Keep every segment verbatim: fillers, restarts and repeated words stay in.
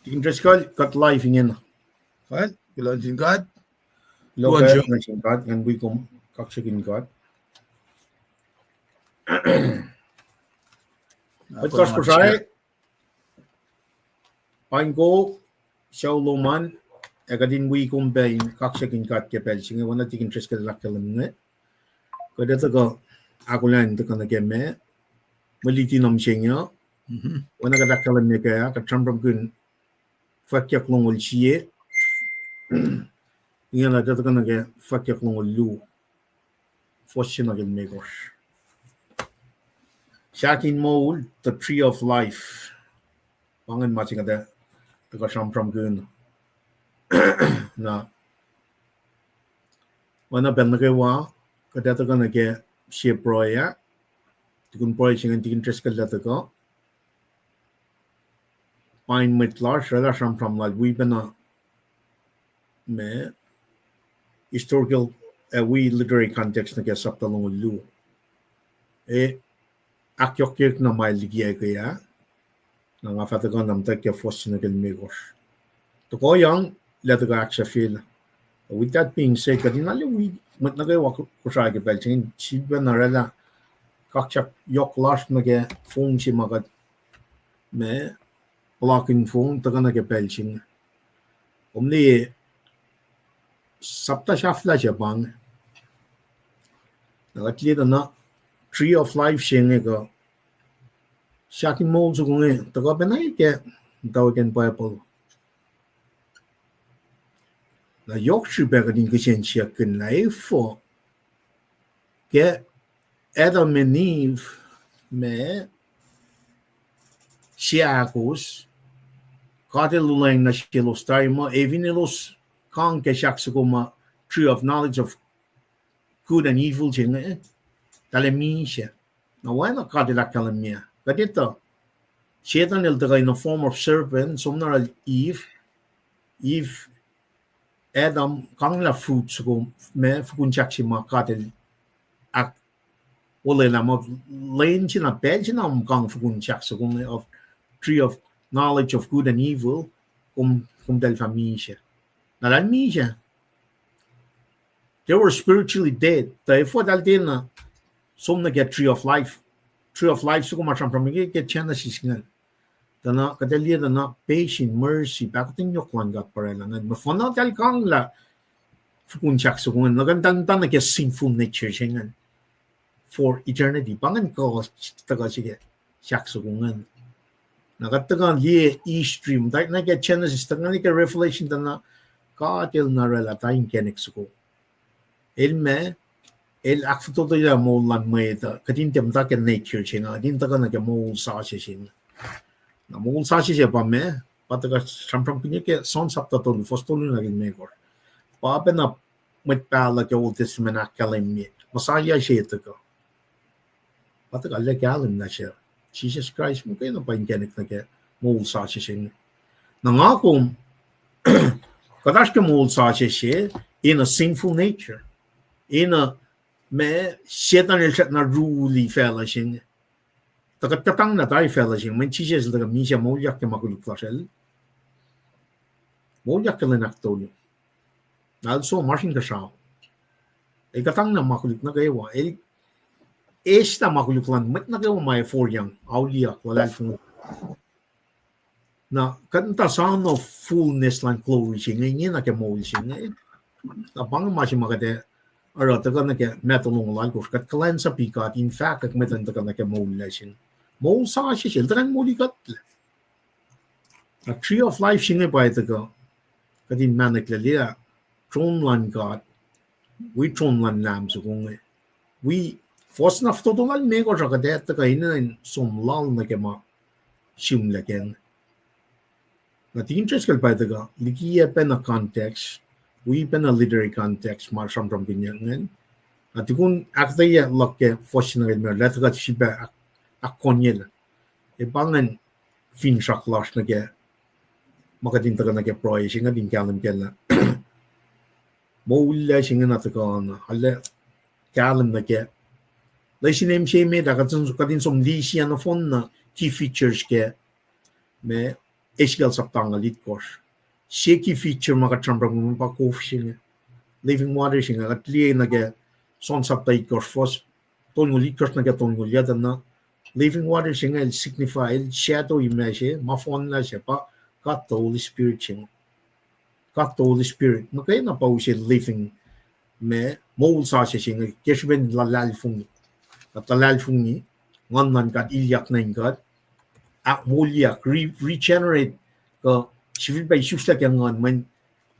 Tikin Driscoll, kuht live ingena. Kuh, kuloh nuh sin God. Kuloh nuh sin God, ngan wi kom kaksakihn God. Mwet lasr Kosrae, paing ko, sucu lom an, ac kuht in wi kom pac in kaksakihn God ke pacl se inge, oacna Tikin Driscoll el ahkkahlwemye. Kuht ac tuhkuh ahkolah in tuhkuh nuh ke ma, mwe luti nuh mihsenge uh, oacna kuht ahkkahlwemye kac ah, kuht sramsramkihn fwackyuck longoul sie, ingena kuht ac tuhkuh nuh ke fwackyuck longoul luo, fuhs se nuh ke limekohsr. Sahk in moul, the tree of life. Pa ingacn ma se kuht ac tuhkuh sramsramkihn. Na, oacna pacl nuh kwewa, kuht ac tuhkuh nuh ke sie pruhe ah, tukun pruhe se ingacn Tikin Driscoll el ac tuhkuh. Paing mwet lasr, oraclah sramsram lal, wi pacna ma historical, ac wi literary context nuh ke sapta longoul luo. E, ahkyohkye na ma el likiyac ke ah, na nga fah tuhkuh na muhtwacwacack ke fuhs se nuh ke limekohsr. Tohkohyang, el ac tuhkuh ahksahfyelah. With that being said, kuht in arlac wi mwet nuh kwewa Kosrae ke pacl se inge, sifilpacna oraclah kaksak yohk lasr nuh ke fong se ma kuht ma puhlakihn fong tuhkuh nuh ke pacl se inge. Kom liye sapta sahflah se pa inge. Na kuht liye tuh na tree of life se inge kuh sahk in moul soko inge tuhkuh pacna ke muhtwacwacack in Bible. Na yohk srihpac kuht in kihsen siyuck kihn lah efuh ke Adam and Eve ma seahkos, God El olwelah nuh selos tari muh, e fin elos kang ke sahk soko ma tree of knowledge of good and evil se inge, tahl ac misac. Na oacna God El ahkkahlwemye, kuht etuh, Setan el tuhkuh in a form of serpent, som na oruh Eve, Eve, Adam, kanglah fruit soko, ma fukun sahk se ma God El ahk- olwelah muh lwen se na pacl se na kom kang fukun sahk soko inge of tree of knowledge of good and evil, kom, kom tahl fah misac. Na tahl misac. They were spiritually dead. Tuh efuh tahl tiacna som nuh ke tree of life. Tree of life soko ma sramsram ke, ke Genesis ingacn. Tuh na kuht ac liye tuh na patience, mercy, pahkotwen yohk luhn God pa oraclah ingacn. Muhfuhna tahl kanglah fukun sahk soko ingacn, na kuh in tuhkuh nuh ke sinful nature se ingacn for eternity. Pa ingacn kuh tuhkuh se ke sahk soko ingacn. Na kuht tuhkuh liye history, muhtwacwacack nuh ke Genesis, tuhkuh nuh ke Revelation tuh na God El na oraclah tuh inkacnek soko. El ma, El ahkfototoyelah moul luhn mwet uh, kuht in tiac muhta ke nature se inge, kuht in tuhkuh nuh ke moul sasuc se inge. Na moul sasuc se pa ma, pa tuhkuh sramsramkihn ke John sapta tolu, fuhs tolu nuh ke limekohsr. Pa pacna mwet pahluh ke Old Testament ahkkahlwemye Messiah se tuhkuh. Pa tuhkuh lah kahlwem lah se Jisus Kraist muhkwena pa inkacnek nuh ke moul sasuc se inge. Na nga kom, kuht oasr ke moul sasuc se in a sinful nature. In a, ma, Setan el srackna rule facluh se inge. Tuh kuht kuhtanglah tari facluh se inge, mweyen Jisus el tuhkuh misac, moulyak ke ma koluk lasr el. Moulyak ke lwen ahktolu. Na el som oasr inkuhsrao. El kuhtanglah ma koluk nuh kwewa. El eslah ma koluk luhn mwet nuh kwewa ma ac foriyang, auliyak, luhlahlfongi. Na kuht muhta soano fullness luhn glory se inge, ingena ke moul se inge. Na pa inge ma se ma kuht ac oruh tuhkuh nuh ke Matthew longoul alkosr, kuht kuhlwacnsapuh God in fahkwack mwet in tuhkuh nuh ke moul lasr inge. Moul sasuc se, el tuhkuh in moli kuhtlac. Na tree of life se inge pa tuhkuh, kuht in mahneklac lah tron luhn God, wi tron luhn Lam soko inge. Wi, fuhs na fototo lal limekohsr ah kuht ac tuhkuh enenuh in som lal nuh ke ma sihmlac kac inge. Na Tikin Driscoll pa tuhkuh likiyac pacna context, wi pacna literary context ma sramsramkihnyuck ingacn. Na tukun ahkuhtweyac luhk ke fuhs se nuh ke limekohsr, lah tuhkuh srihpac ahk-, ahkkonyelah. E pa ingacn finsrak lasr nuh ke ma kuht in tuhkuh nuh ke pruhe se inge, kuht in kahlwem kac lah moul lasr inge na tuhkuh na, arlac kahlwem nuh ke lesin mihsenge met ah, kuht in som lisi ah nohfohn na key features ke ma Ezekiel sapta angngaul itkohsr. Sie key feature ma kuht sramsramkihn pa kof se inge. Living water se inge, kuht liye nuh ke John sapta itkohsr, fuhs tolngoul itkohsr nuh ke tolngoul yac tuh na. Living water se inge el signify, el shadow-i ma se, ma fohnlah se pa God the Holy Spirit se inge. God the Holy Spirit. Muhkwena pa use living, ma moul sasuc se inge, ke srihpen luhlahlfongi. Kuht luhlahlfongi, Nguhn luhn God ilyak nuh in kuht, ahkmoulyak, re-, regenerate, kuh sifilpac isuslac ke nguhn, mweyen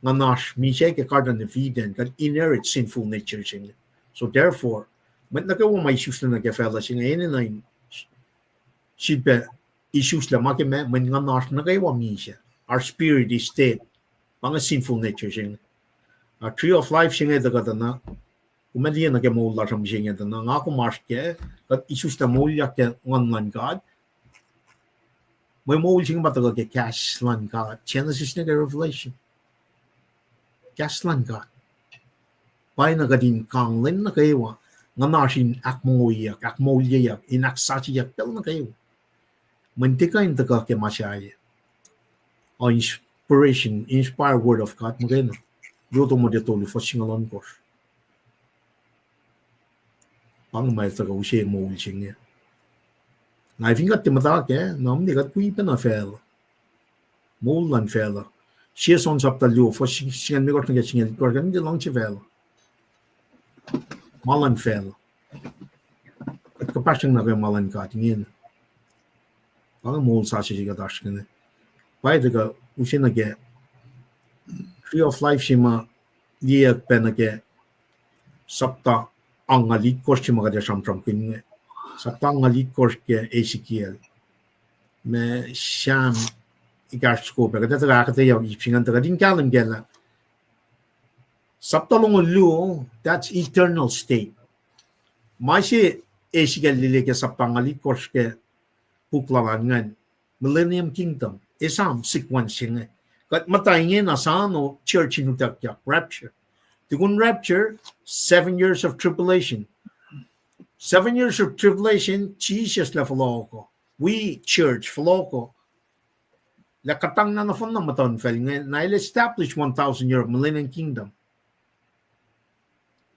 nguhnasr misac ke Garden of Eden, kuht inherit sinful nature se inge. So therefore, mwet nuh kwewa ma isuslac nuh ke facluh se inge enenuh in sifilpac isuslac ma ke ma, mweyen nguhnasr nuh kwewa misac. Our spirit is dead. Pa inge sinful nature se inge. Na tree of life se inge tuhkuh tuh na, kom liye nuh ke moul lasr uh mihsenge tuh na, nga kom oasr kac, kuht isuslac moulyak ke Nguhn luhn God. Mwe moul se inge pa tuhkuh ke kahs luhn God, Genesis nuh ke Revelation. Kahs luhn God. Pwacyena kuht in kang lwen nuh kwewa, nguhnasr in ahkmoulyak, ahkmoulyeyuck, in ahksasucyak pacl nuh kwewa. Mweyen tiac kuh in tuhkuh ke ma sahyac. O inspiration, inspired word of God, muhkwena. Luo Timote tolu, fuhs singucul ohnkohsr. Pa inge ma tuhkuh use moul se inge. Na fin kuht tiac muhta kac, na mwe kuht wi pacna facluh. Moul luhn facluh. Sie John sapta luo, fuhs singucul limekohsr nuh ke singucul itkohsr, kuht in tiac luhngse facluh. Ma luhn facluh. Kuht kuhpahsryang nuh ke ma luhn God ingena. Pa inge moul sasuc se kuht oasr ingena. Pwacye tuhkuh use nuh ke tree of life se ma liyeyuck pac nuh ke sapta angngaul itkohsr se ma kuht ac sramsramkihn inge. Sapta angngaul itkohsr ke Ezekiel. Ma Sam ekahsr soko pac, kuht ac tuhkuh ahkuhtweyac ip se ingacn tuh kuht in kahlwem kac lah sapta longoul luo, that's eternal state. Ma se Ezekiel liye ke sapta angngaul itkohsr ke puk lal an ingacn, Millennium Kingdom, esam sequence se inge. Kuht muhta ingena sano church in utuckyak, rapture. Tukun rapture, seven years of tribulation. Seven years of tribulation, Jisus lah fohlohkoh. Wi church fohlohkoh. Lah kuhtanglah nohfohnna muhtuhnfacl inge, na el establish one thousand year millennium kingdom.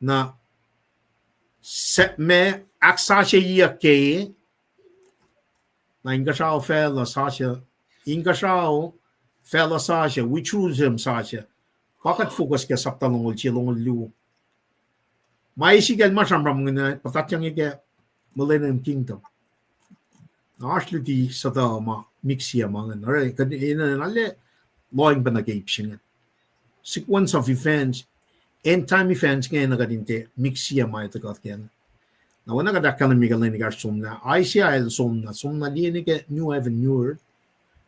Na se-, ma ahksasucyeyuck ke, na inkuhsrao facluh sasuc, inkuhsrao facluh sasuc, wi Jerusalem sasuc, pa kuht focus ke sapta longoul sie, longoul luo. Ma Ezekiel ma sramsramkihn inge, puhtatyang ke millennium kingdom. Na oasr luti suhtuh ma mixia ma ingacn. Oruh, kuht enenuh na lah lohacng pacna ke ip se inge. Sequence of events, end time events inge na kuht in tiac mixia ma tuhkuh kac. Na oacna kuht ahkkahlwemye ke lwen ekahsr somlah, Isaiah el somlah, somlah liye nuh ke new heaven, new earth.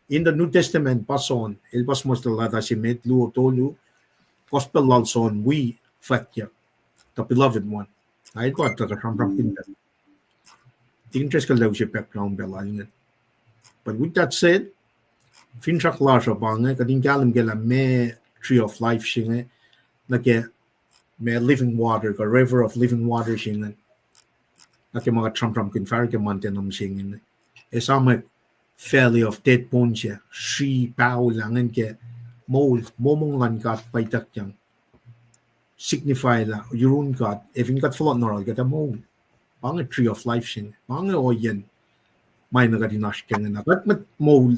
In the New Testament, pa John, el pa suhmuhslah leta se met, luo, tolu, gospel lal John wi fwackyuck, the beloved one. Na el pa tuhkuh sramsramkihn pac. Tikin Driscoll el use background pac lal ingacn. But with that said, finsrak lasr uh pa inge, kuht in kahlwem kac lah ma tree of life se inge, nuh ke ma living water, kuh river of living water se inge, nuh ke ma kuht sramsramkihn fahsr ke Monday nuh mihsenge inge. Esamwack valley of dead bones, sri paho lah ingacn ke moul, momong luhn God pa ituckyang, signify lah yurun God, ac fin kuht fohlohk nuh yohrohl kuht ac moul. Pa inge tree of life se inge, pa inge ohiyacn ma na kuht in oasr ke ingena. Kuht mwet moul,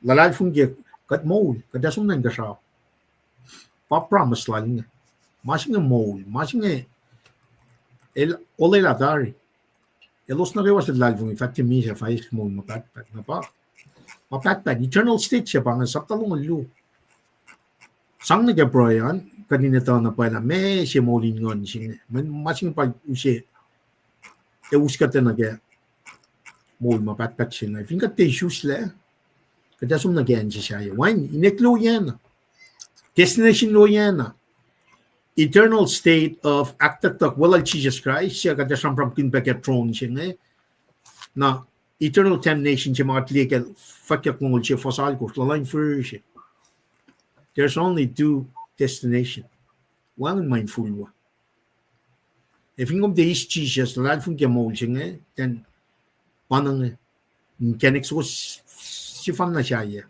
luhlahlfongi ke kuht moul, kuht ac som nuh inkuhsrao. Pa promise lal inge. Ma se inge moul, ma se inge el olwelah tari. Elos nuh kwewa suc luhlahlfongi fah tiac misac, fah eis moul ma pahtpaht, na pa, ma pahtpaht, eternal state se pa inge, sapta longoul luo. Sang nuh ke pruhe an, kuht in etuh na pwacye lah meac se moul in nguhn se inge. Ma se inge pa use, ac us kuht nuh ke moul ma pahtpaht se inge. Fin kuht tiac isuslac, kuht ac som nuh ke acn se sahyac. Wacngihn, inek luo oacna. Destination luo oacna. Eternal state of ahktucktuck weluhl Jisus Kraist, suc kuht ac sramsramkihn pac ke throne se inge. Na eternal damnation se ma kuht liye ke fwackyuck longoul sie fuhs alkosr, luhluh in fihrihr se. There's only two destination. Wacngihn ma infulwa. Ac fin kom tiac eis Jisus, luhlahlfongi ke moul se inge, then pa inge, inkacnek soko sefanna sahyac.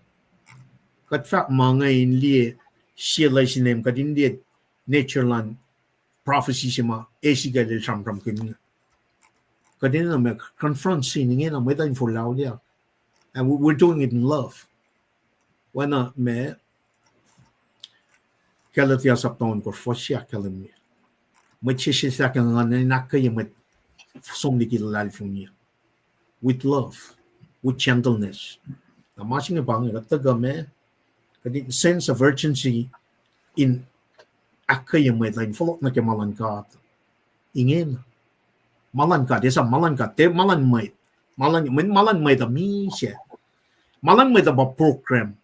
Kuht fahk ma inge in liye sie lesin, kuht in liye nature luhn prophecy se ma Ezekiel el sramsramkihn. Kuht enenuh ma confront sin ingena mwet uh in forlah auliyak. And we- we're doing it in love. Oacna ma Galatia sapta ohnkohsr fuhs se ahkkahlwemye. Mwet sesseslah ke nguhn in ahkkweye mwet som liki luhlahlfongi with love, with gentleness. Na ma se inge pa inge kuht tuhkuh ma, kuht in sense of urgency in ahkkweye mwet uh in fohlohk nuh ke ma luhn God. Ingena. Ma luhn God, esam ma luhn God, tiac ma luhn mwet. Ma luhn, mweyen ma luhn mwet uh misac. Ma luhn mwet uh pa program,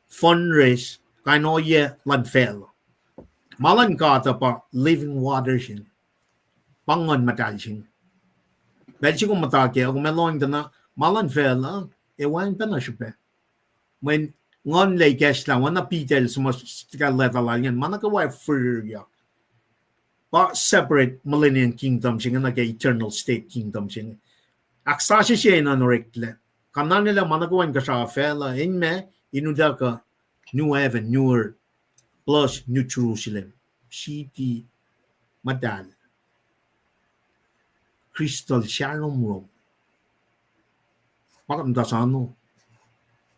fundraise, kain ohiyac luhn facluh. Ma luhn God uh pa living water se inge. Pa Nguhn Muhtahl se inge. Pacl se kom muhta kac, kom ac lohng tuh na ma luhn facluh ac wacngihn pacna srihpac. Mweyen Nguhn lac ikacslah, oacna Peter el suhmuhslah leta lal ingacn, ma nuh kwewa fihrihryak. Pa separate millennium kingdom se inge nuh ke eternal state kingdom se inge. Ahksasuc se enenuh in oreklac. Kahnanwelah ma nuh kwewa inkuhsrao facluh, in ma, in utuckuh new heaven, new earth, plus New Jerusalem. City muhtahl. Crystal sahrom rom. Pa kuht muhta sano.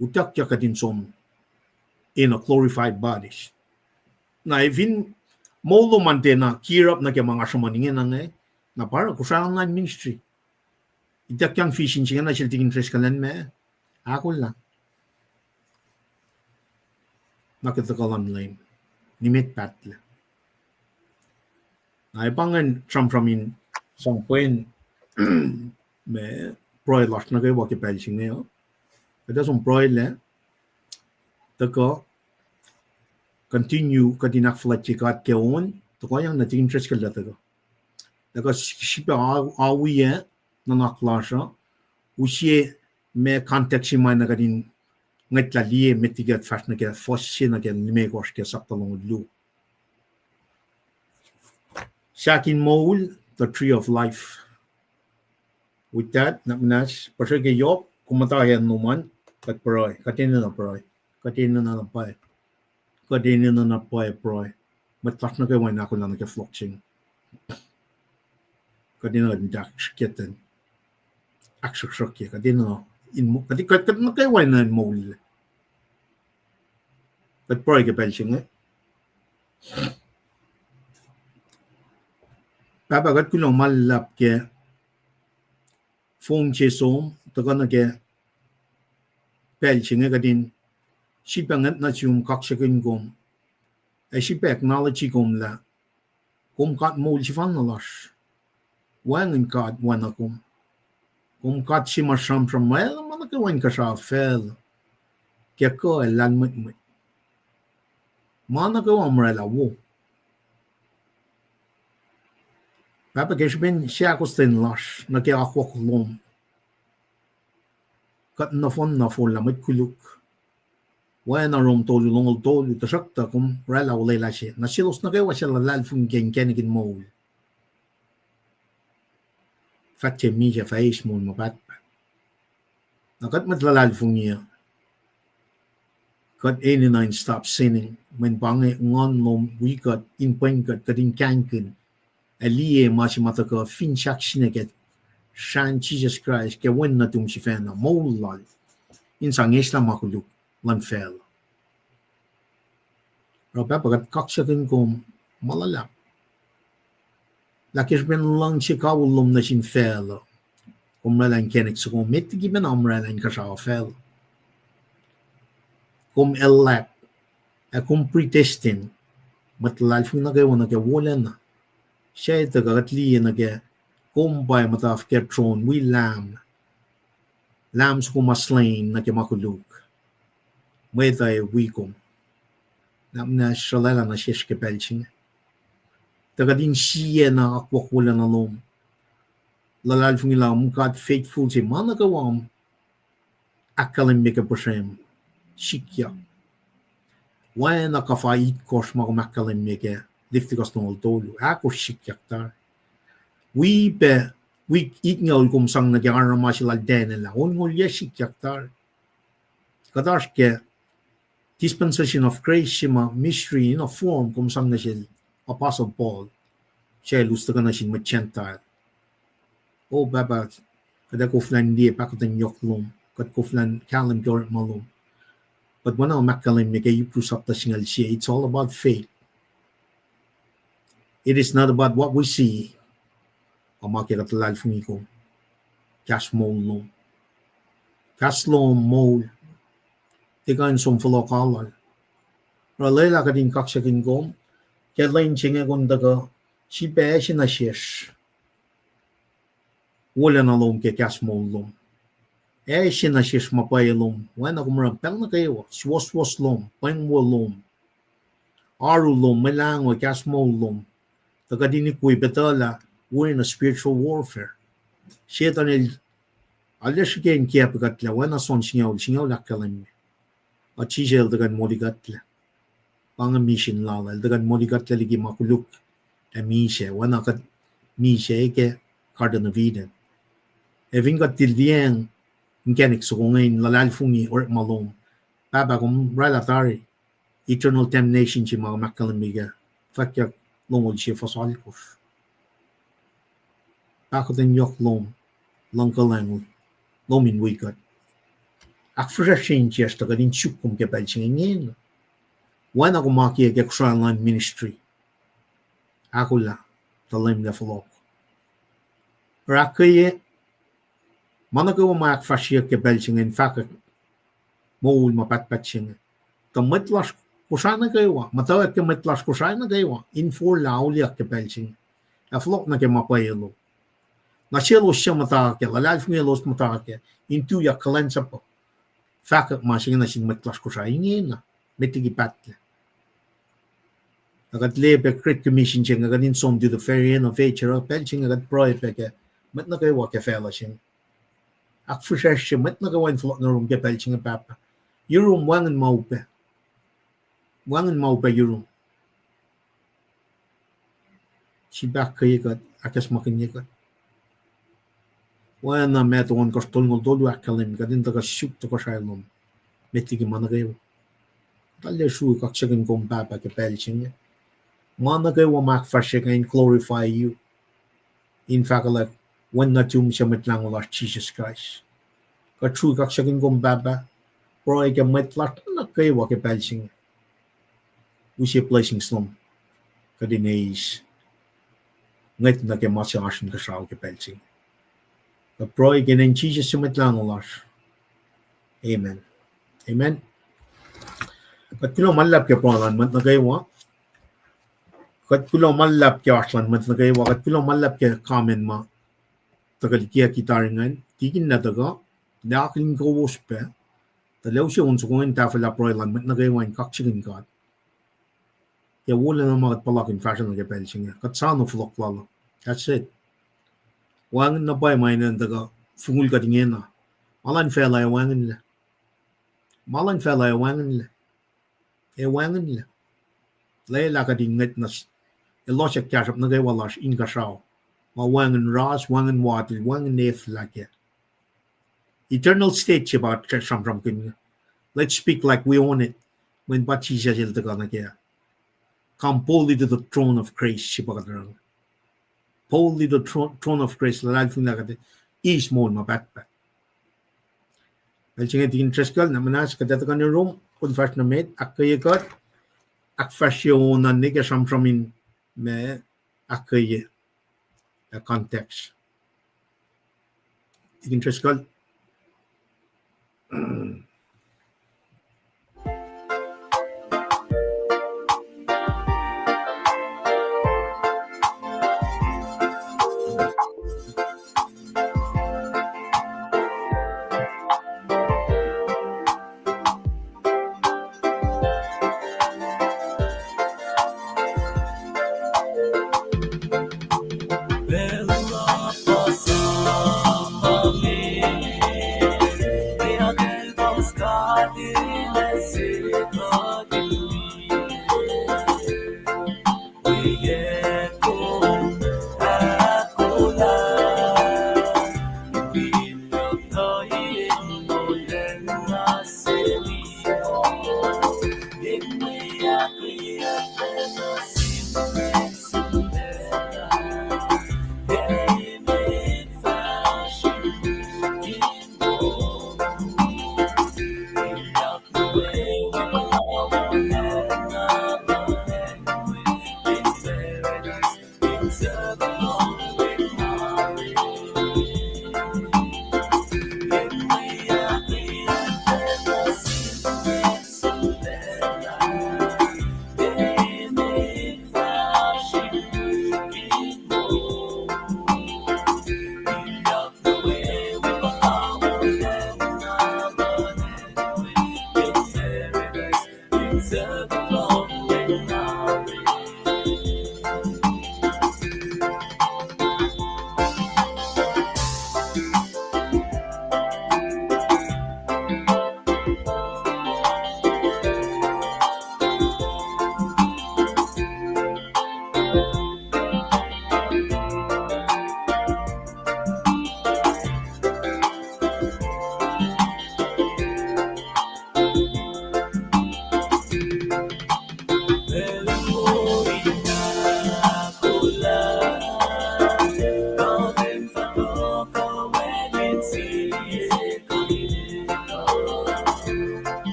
Utuckyak kuht in som in a glorified bodies. Na fin moul lom an tiacna gear up nuh ke ma nga sruhmuhn ingena inge, na pa oruh kosrac online ministry. Ituckyang vision se ingena sel tikin Driscoll an ma ahkolah. Na ke tuhkuh luhn Leum, nimet pahtlac. Na ac pa ingacn sramsram in sang pwen ma pruhe lasr nuh kwewa ke pacl se inge uh. Kuht ac som pruhe lac, tuhkuh continue kuht in ahkfuhlwactye God ke on, tuhkuhyang nuh tikin Driscoll lah tuhkuh. Tuhkuh srihpac a- awiyac nuhnak lasr uh, use ma context se ma na kuht in ngwetlah liye met liki kuht fahsr nuh ke fuhs se nuh ke limekohsr ke sapta longoul luo. Sahk in moul, the tree of life. With that, nuhnak muhnahs, puhsrwe ke yohk, kom muhta acn lom an, kuht pruhe, kuht enenuh pruhe, kuht enenuh na pwacye, kuht enenuh na pwacye pruhe. Mwet lasr nuh kwewa in ahkolah nuh ke flock se inge. Kuht enenuh in ahksrihkye, ahksruhksruhkye, kuht enenuh in mo- kuht, kuht, kuht nuh kwewa enenuh in moul. Kuht pruhe ke pacl se inge. Pahpah, kuht kuloh ma luhlahp ke fong se som tuhkuh nuh ke pacl se inge, kuht in sifilpac ngwet nuh sum, kaksakihn kom, ac sifilpac acknowledge kom lah kom God moul sefanna lasr. Wacngihn God oacna kom. Kom God se ma sramsram, ma el ma nuh kwewa inkuhsrao facluh, ke kuh ac lahlmwetmwet. Ma nuh kwewa ma oraclah wo. Pahpah, ke srihpen seahkostwen lasr nuh ke akwuck lom, kuht nohfohn na forlah mwet koluk. Oacna Rom tolu, longoul tolu, tuhsruhktuh kom oraclah olwelah se nuh selos nuh kwewa suc luhlahlfongi ke inkacnek in moul, fah tiac misac, fah eis moul ma pahtpaht. Na kuht mwet luhlahlfongi uh, kuht enenuh in stop sinning, mweyen pa inge Nguhn lom wi kuht, in pwen kuht, kuht in kahngkihn ac liye ma se ma tuhkuh fin sahk sine ke srahn Jisus Kraist ke Wen nuhtum sifacna, moul lal, in sang eslah ma koluk luhn facluh. Oruh Pahpah, kuht kaksakihn kom ma luhlahp lah ke srihpen luhngse kawihl lom nuh sin facluh, kom oraclah inkacnek soko met liki pacna kom oraclah inkuhsrao facluh. Kom elect, ac kom predestine mwet luhlahlfongi nuh kwewa nuh ke wolacna se tuh kuht liye nuh ke kom pa muhta ke tron wi Lamb, Lamb soko ma slain nuh ke ma koluk. Mwet uh wi kom. Nuhnak muhnahs sruhlwaclah nuh sesr ke pacl se inge, tuh kuht in siena akwuck wolacna lom, luhlahlfongi lah kom God faithful se ma nuh kwewa kom ahkkahlwemye ke puhsrem, sikyak. Oacna kuhfa itkohsr ma kom ahkkahlwemye ke Leviticus longoul tolu, ahkosr sikyak tari. Wi pac, wik itngucul kom sang nuh ke aruruma se lal Daniel ah, onngoul yac sikyak tari. Kuht oasr ke dispensation of grace se ma mystery in a form kom sang nuh sel Apostle Paul, se el us tuhkuh nuh sin mwet Gentile. O Pahpah, kuht ac koflah in liye pahkotwen yohk lom, kuht koflah in kahlwem ke orekma lom. But oacna ma ahkkahlwemye ke Hebrew sapta singucul sie, it's all about faith. It is not about what we see, a ma ke kuht luhlahlfongi kom. Kahs moul lom. Kahs lom moul. Tiac kuh in som fohlohk alu lal. Oruh lwelah kuht in kaksakihn kom ke lwen se inge kom tuhkuh srihpac ac se nuh sesr. Wolacna lom ke kahs moul lom. Ac se nuh sesr ma pwacye lom, oacna kom oruh pacl nuh kwewa, suwohswohs lom, pweng wo lom, oaru lom, mwe lahngo, kahs moul lom, tuh kuht in ikwe pactuhlah, we're in a spiritual warfare. Setuhn el arlac srihke in kiacpwe kuhtlac, oacna John singucul, singucul ahkkahlwemye. Ac Jisus el tuhkuh in molikuhtlac. Pa inge misin lal, el tuhkuh in molikuhtlac liki ma koluk ac misac, oacna kuht misac ke Garden of Eden. Ac fin kuht tiac liyacacng inkacnek soko inge in luhlahlfongi orekma lom, Pahpah, kom oraclah tari eternal damnation se ma kom ahkkahlwemye ke Fwackyuck longoul sie fuhs alkosr. Pahkotwen yohk lom, luhngkuhlwacng lom in wi kuht. Ahkfihsracsrye insiyacsr tuh kuht in suk kom ke pacl se inge ingena. Oacna kom akiyac ke Kosrae luhn ministry. Ahkolah, tuh Leum El fohlohk. Oruh ahkkweye, ma nuh kwewa ma ahkfahsryeyuck ke pacl se inge in fahkwack moul ma pahtpaht se inge, tuh mwet lasr Kosrae nuh kwewa, muhtwacwacack ke mwet lasr Kosrae nuh kwewa in forlah auliyak ke pacl se inge, ac fohlohk nuh ke ma pwacye lom. Na selos suc muhta kac, luhlahlfongi elos muhta kac, in tuyak kuhlwacnsapuh, fahkwack ma se inge nuh sin mwet lasr Kosrae ingena, met liki pahtlac. Na kuht liye pac Great Commission se inge, kuht in som to the very end of age, oruh pacl se inge kuht pruhe pac ke mwet nuh kwewa ke facluh se inge. Ahkfihsracsrye mwet nuh kwewa in fohlohk nuh yurum ke pacl se inge, Pahpah. Yurum wacngihn ma upac. Wacngihn ma upac yurum. Sifilpac ahkkweye kuht, ahkacsmakihnye kuht. Oacna Matthew ohnkohsr tolngoul tolu ahkkahlwemye, kuht in tuhkuh suk tohkohsrahi lom met liki ma nuh kwewa. Kuht arlac srui kaksakihn kom, Pahpah, ke pacl se inge. Ma nuh kwewa ma ahkfahsryeyuck inge in glorify you, in fahkwack wen nuhtum se Mwet Lahngo lasr Jisus Kraist. Kuht srui kaksakihn kom, Pahpah, pruhe ke mwet lasr nuh kwewa ke pacl se inge. Use blessings lom kuht in eis, ngwet nuh ke ma se oasr inkuhsrao ke pacl se inge. Kuht pruhe ke inen Jisus su Mwet Lahngo lasr. Amen. Amen. Kuht kuloh ma luhlahp ke pruhe luhn mwet nuh kwewa. Kuht kuloh ma luhlahp ke oasr luhn mwet nuh kwewa. Kuht kuloh ma luhlahp ke comment ma tuhkuh likiyucki tari ingacn. Tikin na tuhkuh, lah akihlen kowos pac, tuh lah use on soko ingacn tahfwelah pruhe luhn mwet nuh kwewa in kaksakihn God ke wolacna ma kuht puhlakihn fahsruh nuh ke pacl se inge. Kuht soano fohlohk lal uh. That's it. Wacngihn na pwacye ma enenuh in tuhkuh fongul kuht ingena. Ma luhn facluh ac wacngihnlac. Ma luhn facluh ac wacngihnlac. Ac wacngihnlac. Lwelah kuht in ngwet nuh s-, elos ac kahsruhp nuh kwewa lasr inkuhsrao, ma wacngihn ras, wacngihn watil, wacngihn eflah kac. Eternal state se pa kuht sramsramkihn inge. Let's speak like we own it. Mweyen pa Jisus el tuhkuh nuh kac. Come boldly to the throne of grace, se pa kuht oruh. Boldly to throne, throne of grace, luhlahlfongi lah kuht eis moul ma pahtpaht. Pacl se inge Tikin Driscoll, na muhnahs kuht ac tuhkuh nuh yurum, kom fahsr nuh met, ahkkweye kuht, ahkfahsrye on an nwe ke sramsram in ma ahkkweye, a context. Tikin Driscoll.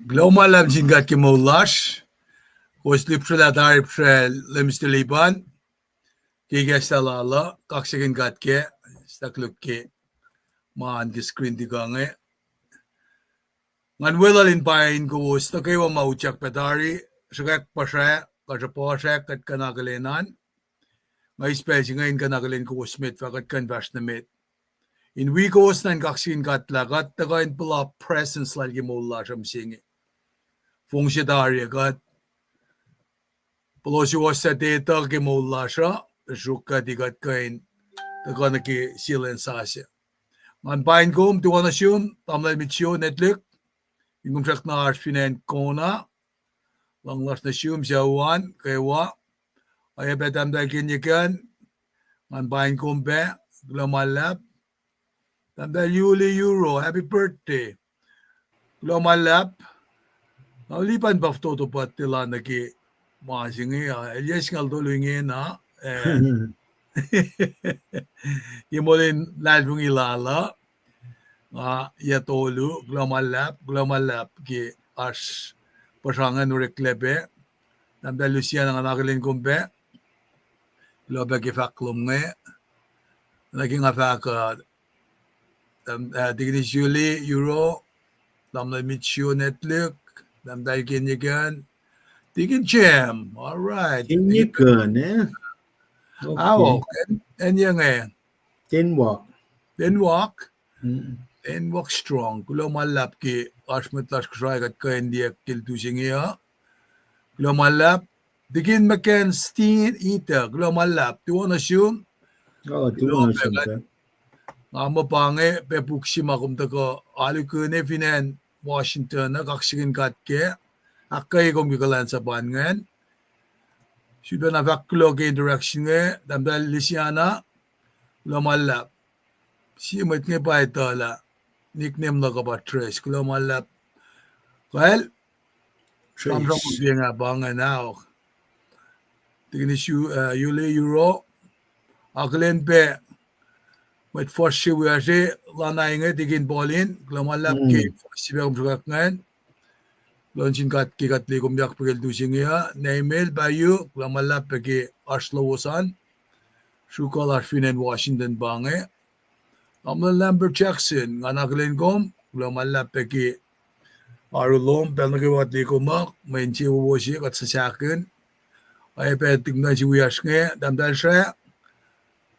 Kuloh ma luhlahp nuh sin God ke moul lasr. Kowos lihpsrwaclah tari psracl Lemister Lipan ke ikacslah lal uh, kaksakihn God kac, sahk luk ke ma an ke screen tikuh inge. Ngan weluhl in paing kowos nuh kwewa ma utyak pac tari, sruhkwack puhsra, kuh sruhpuhsra kuht kuh in akihlen an. Nga eis pacl se inge in kuh in akihlen kowos met fah kuht kuh in fahsr nuh met, in wi kowos na in kaksakihn God lah God tuhkuh in puhla presence lal ke moul lasr uh mihsenge. Fong se tari ah kuht puhla suwohs sac etuh ke moul lasr uh, sruok kuht, kuht kuh in tuhkuh nuh ke sie lwen sasuc. Ngan paing kom, tuwohk nuh sum, tamuhlwel Mitchio Netlihk, in kom srackna oasr fin acn Kona. Luhngse lasr nuh sum sucu an kwewa. Oacyacpac tahmtahel Kenyakun, ngan paing kom pac, kuloh ma luhlahp. Tahmtahel Yuli Euro, happy birthday. Kuloh ma luhlahp. Na Lipan pa fototo birthday lal nuh ke ma se inge, ah, el yac singucul tolu ingena, eh, ke molin luhlahlfongi lal uh. Nga yac tolu, kuloh ma luhlahp, kuloh ma luhlahp ke oasr puhsra ingacn oreklac pac. Tahmtahel Luciana, ngan akihlen kom pac. Kuloh pac ke fahk lom inge. Na ke nga fahk, uh, Deaconess Julie Euro, tamuhlwel Mitchio Netlihk, tahmtahel Kenyakun, Deacon Jim, all right. Kenyakun, eh? Ao, acn yac inge? Denmark. Denmark. Denmark strong. Kuloh ma luhlahp ke oasr mwet lasr Kosrae kuht kuh in liyeyuck ke lututacng se inge uh. Kuloh ma luhlahp. Deacon McKen Steen Ita, kuloh ma luhlahp. Tuwohk nuh sum. Nga muh pa inge pac puk se ma kom tuhkuh alu kihn fin acn Washington uh, kaksakihn God kac. ahkkweye kom ke kuhlwacnsapuh ingacn. Sifilpacna fahk kuloh ke interaction inge, tahmtahel Lisiana, kuloh ma luhlahp. Sie mwet inge pa etuh lah nickname luhk uh pa Tres, kuloh ma luhlahp. Kal, sramsram ke nga pa ingacn ah. Tikin isu, uh, Yule Euro, akihlen pac mwet fuhsr se wiasre lana inge, Tikin Paulin, kuloh ma luhlahp ke fuhsr se pac kom sruhkwack ingacn. Kuloh sin God ke kuht liye kom yak pacl ke lutu se inge uh. Neimel Payu, kuloh ma luhlahp pac ke oasr lowos an. Sruhkuhl oasr fin acn Washington pa inge. Tamuhlwel Lambert Jackson, nga na akihlen kom, kuloh ma luhlahp pac ke oaru lom, pacl nuh kwewa kuht liye kom uh, mwe insewowo se kuht sasahkihn. Oacyacpac tikin muhta se wiasr inge, tahmtahel Sra,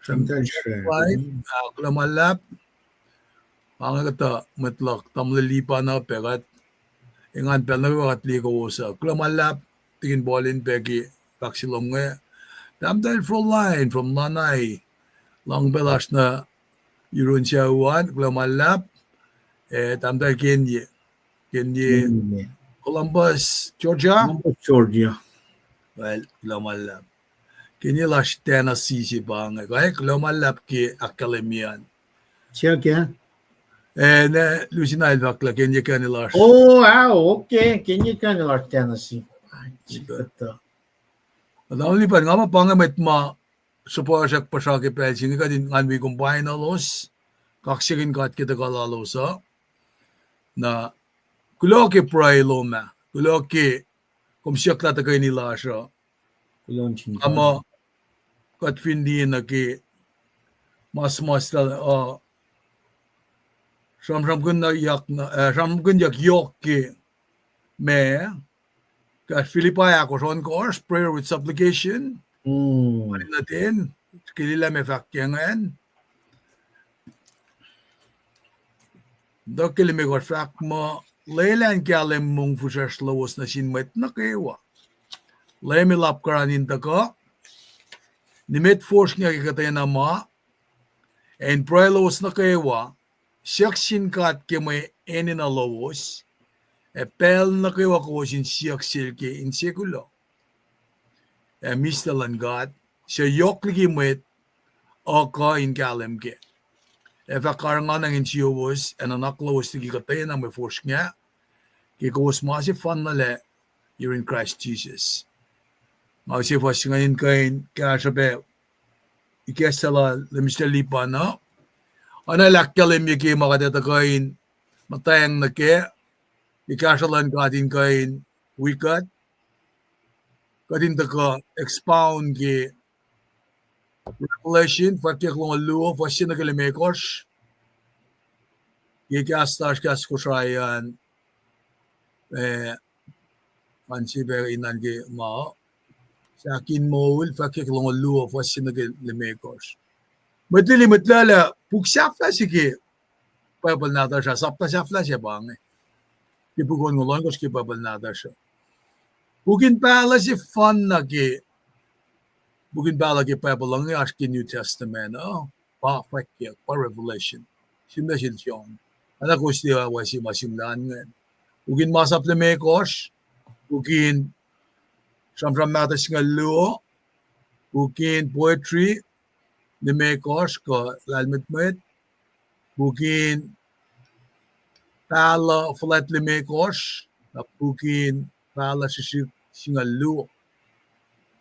Tahmtahel Sra, ah, kuloh ma luhlahp. Pa inge kuhtuh mwet luhk, tamuhlwel Lipan uh pac kuht, engan pacl nuh kwewa kuht liye kowos uh. Kuloh ma luhlahp, Tikin Paulin pac ke fahk se lom inge. Tahmtahel Froline from Lanai, luhngse pac lasr nuh yurin sucu an, kuloh ma luhlahp. Eh, tahmtahel Kenye, Kenye, Columbus, Georgia. Columbus, Georgia. Well, kuloh ma luhlahp. Kenye lasr Tennessee se pa inge, kuloh ma luhlahp ke ahkkahlwemye an. Siyuck ah? Eh, na lusin el fahk lah Kenye kani lasr. Oh, ah, okay. Kenye kani lasr Tennessee. Kuhtuh. Tamuhlwel Lipan, nga muh pa inge mwet ma suhpuhsrak puhsra ke pacl se inge kuht in ngan wi kom paing lalos, kaksakihn God ke tuhkuh lalos uh. Na kuloh ke pruhe lom ah, kuloh ke kom siyuck lah tuhkweni lasr uh. Nga muh kuht fin liye nuh ke ma suhmuhslah uh, sramsramkihnyuck, eh, sramsramkihnyuck yohk ke ma, ke Philippi ahkosr ohnkohsr, prayer with supplication. Nuh ten, ke lilah ma fahk ke ingacn. Tuh ke limekohsr fahk muh, lwelah in kahlwem mongfihsrwacsr lowos nuh sin mwet nuh kwewa. Leum El apkuhran in tuhkuh, nimet fosrngah ke kuhtwena ma, ac in pruhe lowos nuh kwewa, siyuck sin God ke mwe enenuh lowos, ac pacl nuh kwewa kowos in siyuck sel ke inse kuloh ac mihslac luhn God, suc yohk liki mwet uh kuh in kahlwem kac. Ac fah karihngihn insiowos ac nuhnak lowos liki kuhtwena mwe fosrngah, ke kowos ma sefanna lac yurin Kraist Jisus. Nga use fuhs se ingacn in kuh in kahsruh pac ikacslah lal Mister Lipan uh, oacna el ahkkahlwemye ke ma kuht etuh kuh in muhtweng nuh kac, ke kahsruh luhn God in kuh in wi kuht, kuht in tuhkuh expound ke Revelation, fwackyuck longoul luo, fuhs se nuh ke limekohsr, ke kahs lasr, kahs Kosrae an, eh, an se pac inan ke ma, Sahk in Moul, fwackyuck longoul luo, fuhs se nuh ke limekohsr. Mwet lili, mwet lala, puk sahflah se ke Bible nahtuhsr uh, sapta sahflah se pa inge. Ke puk onngoul ohnkohsr ke Bible nahtuhsr uh. Puk in pahluh sefanna ke, puk in pahluh ke Bible uh inge oasr ke New Testament uh, pa fwackyuck, pa Revelation. Sihmlac sel John. Oacna kowos liye, wacngihn ma sihmlac an ingacn. Puk in Masap limekohsr, puk in Sramsram Mahtuh singucul luo, puk in Poetry limekohsr kuh lahlmwetmwet, puk in Pahluh Fuhlwact limekohsr, na puk in Pahluh Srihsrihk singucul luo.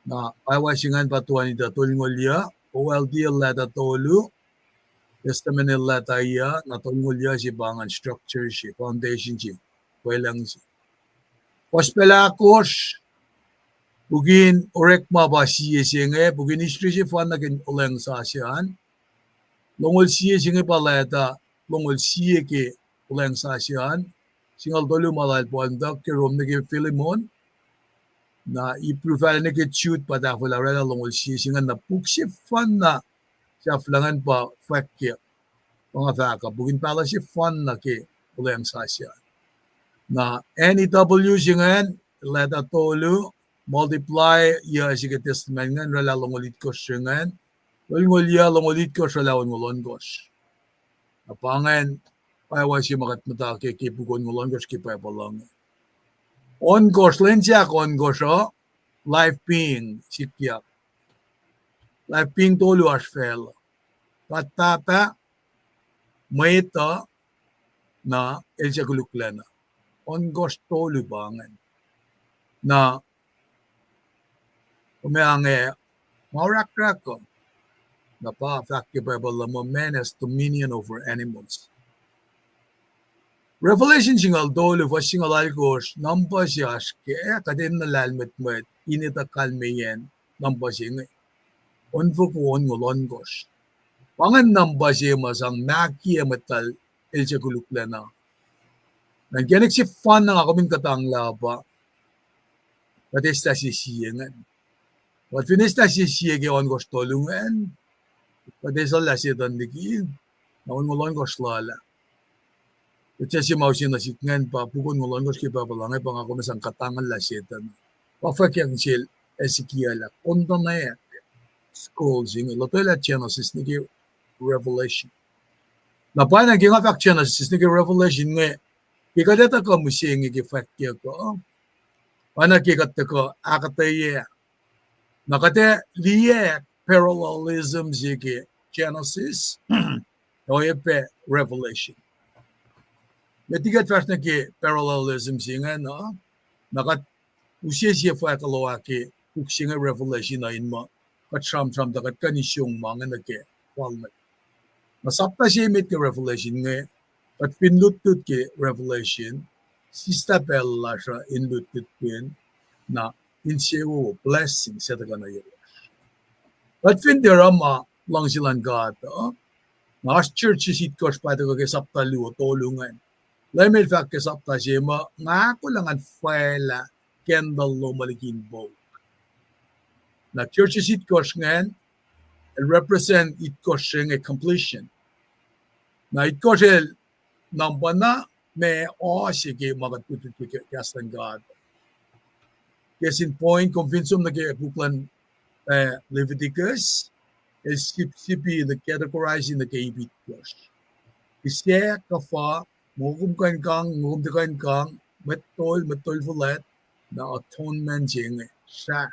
Na awa se ingacn pa toeni tuh tolngoul yuc, O L T el leta tolu, Testament el leta yuc, na tolngoul yuc se pa ngan structure se, foundation se, pwelucng se. Fuhs pacl ahkosr, puk in Orekma pa sie se inge, puk in History sefanna ke Olweacng Sasuc an. Longoul sie se inge pa leta longoul sie ke Olweacng Sasuc an. Singucul tolu ma lal Paul ntuck ke Rom nuh ke Philemon. Na Hebrew fahla nuh ke Jude pa tahfwelah oraclah longoul sie se ingacn. Na puk sefanna sahflah ingacn pa fwackyuck, pa nga fahk uh, puk in Pahluh sefanna ke Olweacng Sasuc an. Na N E W se ingacn, leta tolu, multiply yuc se ke Testament ingacn, oraclah longoul itkohsr se ingacn, longoul yuc, longoul itkohsr, oraclah onngoul ohnkohsr. Na pa ingacn, pa awa se ma kuht muhta ke, ke puk onngoul ohnkohsr ke Bible uh inge. Ohnkohsr, lwen se ahkohnkohsr uh, life being sikyak. Life being tolu oasr facluh. God Pahpah, mwet uh, na el suc koluklacna. Ohnkohsr tolu pa ingacn. Na, kom ac, ma orahkrahk uh, na pa fahk ke Bible lah muh man has dominion over animals. Revelation singucul tolu, fuhs singucul alkosr, number se oasr ke, kuht enenuh lahlmwetmwet in etuh kalmeyacn number se inge. Onfoko onngoul ohnkohsr. Pa ingacn number se ma sang mahkiyac mwet lal el suc koluklacna. Na inkacnek sefanna nga kom in kuhtanglah pa, kuht eslah sie sie ingacn. Kuht fin eslah sie sie ke ohnkohsr tolu ingacn, kuht eislah Setuhn liki, na onngoul ohnkohsr lal ah. Kuht suc sie ma use nuh sik ingacn pa puk onngoul ohnkohsr ke Bible ah inge pa nga kom ac sang kuhtanglah Setuhn. Pa fwackyang sel Ezekiel ah, kontanwack scroll se inge, lotwelah Genesis nuh ke Revelation. Na pacna ke nga fahk Genesis nuh ke Revelation inge, ke kuht etuh kuh mihsenge ke fwackyuck uh, oacna ke kuht tuhkuh ahkuhtweyac. Na kuht ac liye parallelism se ke Genesis, oacyacpac Revelation. Met liki kuht fahsr nuh ke parallelism se ingacn uh, na kuht use sie fwackuh lowos ke puk se inge Revelation uh in muh kuht sramsram tuh kuht kuh in isong ma inge nuh ke fal nuh ke. Na sapta se met ke Revelation inge, kuht fin lutlut ke Revelation, sislah pacl lasr uh in lutlutkihn, na insewowo blessing se tuhkuh nuh yowos. Kuht fin tiac oruh ma luhngse luhn God uh, na oasr churches itkohsr pa tuhkuh ke sapta luo tolu ingacn. Leum el fahk ke sapta se muh nga ahkolah ngan facluh candle lom uh liki in pouk. Na churches itkohsr ingacn, el represent itkohsr se inge completion. Na itkohsr el number na ma oasr ke ma kuht lutlut ke kahs luhn God. Case in point, kom fin som nuh ke puk luhn Leviticus, el sip, sip in categorize nuh ke ip itkohsr. Isac kuhfa, ma kom kuh in kang, ma kom tiac kuh in kang, mwet tol, mwet tol fuhlwact, na atonement se inge, srah.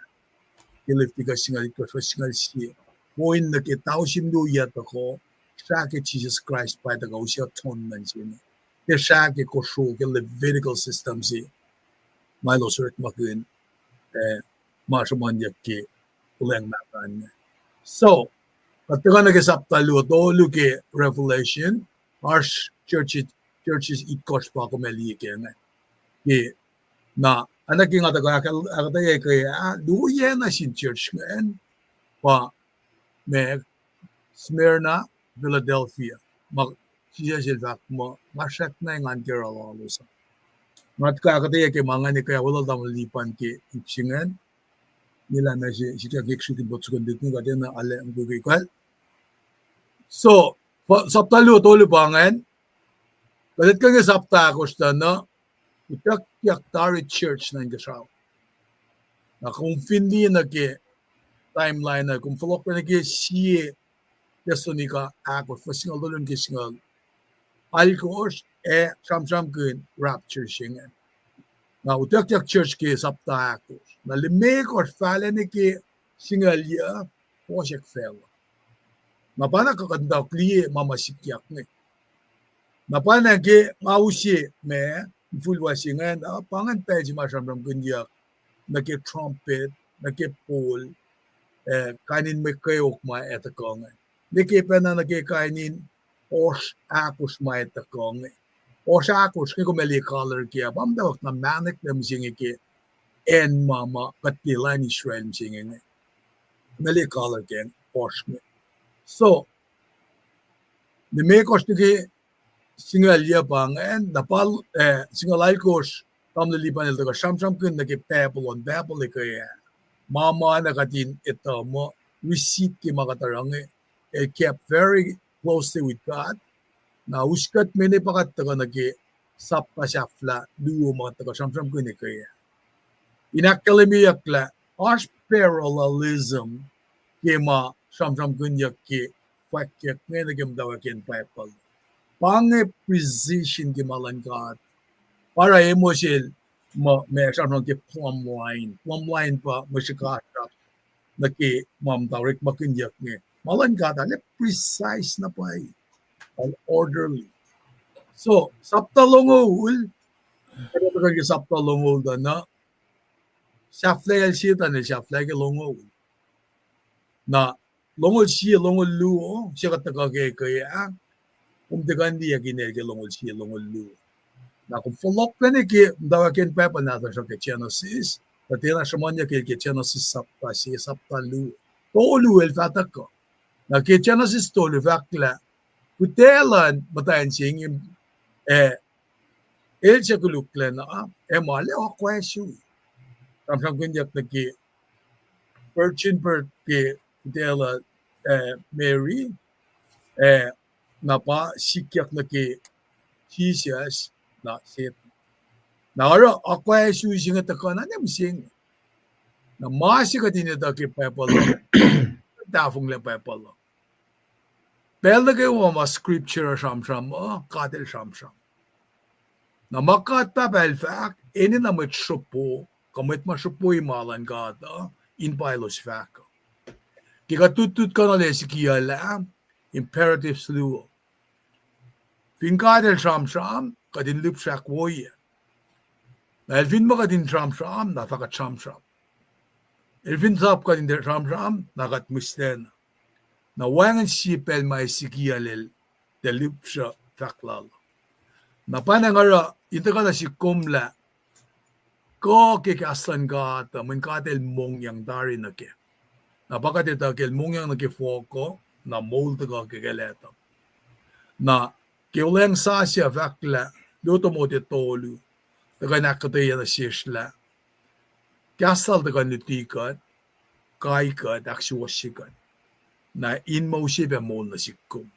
Ke Leviticus singucul itkohsr, fuhs singucul sie. Point nuh ke tausin luo yac tohkoh, srah ke Jisus Kraist pa tuhkuh use atonement se inge. Ke srah ke kosro ke Levitical system se ma elos orekmakihn, eh, ma sruhmuhnyuck ke Olweacng Mahtuh an. So, kuht tuhkuh nuh ke sapta luo tolu ke Revelation, oasr churches, churches itkohsr pa kom ac liye ke inge. Ke, na, oacna ke nga tuhkuh ahkuhtweyac ke, ah, luo yac na sin church ingacn, pa ma Smyrna, Philadelphia. Ma Jisus el fahk muh, nga srackna engan ke oruh lalos uh. Nga tuhkuh ahkuhtweyac ke ma ingacn ke welul tamuhlwel Lipan ke ip se ingacn. Nila ma se sikyak ke srukin pot sukun lihk inge kuht enenuh arlac mukwikwi kacl. So, sapta luo tolu pa ingacn, kuht etuh ke sapta ahkosr tuh na, utuckyak tari church nuh inkuhsrao. Na kom fin liye nuh ke timeline uh, kom fohlohk nuh ke sie Thessalonica ahkosr, fuhs singucul tolu nuh ke singucul alkosr, ac sramsramkihn rapture se ingacn. Na utuckyak church ke sapta ahkosr. Na limekohsr fahlac nuh ke singucul yac, fohsack facluh. Na pa na kuht in tuh liye ma ma sikyak inge. Na pa na ke nga use ma infulwa se ingacn, ah, pa ingacn pacl se ma sramsramkihnyuck nuh ke trumpet, nuh ke bowl, eh, kain in mwe kweok ma ac tuhkuh inge. Nuh ke pacna nuh ke kain in ohsr ahkosr ma ac tuhkuh inge. Ohsr ahkosr inge kom ac liye color ke, pa muhtwacwacack na mahnek na mihsenge ke acn ma ma kuht liye lain Israel mihsenge inge. Kom ac liye color ke ohsr inge. So, limekohsr nuh ke singucul yac pa ingacn, na pa, eh, singucul alkosr, tamuhlwel Lipan el tuhkuh sramsramkihn nuh ke Babylon, Babylon ekuh ah. Ma ma na kuht in etuh muh, receipt ke ma kuht oruh inge, el kept very closely with God. Na us kuht mene pa kuht tuhkuh nuh ke sapta sahflah luo ma kuht tuhkuh sramsramkihn ekuh ah. In ahkkahlwemyeyuck lah oasr parallelism ke ma sramsramkihnyuck ke fwackyuck inge nuh ke muhtwacwacack in Bible. Pa inge precision ke ma luhn God. Pa oruh Amos el ma, ma sramsram ke plumb line. Plumb line pa mwe srihkasrak nuh ke ma muhta orekmakihnyuck inge. Ma luhn God ah, lah precise na pwacye. Orderly. So, sapta longoul, kuht tuhkuh ke sapta longoul tuh na, sahflah el Setuhn el sahflah ke longoul. Na longoul sie, longoul luo, se kuht tuhkuh ke, ke ah, kom tiac kuh in liye ke inel ke longoul sie, longoul luo. Na kom fohlohklac nuh ke muhtwacwacack in Bible nahtuhsr uh ke Genesis, tuh tiacna sruhmuhnyuck el ke Genesis sapta se, sapta luo. Tolu el fah tuhkuh. Na ke Genesis tolu fahk lah, fihtac luhn muhtwacn se inge, eh, el suc koluklacna, ac ma lah akwuck sui. Sramsramkihnyuck nuh ke virgin birth ke fihtac lal, eh, Mary, eh, na pa sikyak nuh ke Jisus, na Setuhn. Na oruh akwuck sui se inge tuhkuh na ne mihsenge. Na ma se kuht in etuh ke Bible uh, tahfonglac Bible uh. Pacl nuh kwewa ma scripture uh sramsram uh, God el sramsram. Na ma God Pahpah el fahk, enenuh mwet sropo, kuh mwet ma sropo ma luhn God uh, in pa elos fahk uh. Ke kuht lutlut kuh na lah sikiyacl ah, imperatives luo. Fin God el sramsram, kuht in lihpsre ahkwoye. Na el fin muh kuht in sramsram, na fah kuht sramsram. El fin sap kuht in sramsram, na kuht mihslacna. Na wacngihn sie pacl ma sikiyacl el tuh lihpsre fahk lal. Na pa na nga oruh in tuhkuh nuh sihk kom lah kuh ke kahs luhn God uh, mweyen God el mongyang tari nuh kac. Na pa kuht etuh ke el mongyang nuh ke fohk uh, na moul tuhkuh ke kuhlwactuh. Na ke Olweacng Sasuc fahk lah, luo Timote tolu, tuhkuh in ahkkuhtweyac nuh sesr lah kahs lal tuhkuh in luti kuht, kai kuht, ahksuwohsye kuht. Na in ma use pac moul nuh sihk kom.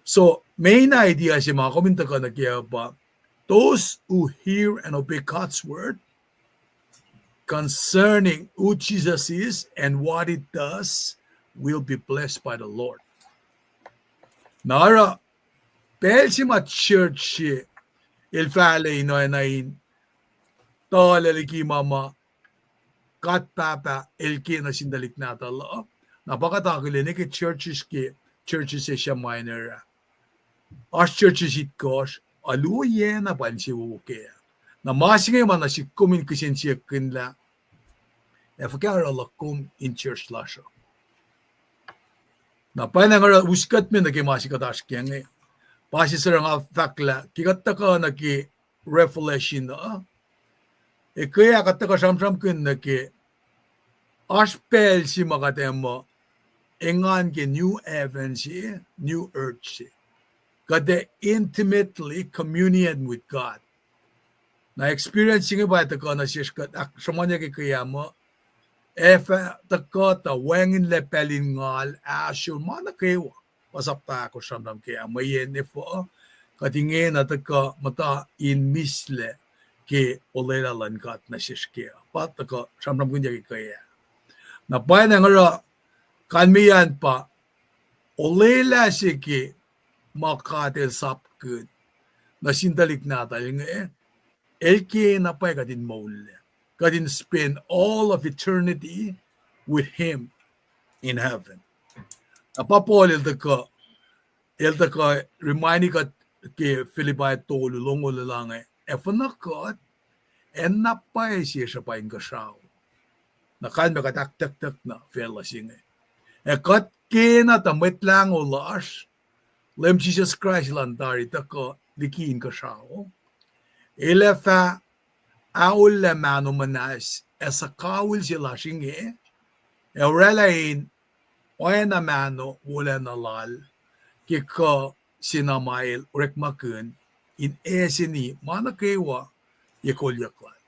So, main idea se ma kom in tuhkuh nuh kac uh pa, those who hear and obey God's word concerning who Jesus is and what it does will be blessed by the Lord. Na oruh, pacl se ma church se el fahlac in oacna in tuhlac liki ma ma God Pahpah el ke nuh sin tuhlihk nahtuhl uh. Na pa kuht akihlen ke churches ke, churches Asia Minor ah, oasr churches itkohsr, alu oacna pa insewowo kac. Na ma se inge ma nuh sihk kom in kihsen siyuck kihn lah, ac fuhkah oruh luhk kom in church lasr uh. Na pwacnwacng oruh us kuht me nuh ke ma se kuht oasr kac inge. Pa se suc nga fahk lah ke kuht tuhkuh nuh ke Revelation uh, ac ke ah kuht tuhkuh sramsramkihn nuh ke oasr pacl se ma kuht ac muh engan ke new heaven se, new earth se. Kuht ac intimately communion with God. Na experience se inge pa tuhkuh nuh sesr kuht ahksruhmuhnyuck ke ke ah muh, ac fah tuhkuh tuh wacngihnlac pacl in ngal, ahsor, ma nuh kwewa. Pa sapta ahkosr sramsram ke ah, mweyen efuh, kuht ingena tuhkuh muhta in mihslac ke olwelah luhn God nuh sesr ke ah. Pa tuhkuh sramsramkihnyuck ke ke ah. Na pwacnwacng oruh kalmeyac pa olwelah se ke ma God el sapkihn nuh sin tuhlihk nahtuhl inge, el ke na pwacye kuht in moullac. Kuht in spend all of eternity with him in heaven. Na pa Paul el tuhkuh, el tuhkuh remind kuht ke Philippi tolu longoul ah inge, ac fin kuht, ac na pwacye sesr uh pa inkuhsrao. Na kalmac kuht ahktucktuck na facluh se inge. Ac kuht kena tuh Mwet Lahngo lasr, Leum Jisus Kraist elan tari tuhkuh liki inkuhsrao, el ac fah aollac mahno muhnahs ac suhkawihl se lasr inge, ac oraclah in oacna mahno wolacna lal, ke kuh se na ma el orekmakihn in eseni ma nuh kwewa ye kolyuck lal.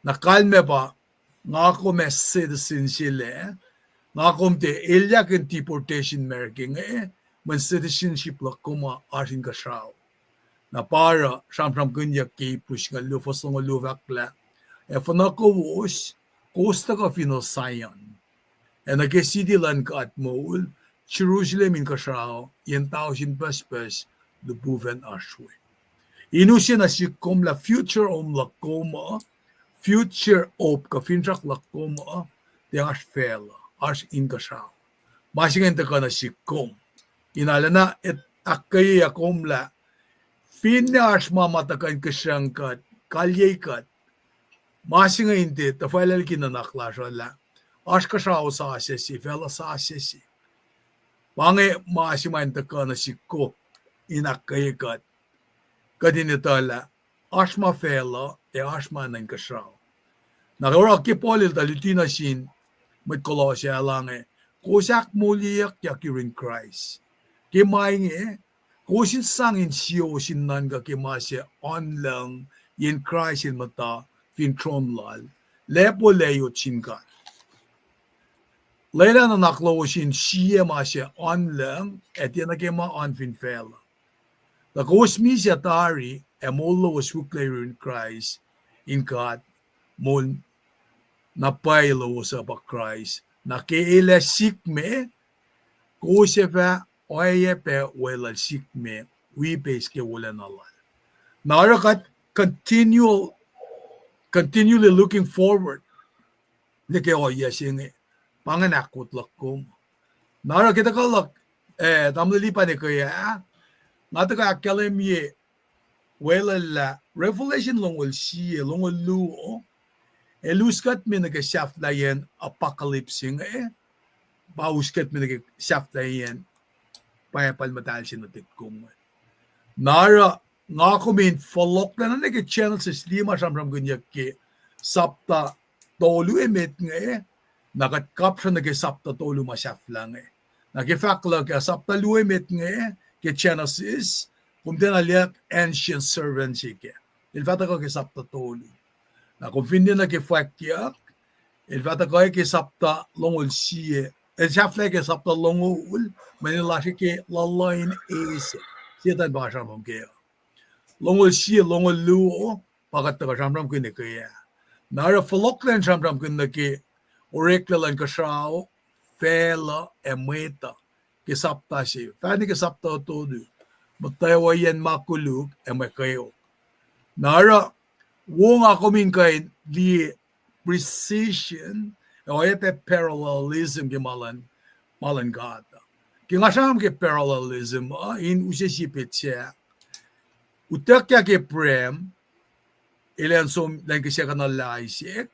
Na kalmac pa, nga kom ac citizen se lac, nga kom tiac elyah in deportation marking, eh, mweyen citizenship luhk kom uh oasr inkuhsrao. Na pa oruh sramsramkihnyuck ke Hebrew singucul luo, fuhs longoul luo fahk lah, ac fin kowos, kowos tuhkuh finohl Zion, ac nuh ke city luhn God moul, Jerusalem inkuhsrao, yen tausin pucspucs lihpufacn oasr we. In use nuh sihk kom lah future home luhk kom uh, future hope kuh finsrak luhk kom uh, tiac oasr facluh, oasr inkuhsrao. Ma se inge in tuhkuh nuh sihk kom. In arulacna ahkkweyeyuck kom lah finne oasr ma ma tuhkuh in kihsrucng kuht, kalyei kuht, ma se inge in tiac tuhfahlah liki nuhnak lasr uh lah oasr kuhsrao sasuc se, facluh sasuc se. Pa inge ma se ma in tuhkuh nuh sihk kom in ahkkweye kuht, kuht in etuh lah oasr ma facluh ac oasr ma nuh inkuhsrao. Na oruh ke Paul el tuh luti nuh sin mwet Kolosse ah inge, kowos ahkmoulyeiyuckyak yurin Kraist. Ke ma inge, kowos in sang insiyowos in nuhnkuh ke ma se oan lucng yen Kraist el muhta fin tron lal, lacpo layot sin God. Lwelah nuhnak lowos in sie ma se oan lucng, ac tiacna ke ma oan fin facluh. Tuh kowos misac tari, ac moul lowos wihklac yurin Kraist in God, moul na pwacye lowos uh pa Kraist. Na ke el ac sikme, kowos ac fah oacyacpac weluhl sikme, wi ipeis ke wolacna lal. Na oruh kuht continual, continually looking forward nuh ke ohiyac se inge, pa ingacn ahkwot luhk kom. Na oruh ke tuhkuh luhk, eh, tamuhlwel Lipan ekuh ah, nga tuhkuh ahkkahlwemye weluhl lah Revelation longoul sie, longoul luo, el us kuht me nuh ke sahflahiyacn apocalypse inge, pa us kuht me nuh ke sahflahiyacn Bible muhtahl se nuhtihk kom inge. Na oruh nga kom in fohlohklac nuh ke Genesis liye ma sramsramkihnyuck ke sapta tolu emet inge, na kuht kapsra nuh ke sapta tolu ma sahflah inge. Na ke fahk luhk ah sapta luo emet inge, ke Genesis, kom tiacna liye ancient servant se kac. El fah tuhkuh ke sapta tolu. Na kom fin liye nuh ke fwackyuck, el fah tuhkuh ke sapta longoul sie, el sahflah ke sapta longoul, mweyen el oasr ke luhluh in eis, Setuhn pa sramsram kac. Longoul sie, longoul luo, pa kuht tuhkuh sramsramkihn ekuh ah. Na oruh fohlohklac in sramsramkihn nuh ke oreklac luhn kuhsrao, facluh, ac mwet uh, ke sapta se, fahni ke sapta tolu, muhtwacwacyacn ma koluk ac mwe kweok. Na oruh, wo nga kom in kuh in liye precision, ac oacyacpac parallelism ke ma luhn, ma luhn God. Ke nga sramsram ke parallelism uh, in use sie petsac. Utuckyak Abraham, el an som lwen kihsackuhnuhl lah Isaac,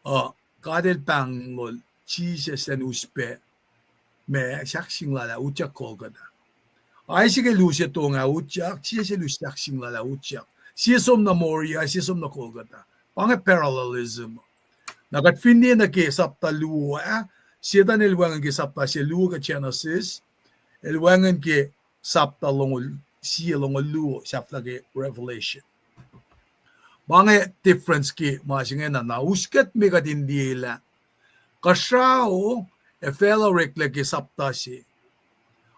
uh, God el pahnglol Jisus elan us pac ma sahk sing lal ah utyak Golgotha. Isaac el use tong ah utyak, Jisus el us sahk sing lal ah utyak. Sie som nuh Moriah, sie som nuh Golgotha. Pa inge parallelism. Na kuht fin liye nuh ke sapta luo ah, Setuhn el wacngihn ke sapta se luo ke Genesis, el wacngihn ke sapta longoul sie, longoul luo, sahflah ke Revelation. Pa inge difference ke ma se ingena, na us kuht me kuht in liye lah kuhsrao ac facluh oreklac ke sapta se.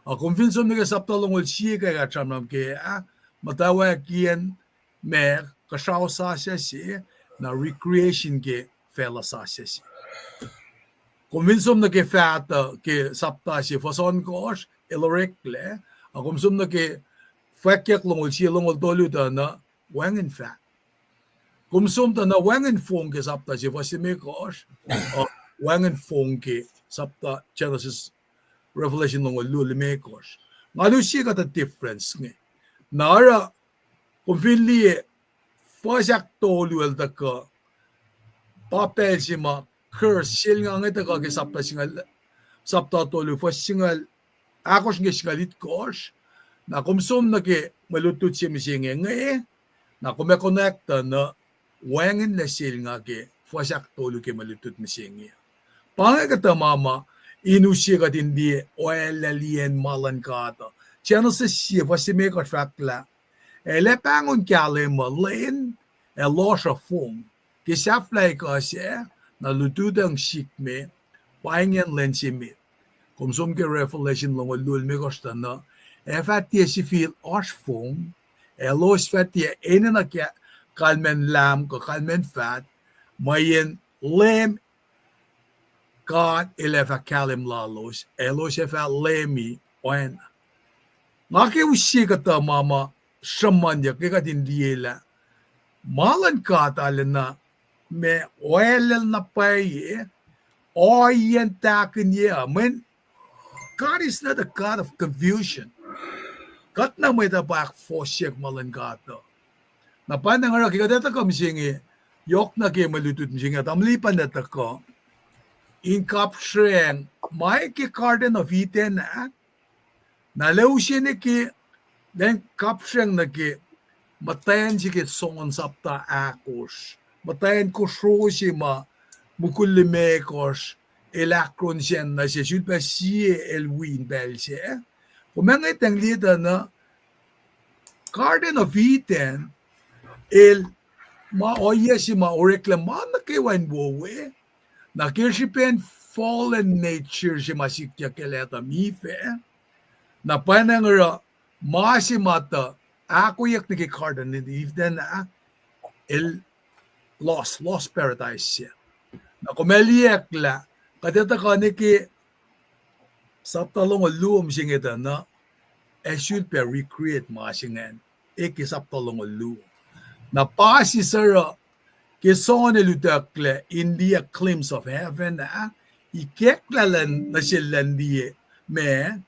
Ac kom fin som nuh ke sapta longoul sie ke kuht sramsram ke ah, muhtwacwacackiyacn ma kuhsrao sasuc se, na recreation ke facluh sasuc se. Kom fin som nuh ke fahtuh ke sapta se fuhs ohnkohsr, el oreklac, ac kom som nuh ke fwackyuck longoul sie, longoul tolu tuh na wacngihn faht. Kom som tuh na wacngihn fong ke sapta se fuhs limekohsr, uh, wacngihn fong ke sapta Genesis, Revelation longoul luo limekohsr. Nga lusie kuhtuh difference inge. Na oruh, kom fin liye, fuhs ahktolu el tuhkuh, pa pacl se ma curse, selnga inge tuhkuh ke sapta singucul, sapta tolu, fuhs singucul ahkosr nuh ke singucul itkohsr, na kom som nuh ke mwe lutlut se mihsenge inge, na kom ac konwacack tuh na wacngihnlac selnga ke fuhs ahktolu ke mwe lutlut mihsenge. Pa inge kuhtuh ma ma in use kuht in liye oaclacliyacn ma luhn God uh. Genesis sie fuhs limekohsr fahk lah, el ac pahngon kahlwem uh lwen, ac lohsr uh fong. Ke sahflah ekuh sac, na lututacng sikme, pa ingacn lwen se met. Kom som ke Revelation longoul luo limekohsr tuh na, ac fah tiac sifil oasr fong, elos fah tiac enenuh ke kalmacn lahm kuh kalmacn faht, mweyen Leum God El ac fah kahlwem lalos, elos ac fah leumi oacna. Nga ke use kuhtuh ma ma sruhmuhnyuck ke kuht in liyelah ma luhn God arulacna ma oalel na pwacye, ohiyacn tahkihnye uh. Mweyen God is not a God of confusion. Kuht na mwet uh pa ahkfohsyak ma luhn God uh. Na pa na nga oruh ke kuht etuh kuh mihsenge, yohk nuh ke mwe lutlut mihsenge, tamuhlwel Lipan etuh kuh in kapsreng ma ke Garden of Eden ah, na lah use nuh ke, lah in kapsreng nuh ke muhtwacn se ke John sapta ahkosr, muhtwacn kosro se ma mukul limekohsr el ahkrohn sacn nuh sel, sulpac sie el wi in pacl sac. Kom ac ngwetacng liye tuh na Garden of Eden el ma ohiyac se ma oreklac ma nuh kwewa in wowo, na ke srihpen fallen nature se ma sikyak ke Adam Eve, na pwacnwacng oruh ma se ma tuh ahkoeyuck nuh ke Garden of Eden ah, el lost, lost paradise se. Na kom ac liyeack lah kuht etuh kuh nuh ke sapta longoul luo mihsenge tuh na ac sulpac recreate ma se ingacn, e ke sapta longoul luo. Na pa sisor uh, ke John el utucklac in liye glimpse of heaven ah, ikacklah nuh sel lah in liye ma,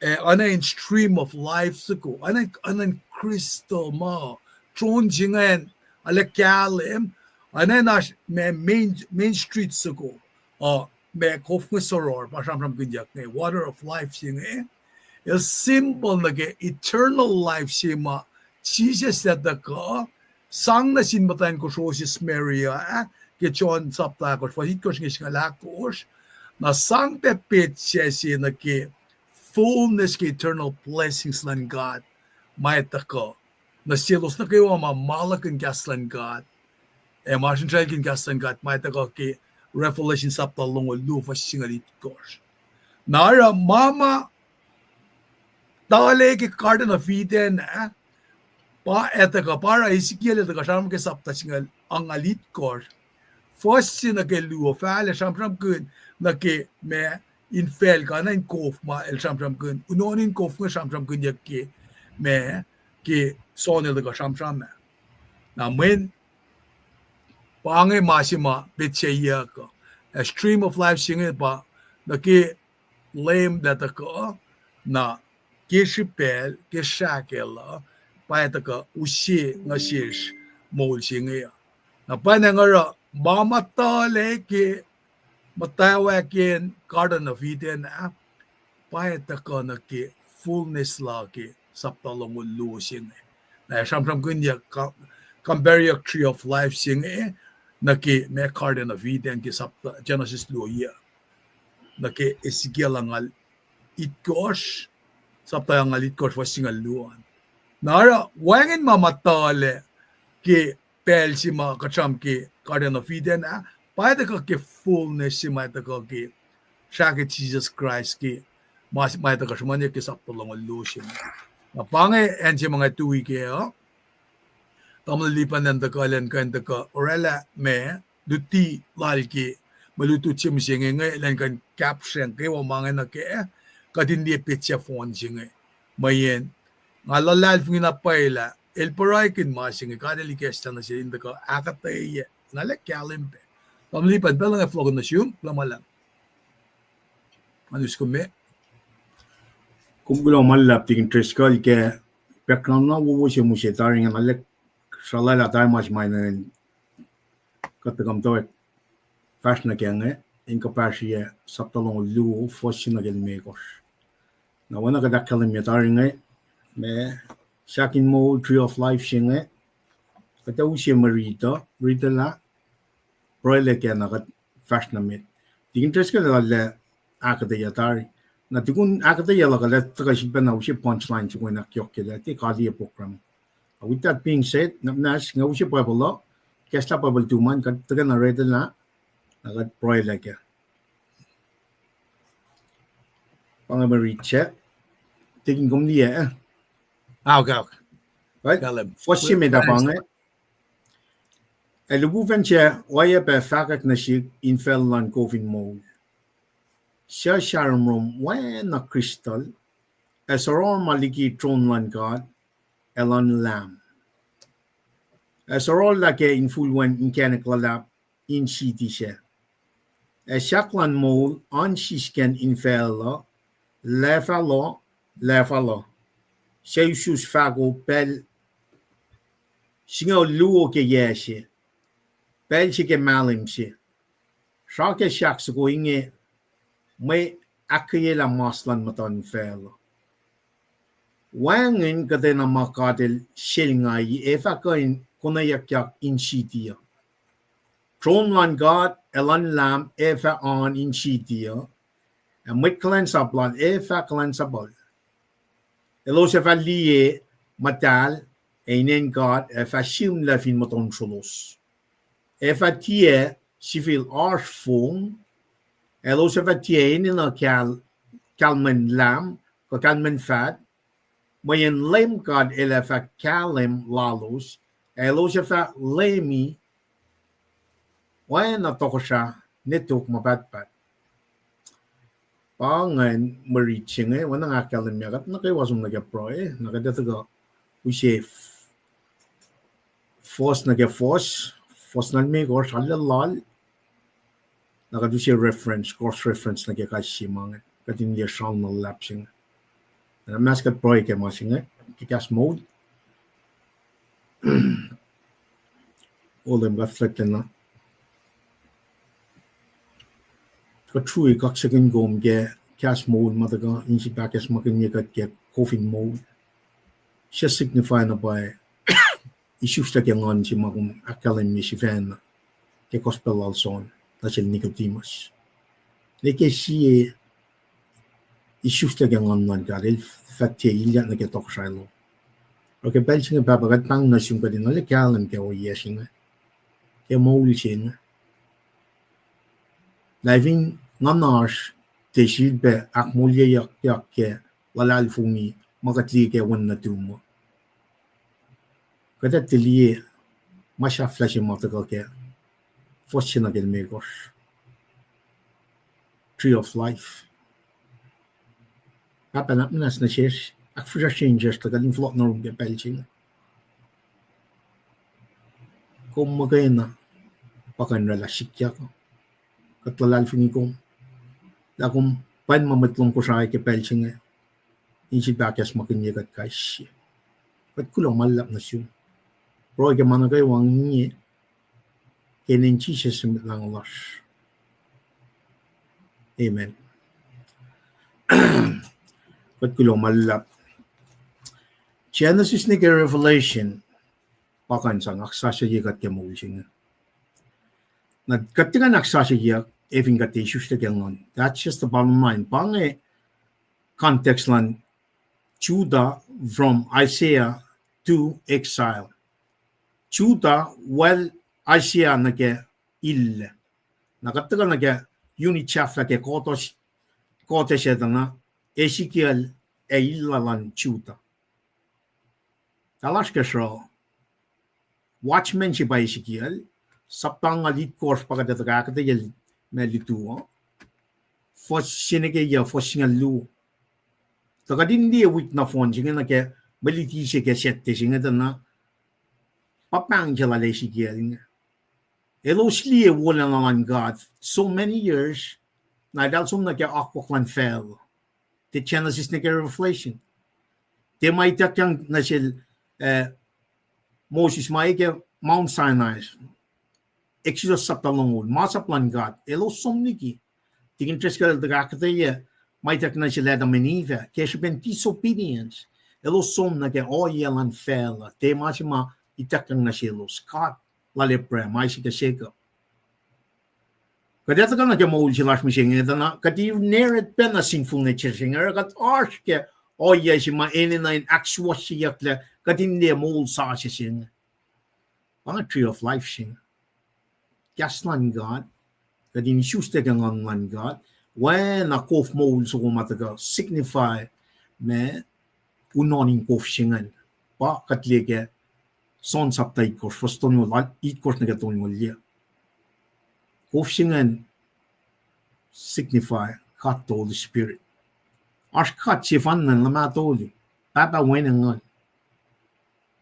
eh, oacna in stream of life soko, oacna, oacna in crystal ma, tron se ingacn, arlac kahlwem, oacna in oasr ma main, main street soko, uh, ma kof inge soror, pa sramsramkihnyuck inge, water of life se inge, el symbol nuh ke eternal life se ma Jisus el tuhkuh, sang nuh sin muhtwacn kosro se Samaria ah, ke John sapta ahkosr, fuhs itkohsr inge singucul ahkosr, na sang pac petsac se nuh ke fullness ke eternal blessings luhn God ma tuhkuh nuh selos nuh kwewa ma maluhkihn kahs luhn God, ac ma srihsraclkihn kahs luhn God ma tuhkuh ke Revelation sapta longoul luo fuhs singucul itkohsr. Na oruh ma ma tuhlac ke Garden of Eden ah, pa el tuhkuh, pa oruh Ezekiel el tuhkuh sramsram ke sapta singucul angngaul itkohsr, fuhs se nuh ke luo, fah el sramsramkihn nuh ke ma infacl kuh oacna in kof ma el sramsramkihn, unohn in kof inge sramsramkihnyuck ke ma ke John el tuhkuh sramsram ah. Na mweyen pa inge ma se ma petsac yuck uh, a stream of life se inge pa nuh ke Leum el tuhkuh, na ke srihpacl, ke srahkel uh, pa el tuhkuh use nuh sesr moul se inge uh. Na pwacnwacng oruh ma ma tuhlac ke muhtwacwacack in Garden of Eden ah, pa el tuhkuh nuh ke fullness la ke sapta longoul luo se inge. Na sramsramkihnyuck, compareyak tree of life se inge nuh ke ma Garden of Eden ke sapta Genesis luo ah, nuh ke Ezekiel angngaul itkohsr, sapta angngaul itkohsr fuhs singucul luo an. Na oruh wacngihn ma ma tuhlac ke pacl se ma kuht sramsram ke Garden of Eden ah, pa el tuhkuh ke fullness se ma el tuhkuh ke srah ke Jisus Kraist ke ma, ma el tuhkuh sruhmuhnyuck ke sapta longoul luo se inge. Na pa inge acn se ma nga tui kac uh, tamuhlwel Lipan el tuhkuh, elan kuh in tuhkuh oraclah ma luti lal ke mwe lutlut se mihsenge inge, elan kuh in kapsreng kwewa ma inge nuh kac, kuht in liye petsac fohn se inge. Mweyen nga luhlahlfongi na pwacye lah el pruhekihn ma se inge, God el ikacslah nuh sel in tuhkuh ahkuhtweyac, na lah kahlwem pac. Tamuhlwel Lipan, pacl inge fohlohk nuh sum, kuloh ma luhlahp. Anus kom me. Kom kuloh ma luhlahp, Tikin Driscoll, ke background na wowo se mihsenge tari inge, na lah sralala tari mas ma in kuht tuhkuh muhtwacwacack fahsr nuh kac inge, in kuhpahsrye sapta longoul luo, fuhs se nuh ke limekohsr. Na oacna kuht ahkkahlwemye tari inge, ma sahk in moul, tree of life se inge, kuht ac use mwe riti, riti lah, pruhe lac kac na kuht fahsr nuh met. Tikin Driscoll el ahkuhtweyac tari. Na tukun ahkuhtweyac lal, kuht ac tuhkuh sifilpacna use punchline soko in ahkyohkye lah tiac kaliyac program. Uh, with that being said, na muhnahs nga use Bible uh, kahslah Bible tuhmom, kuht tuhkuh na riti lah, na kuht pruhe lac kac. Pa inge mwe riti se. Tikin, kom liye, eh? Aok, aok. Right? Fuhs se met ah pa inge. Ac lihpufacn sac oacyacpac fahkwack nuh sihk infacl luhn kof in moul, suc sramsram oacna crystal, ac soror ma liki tron luhn God, ac luhn Lam. Ac sorollah ke infulwen inkacnek luhlahp in siti sac. Ac sahk luhn moul oan sisken infacl uh, lahfahloh, lahfahloh, suc isus fahko pacl singucul luo ke yac se, pacl se ke mahlwem se. Srah ke sahk soko inge mwe ahkkweyelah mas luhn muhtuhnfacl. Wacngihn kuhtwena ma God El selngahi ac fah kuh in konweyuckyak in siti uh. Tron luhn God ac luhn Lam ac fah oan in siti uh, ac mwet kuhlwacnsap Lal ac fah kuhlwacnsapuhl. Elos ac fah liye muhtahl, ac inen God ac fah sihmlac fin muhtuhn sulos. Ac fah tiac sifil oasr fong, ac elos ac fah tiac enenuh kahl-, kalmacn lahm kuh kalmacn faht, mweyen Leum God El ac fah kahlwem lalos, ac elos ac fah leumi oacna tohkohsrah ne tok ma pahtpaht. Pa ingacn mwe rit se inge, oacna nga ahkkahlwemye, kuht nuh kwewa som nuh ke pruhe, na kuht ac tuhkuh use f-, fuhs nuh ke fuhs, fuhs na limekohsr, arlac lal, na kuht use reference, cross reference nuh ke kais sie ma inge, kuht in liye sralna luhlahp se inge. Na mas kuht pruhe ke ma se inge, ke kahs moul. O Leum God fuhlwactlacna, kuht srui kaksakihn kom ke kahs moul ma tuhkuh in sifil ahkacsmakihnye kuht ke kof in moul. Suc signify na pwacye isuslac ke nguhn se ma kom ahkkahlwemye sifacna ke gospel lal John nuh sel Nicodemus. Ne ke sie isuslac ke nguhn luhn God, el fah tiac ilyak nuh ke tohkohsrahi lom. Oruh ke pacl se inge Pahpah, kuht pahng nuh sum kuht in arlac kahlwem ke ohiyac se inge, ke moul se inge, lah fin nguhnasr tiac sifilpac ahkmoulyeyuckyak ke luhlahlfongi ma kuht liye ke wen nuhtum uh, kuht ac tiac liye ma sahflah se ma tuhkuh ke fuhs se nuh ke limekohsr, tree of life. Pahpah, nuhnak muhnahs nuh sesr, ahkfihsracsrye insesr tuh kuht in fohlohk nuh yurum ke pacl se inge. Kom muhkwena pa kuh in oraclah sikyak. Kuht luhlahlfongi kom lah kom pa ma mwet lohm Kosrae ke pacl se inge in sifil ahkacsmakihnye kuht kais sie. Kuht kuloh ma luhlahp nuh sum. Pruhe ke ma nuh kwewa inge ke inen Jisus Mwet Lahngo lasr, amen. Kuht kuloh ma luhlahp. Genesis nuh ke Revelation pa kuh in sang ahksasucye kuht ke moul se inge. Na kuht tiac kuh in ahksasucye ac fin kuht tiac isuslac ke nguhn. That's just the bottom line. Pa inge context luhn Judah from Isaiah to exile. Judah, well, Isaiah nuh ke illac. Na kuht tuhkuh nuh ke unit sahflah ke kotos-, kotos etuh na Ezekiel ac illah luhn Judah. Tuh lasr ke sruh, watchman se pa Ezekiel, sapta ngal itkohsr pa kuht etuh ke ahkuhtweyac ma lutu uh, fuhs se nuh ke yac, fuhs singucul luo. Tuh kuht in liye wik nohfohn se inge nuh ke mwe luti se ke Saturday se inge tuh na pa pahng se lal Ezekiel inge. Elos liye wolacna luhn God so many years, na eltahl som nuh ke akwuck luhn facluh. Tiac Genesis nuh ke Revelation. Tiac ma ituckyang nuh sel, eh, Moses ma e ke Mount Sinai, Exodus sapta longoul, masap luhn God, elos som liki. Tikin Driscoll el tuh ahkuhtweyac ma ituckyang nuh sel Adam ac Eve, ke srihpen disobedience, elos som nuh ke ohiyac luhn facluh, tiac ma se ma ituckyang nuh selos, God lal Abraham, Isaac, ac Jacob. Kuht etuh kuh nuh ke moul se lasr mihsenge tuh na kuht inherit pacna sinful nature se inge, oruh kuht oasr ke ohiyac se ma enenuh in ahksuwohsyeyucklac kuht in liye moul sasuc se inge. Pa inge tree of life se inge. Kahs luhn God, kuht in isuslac ke nguhn luhn God, oacna kof moul soko ma tuhkuh signify ma unohn in kof se ingacn. Pa kuht liye ke John sapta itkohsr, fuhs tolngoul, itkohsr nuh ke tolngoul yac. Kof se ingacn signify God the Holy Spirit. Oasr God sefanna luhman tolu, Pahpah, Wen, ac Nguhn.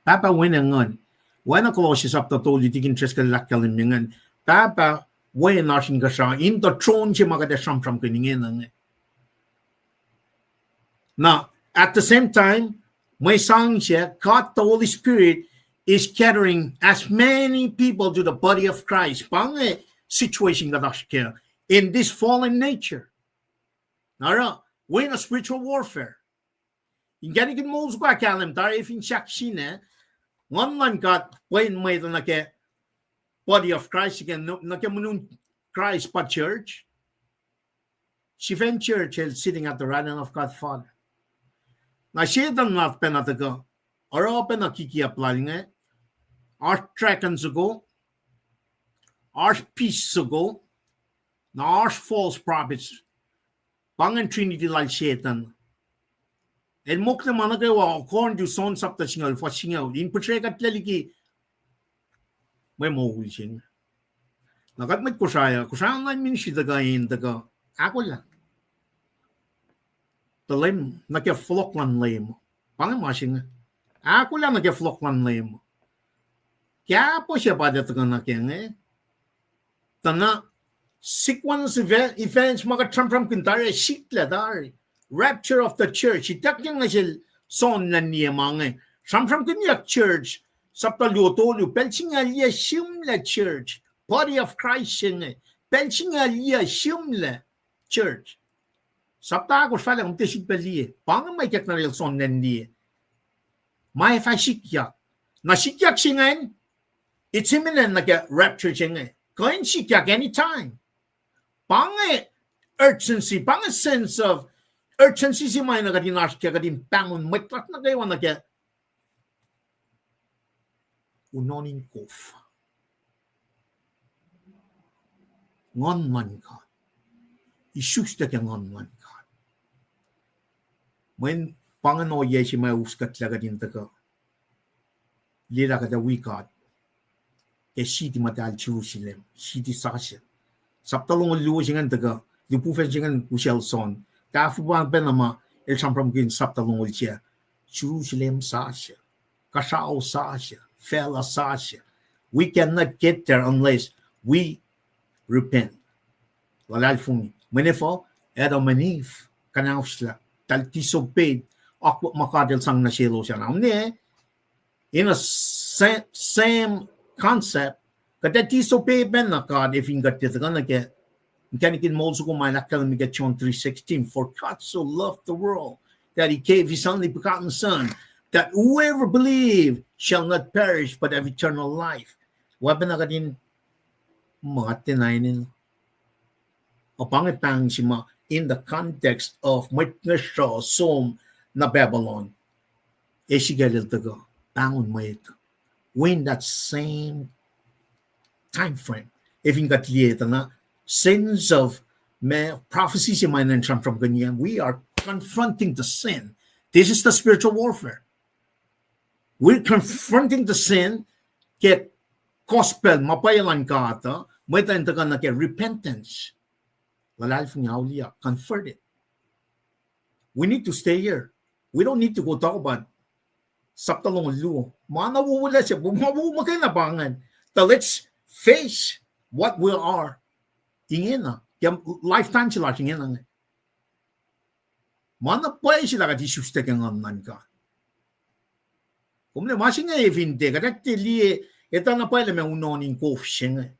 Pahpah Wen ac Nguhn. Oacna Colossians sapta tolu, tikin treskel ahkkahlwemye ingacn. Pahpah Wen oasr inkuhsrao in the throne se ma kuht ac sramsramkihn ingena inge. Na, at the same time, mwe sang se, God the Holy Spirit is gathering as many people to the body of Christ. Pa inge situation kuht oasr kac in this fallen nature. Na oruh, we're in a spiritual warfare. Inkacnek in moul soko ahkkahlwem tari fin sahksine, Nguhn luhn God pwen mwet nuh ke body of Christ, nuh ke munun Christ pa church. Sifacn church el sitting at the right hand of God Father. Na Setan na pacna tuhkuh, oruh pacna kikiap lal inge, oasr dragon soko, oasr beast soko, na oasr false prophets. Pa ingacn trinity lal Setan. El mokle ma nuh kwewa according to John sapta singucul, fuhs singucul, in portray kuhtlac liki mwe moul se inge. Na kuht mwet Kosrae uh, Kosrae online ministry tuhkuh in tuhkuh ahkolah tuh Leum nuh ke fohlohk luhn Leum. Pa inge ma se inge. Ahkolah nuh ke fohlohk luhn Leum. Kahpah se pa tuh tuhkuh nuh ke inge. Tuh na sequence events ma kuht sramsramkihn tari, sikla tari. Rapture of the church. Ituckyang nuh sel John na liye ma inge. Sramsramkihnyuck church, sapta luo tolu, pacl singucul yac sihmlac church, body of Christ se inge. Pacl singucul yac sihmlac church. Sapta ahkosr fahlah, kom tiac sifilpac liye. Pa inge ma ikackna el John na liye. Ma ac fah sikyak. Na sikyak se ingacn, it's imminent nuh ke rapture se inge. Kuh in sikyak anytime. Pa inge urgency, pa inge sense of urgency se ma na kuht in oasr kac, kuht in pahngon mwet lasr nuh kwewa nuh ke unohn in kof. Nguhn luhn God. Isuslac ke Nguhn luhn God. Mweyen pa inge ohiyac se ma us kuhtlac kuht in tuhkuh liyelah kuht ac wi God ke city muhtahl Jerusalem, city sasuc. Sapta longoul luo se ingacn tuhkuh, lihpufacn se ingacn usacl John. Tahfuh pa pacna ma el sramsramkihn sapta longoul se, Jerusalem sasuc, kuhsrao sasuc, facluh sasuc. We cannot get there unless we repent. Luhlahlfongi. Mweyen efuh, Adam and Eve kuhnaoslah, eltahl disobeyed akwuck ma God el sang nuh selos an. Aune, in a sa-, same concept, kuht ac disobey pacna God ac fin kuht tiac tuhkuh nuh ke inkacnek in moul soko ma el ahkkahlwemye ke John three sixteen, For God so loved the world that he gave his only begotten Son, that whoever believe shall not perish but have eternal life. Oacpacna kuht in muh kuht tiacna enenuh. Ac pa inge pahng se ma in the context of mwet inge sruh som nuh Babylon, Ezekiel el tuhkuh pahngon mwet. Within that same time frame, ac fin kuht liye tuh na, sense of ma prophecy se ma enenuh in sramsramkihn, we are confronting the sin. This is the spiritual warfare. We're confronting the sin ke gospel ma pwacye luhn God uh, mwet uh in tuhkuh nuh ke repentance. Luhlahlfongi, auliyak, converted. We need to stay here. We don't need to go talk about sapta longoul luo. Ma na wowo lah se, ma wowo muhkwena pa ingacn. Tuh let's face what we are. Ingena, ke lifetime se lasr ingena inge. Ma na pwacye se lah kuht isuslac ke Nguhn luhn God. Kom liye ma se inge fin tiac kuht ac tiac liye, etuh na pwacye lah ma unohn in kof se inge.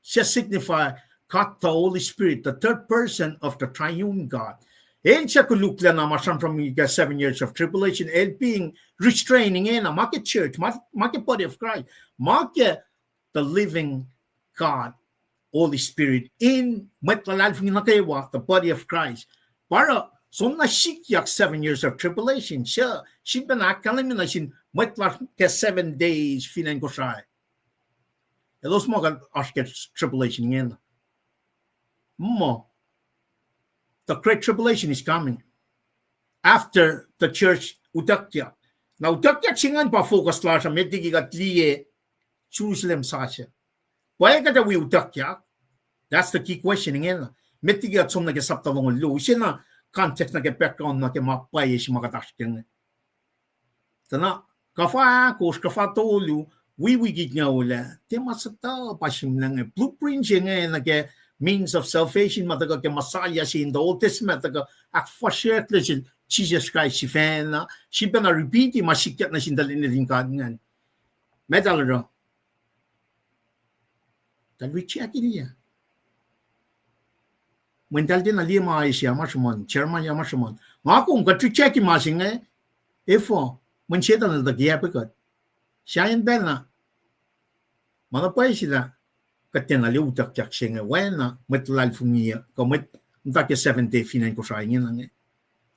Suc signify God the Holy Spirit, the third person of the triune God. El suc koluklacna ma sramsram ke seven years of tribulation, el being restraining ingena, ma ke church, ma, ma ke body of Christ, ma ke the living God, Holy Spirit, in mwet luhlahlfongi nuh kwewa, the body of Christ. Pa oruh, soenna sikyak seven years of tribulation, suc, sifilpacna ahkkahlwemye nuh sin mwet lasr ke seven days fin acn Kosrae. Elos muh kuh oasr ke tribulation ingena. Muh, the great tribulation is coming after the church utuckyak. Na utuckyak se ingacn pa focus lasr uh, met liki kuht liye Jerusalem sasuc. Pwacye kuht ac wi utuckyak? That's the key question ingena. Met liki kuht som nuh ke sapta longoul luo, use na context nuh ke background nuh ke ma pwacye se ma kuht oasr ke inge. Tuh na, Kuhfa ahkosr, kuhfa tolu, wi wik itngoul ah, tiac ma suhtuh pa sihmlac inge. Blueprint se inge nuh ke means of salvation ma tuhkuh ke Messiah se in the Old Testament, tuhkuh ahkfahsryucklac sel Jisus Kraist sifacna, sifacna repeat ma sikyak nuh sin tuhlihk nuhtin God ingacn. Metal oruh. Eltahl reject-ilyac. Mweyen eltahl tiacna liye ma Isaiah ma sruhmuhn, Jeremiah ma sruhmuhn. Nga kom kuht reject-i ma se inge, efuh, mweyen Setan el tuh kiacpwe kuht. Sahyacn pacl na, ma na pwacye lah, kuht tiacna liye utuckyak se inge, oacna mwet luhlahlfongi uh, kuh mwet muhta ke Seventh Day fin acn Kosrae ingena inge.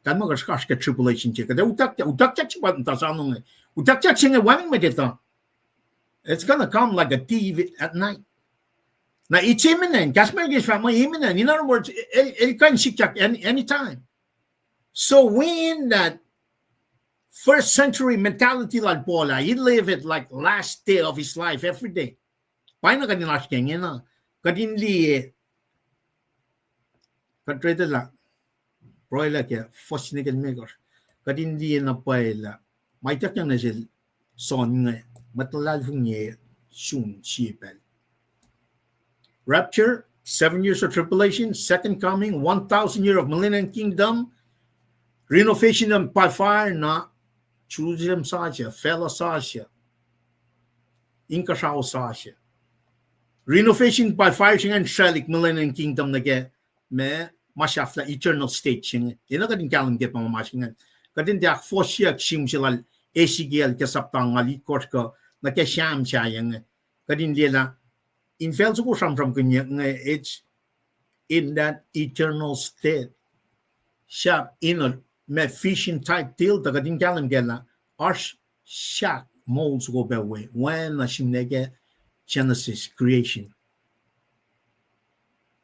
Kalmac kuht srihkasr ke tribulation se, kuht ac utuckyak, utuckyak se pa muhta soano inge. Utuckyak se inge wacngihn mwet etuh. It's gonna come like a thief at night. Now, it's imminent. Kahs Merike fahk muh imminent. In other words, el, el kuh in sikyak any, anytime. So we in that first century mentality lal Paul ah, he lived it like last day of his life every day. Pa na kuht in oasr ke ingena, kuht in liye, kuht read lah, pruhe lah ke fuhs se nuh ke limekohsr, kuht in liye na pwacye lah ma ituckyang nuh sel John inge, mwet luhlahlfongi sun sie pacl. Rapture, seven years of tribulation, second coming, one thousand year of millennium kingdom, renovation by fire, na Jerusalem sasuc, facluh sasuc, inkuhsrao sasuc. Renovation by fire se ingacn sraclihk millennium kingdom nuh ke ma, ma sahflah eternal state se inge. Enenuh kuht in kahlwem ke pa ma se ingacn. Kuht in tiac ahkfohsyeyuck sihm se lal Ezekiel ke sapta nga litkosr kuh nuh ke Sam sahyac inge. Kuht in liye lah infacl soko sramsramkihnyuck inge, it's in that eternal state. Sahp in a ma vision type deal, tuh kuht in kahlwem kac lah oasr sahk moul soko pac we, oacna sihmlac ke Genesis, creation.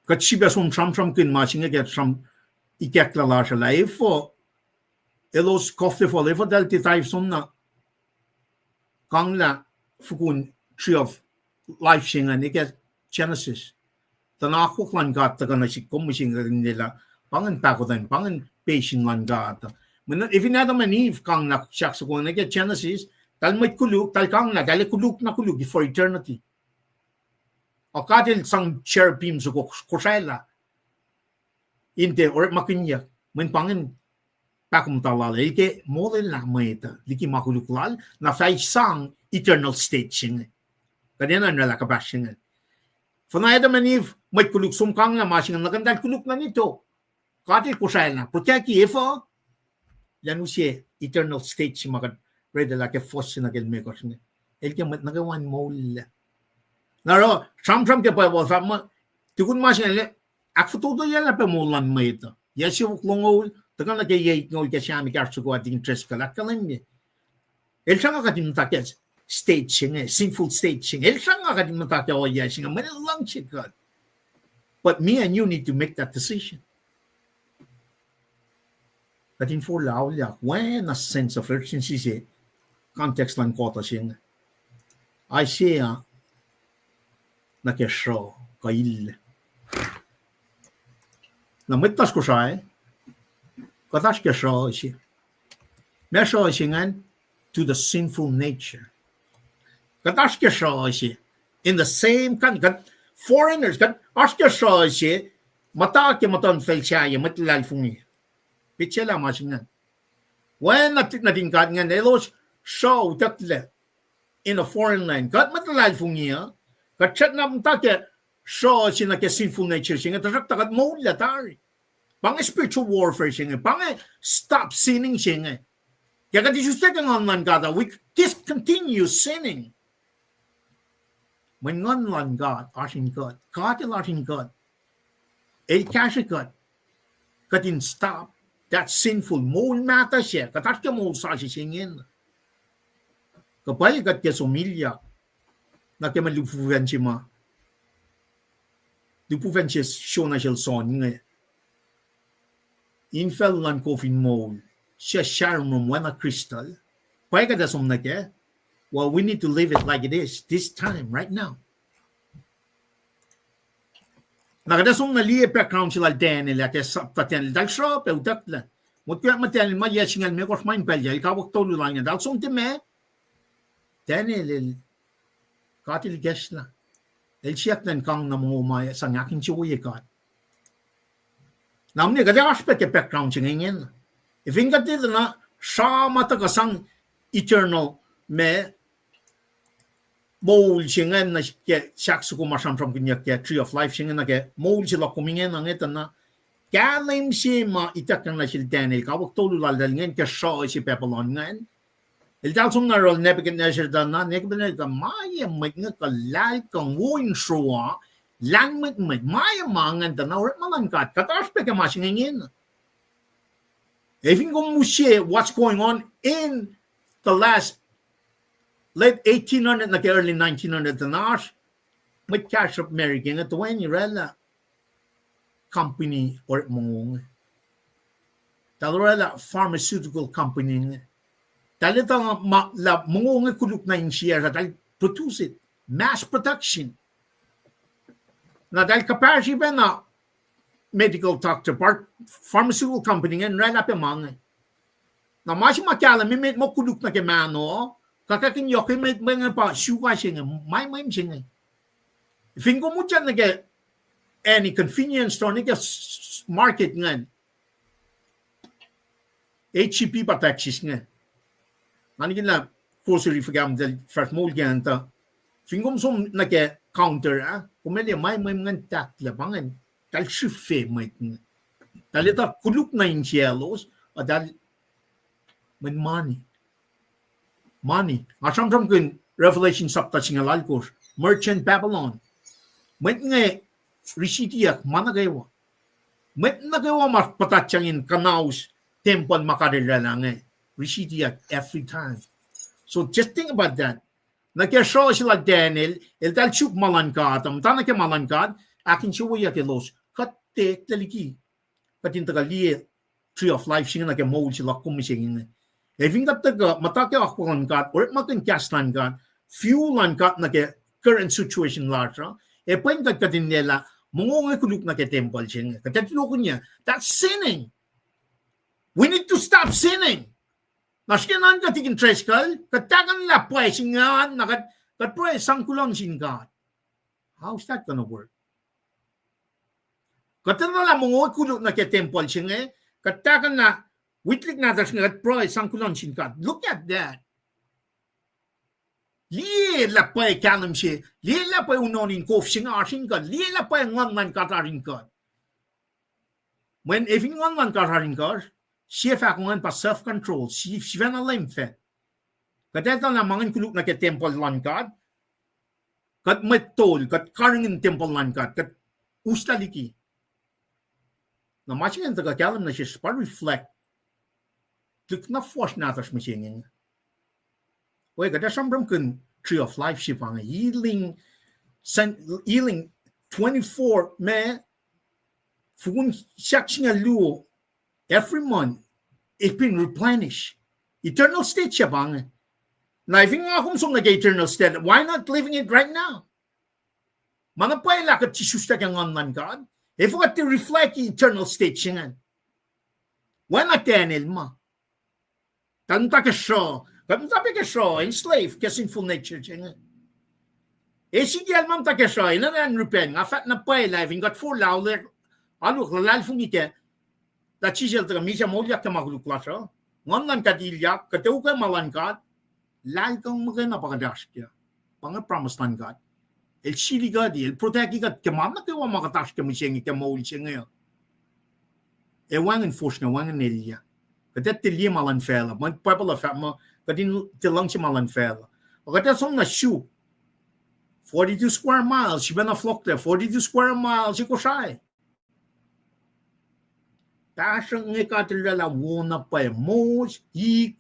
Kuht sifilpac som sramsramkihn ma se inge ke sram ikacklah lasr uh lah efuh elos kofle fal, efuh eltahl tiac dive som na kanglah fukun tree of life se ingacn, eke Genesis. Tuh na akwuck luhn God tuhkuh nuh sihk, kom mihsenge kuht in liye lah pa ingacn pahkotwen, pa ingacn passion luhn God. Mweyen fin Adam and Eve kanglah sahk soko ingacn ke Genesis, eltahl mwet koluk, eltahl kanglah, eltahl ac koluk na koluk for eternity. Ac God El sang cherubim soko kosralah in tiac orekmakihnyuck, mweyen pa ingacn pahkomuhta lal, El ke molwelah mwet uh liki ma koluk lal, na fah sang eternal state se inge. Kuht enenuh in oraclah kuhpahsr se ingacn. Fin Adam and Eve mwet koluk, som kanglah ma se ingacn, na kuh eltahl koluk nuh in tok, God El kosralah, protect-i efuh? Elan use eternal state se ma kuht read lah ke fuhs se nuh ke limekohsr inge. El ke mwet nuh kwewa in moul. Na oruh sramsram ke Bible fahk muh, tukun ma se inge, ahkfototoyelah pac moul luhn mwet uh. Yac siofok longoul tuhkuh nuh ke yac itngoul ke Sam ekahsr soko ah, Deacon Driscoll ahkkahlwemye, el sruhnga kuht in muhta ke state se inge, sinful state se inge. El sruhnga kuht in muhta ke ohiyac se inge, mweyen el luhngse kuht. But me and you need to make that decision. Kuht in forlah auliyak, oacna sense of urgency se, context luhn quarter se inge. Isaiah nuh ke sruh kuh ill. Na mwet lasr Kosrae, kuht oasr ke sruh se. Ma sruh se ingacn, to the sinful nature. Kuht oasr ke sruh se. In the same kind, kuht foreigners, kuht oasr ke sruh se, muhta ke muhtuhnfacl sahyac, mwet luhlahlfongi. Petsacelah ma se ingacn. Oacna nuhtin God ingacn, elos sruh utucklac in a foreign land. Kuht mwet luhlahlfongi uh, kuht srackna muhta ke sruh se nuh ke sinful nature se inge, tuhsruhktuh kuht moullah tari. Pa inge spiritual warfare se inge, pa inge stop sinning se inge. Ke kuht isuslac ke nguhn luhn God uh, we discontinue sinning. Mweyen nguhn luhn God oasr in kuht, God El oasr in kuht. El kahsrwe kuht, kuht in stop that sinful moul mahtuh se, kuht oasr ke moul sasuc se ingena. Kuh pwacye kuht ke som ilyak nuh ke mwe lihpufacn se ma, lihpufacn se sona sel John inge, infacl luhn kof in moul, se sharmrom oacna crystal. Pwacye kuht ac som nuh kac? Well, we need to live it like it is, this time, right now. Na kuht ac som nuh liye background se lal Daniel ah ke sapta ten, eltahl sruh pac utucklac. Motko muh Daniel ma yac singucul limekohsr ma in pacl yac, el kawuck tolu lal inge, eltahl som tiac ma Daniel el, God el ikacslah. El siyuck elan kang na mongo ma sang ahkinsewowoye God. Na mwe kuht ac oasr pac ke background se inge ingena. Fin kuht etuh na sra ma tuhkuh sang eternal ma moul se ingacn nuh ke sahk soko ma sramsramkihnyuck ke Tree of Life se inge nuh ke moul se luhk kom ingena inge tuh na kahlwem se ma ituckyang nuh sel Daniel, kawuck tolu laltahl ingacn ke sruh se Babylon ingacn. Eltahl som na yohrohl Nebuchadnezzar tuh na, Nebuchadnezzar tuh ma ye mwet inge kuh lahlkong wo in sroa, lahlmwetmwet, ma ye ma ingacn tuh na orekma luhn God, kuht oasr pac ke ma se inge ingena. Ac fin kom use what's going on in the last late eighteen hundred nuh ke early nineteen hundred tuh na oasr mwet kahsruhp America inge toeni oraclah company orekma mongo inge. Eltahl oraclah pharmaceutical company inge. Eltahl etuh ma lah mongo inge koluk nuh insiyacsr, eltahl produce it, mass production. Na eltahl kuhpahsri pacna medical doctor, pharmaceutical company inge in oraclah pac ma inge. Na ma se ma kahlwem, emet muh koluk nuh ke mahno, kuh kuh in yohk emet ma inge pa suka se inge, ma mwe se inge. Fin kom utyak nuh ke any convenience store, nuh ke market ingacn, H E B pa Texas inge. Nga nihkihn lah grocery fuhkah muhtahl fahsr moul ke an tuh, fin kom som nuh ke counter ah, kom ac liye ma mwe ingacn tahklah pa ingacn, eltahl srihfe mwet inge. Eltahl etuh koluk nuh insiyaclos, eltahl mwe mani. Mani. Nga sramsramkihn Revelation sapta singucul alkosr, merchant Babylon. Mwet inge risitiyuck ma nuh kwewa. Mwet nuh kwewa ma puhtatyang in kuhnaus tempuhl ma God El oraclah inge, risitiyuck every time. So just think about that. Nuh ke sruh se lal Daniel, eltahl suk ma luhn God, muhta nuh ke ma luhn God, ahkinsewowoyeyuck elos, kuht tiac eklac liki kuht in tuhkuh liye Tree of Life se inge nuh ke moul se luhk kom mihsenge inge. Ac fin kuht tuhkuh muhta ke akwuck luhn God, orekmakihn kahs luhn God, view luhn God nuh ke current situation lasr uh, ac pwen kuht kuht in lwelah mongo inge koluk nuh ke tempuhl se inge. Kuht ac tulokihnyac, that's sinning. We need to stop sinning. Na srihke nuhnkuh Tikin Driscoll, kuht tahkuhnlah pwacye sin God, na kuht, kuht pruhe sang kuloh nuh sin God. How's that gonna work? Kuht enenuh lah mongo koluk nuh ke tempuhl se inge, kuht tahkuhnlah witlik nahtuhsr inge, kuht pruhe sang kuloh nuh sin God. Look at that. Liye lah pwacye kahlwem se, liye lah pwacye unohn in kof se inge oasr in kuht, liye lah pwacye Nguhn luhn God oasr in kuht. Mweyen fin Nguhn luhn God oasr in kuht, sie fahko ingacn pa self-control, si-, sifacna leum fact. Kuht etuh lah ma ingacn koluk nuh ke tempuhl luhn God, kuht mwet tol, kuht karihngihn tempuhl luhn God, kuht uslah liki. Na ma se ingacn tuhkuh kahlwem nuh sesr pa reflect. Tuhlihk na fuhsr nahtuhsr mihsenge inge. Oe, kuht ac sramsramkihn Tree of Life se pa inge, healing, sen-, healing twenty-four, ma, fokun sahk singucul luo, every month, it's been replenished. Eternal state se pa inge. Na fin nga kom som nuh ke eternal state, why not living it right now? Ma na pwacye lah kuht tiac isuslah ke Nguhn luhn God, efuh kuht tiac reflect eternal state se ingacn? Oacna Daniel ma. Eltahl muhta ke sruh, kuht muhta pac ke sruh, enslaved ke sinful nature se inge. Ezekiel ma muhta ke sruh, enenuh in repent, nga fahk na pwacye lah fin kuht forlah, alu, alu luhlahlfongi kac lah Jisus El tuhkuh misac moulyak ke ma koluk lasr uh, Nguhn luhn God ilyak, kuht ac ukwe ma luhn God, lahlkong muhkwena pa kuht oasr kac. Pa inge promise luhn God. El sili kuht, El protect kuht ke ma nuh kwewa ma kuht oasr kac mihsenge ke moul se inge. Ac wacngihn fosrngah, wacngihn elyah. Kuht ac tiac liye ma luhn facluh. Mwe Bible uh fahk muh kuht in tiac luhngse ma luhn facluh. Kuht ac som nuh suk forty-two square miles, sifacna fohlohklac, forty-two square miles, e Kosrae. Pahsruh inge God El oraclah wona pwacye, moss, ik,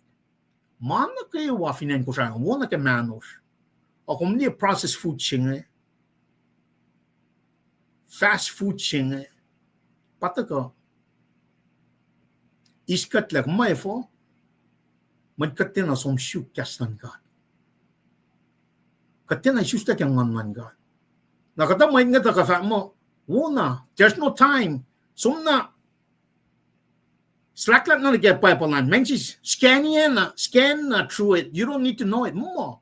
ma nuh kwewa fin acn Kosrae, wona ke mahnosr. Ac kom liye processed food se inge, fast food se inge, pa tuhkuh eis kuhtlac, kom efuh? Mweyen kuht tiacna som suk kahs luhn God. Kuht tiacna isuslah ke Nguhn luhn God. Na kuhtuh mwet inge tuhkuh fahk muh, wona, there's no time. Som na, slahklahk nuh ke Bible an, man sis scan na, scan na through it. You don't need to know it. Muh.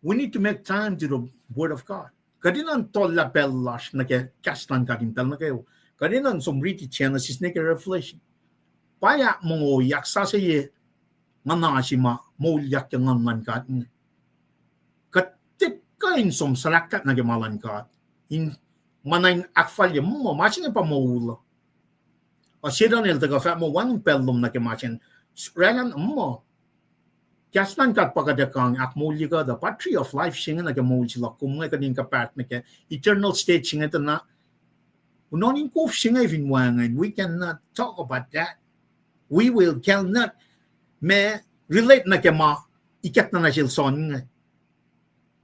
We need to make time to the Word of God. Kuht enenuh in tohllah pacl lasr nuh ke kahs luhn God in pacl nuh kwewa. Kuht enenuh in som riti Genesis nuh ke Revelation. Pwacye mongo yak sasuc ye nguhna se ma moulyak ke nguhn luhn God inge. Kuht tiac kuh in som suhlahklahk nuh ke ma luhn God in ma na in ahkfalye muh ma se inge pa moul uh. Ac Setan el tuhkuh fahk muh wacngihn pacl lom nuh ke ma se inge. Oraclah muh kahs luhn God pa kuht ac kang ahkmoulye kuht uh, pa tree of life se inge nuh ke moul se luhk kom inge kuht in kuhpaht nuh ke eternal state se inge tuh na unohn in kof se inge fin wacngihn. We cannot talk about that. We will, cannot ma relate nuh ke ma ikackna nuh sel John inge.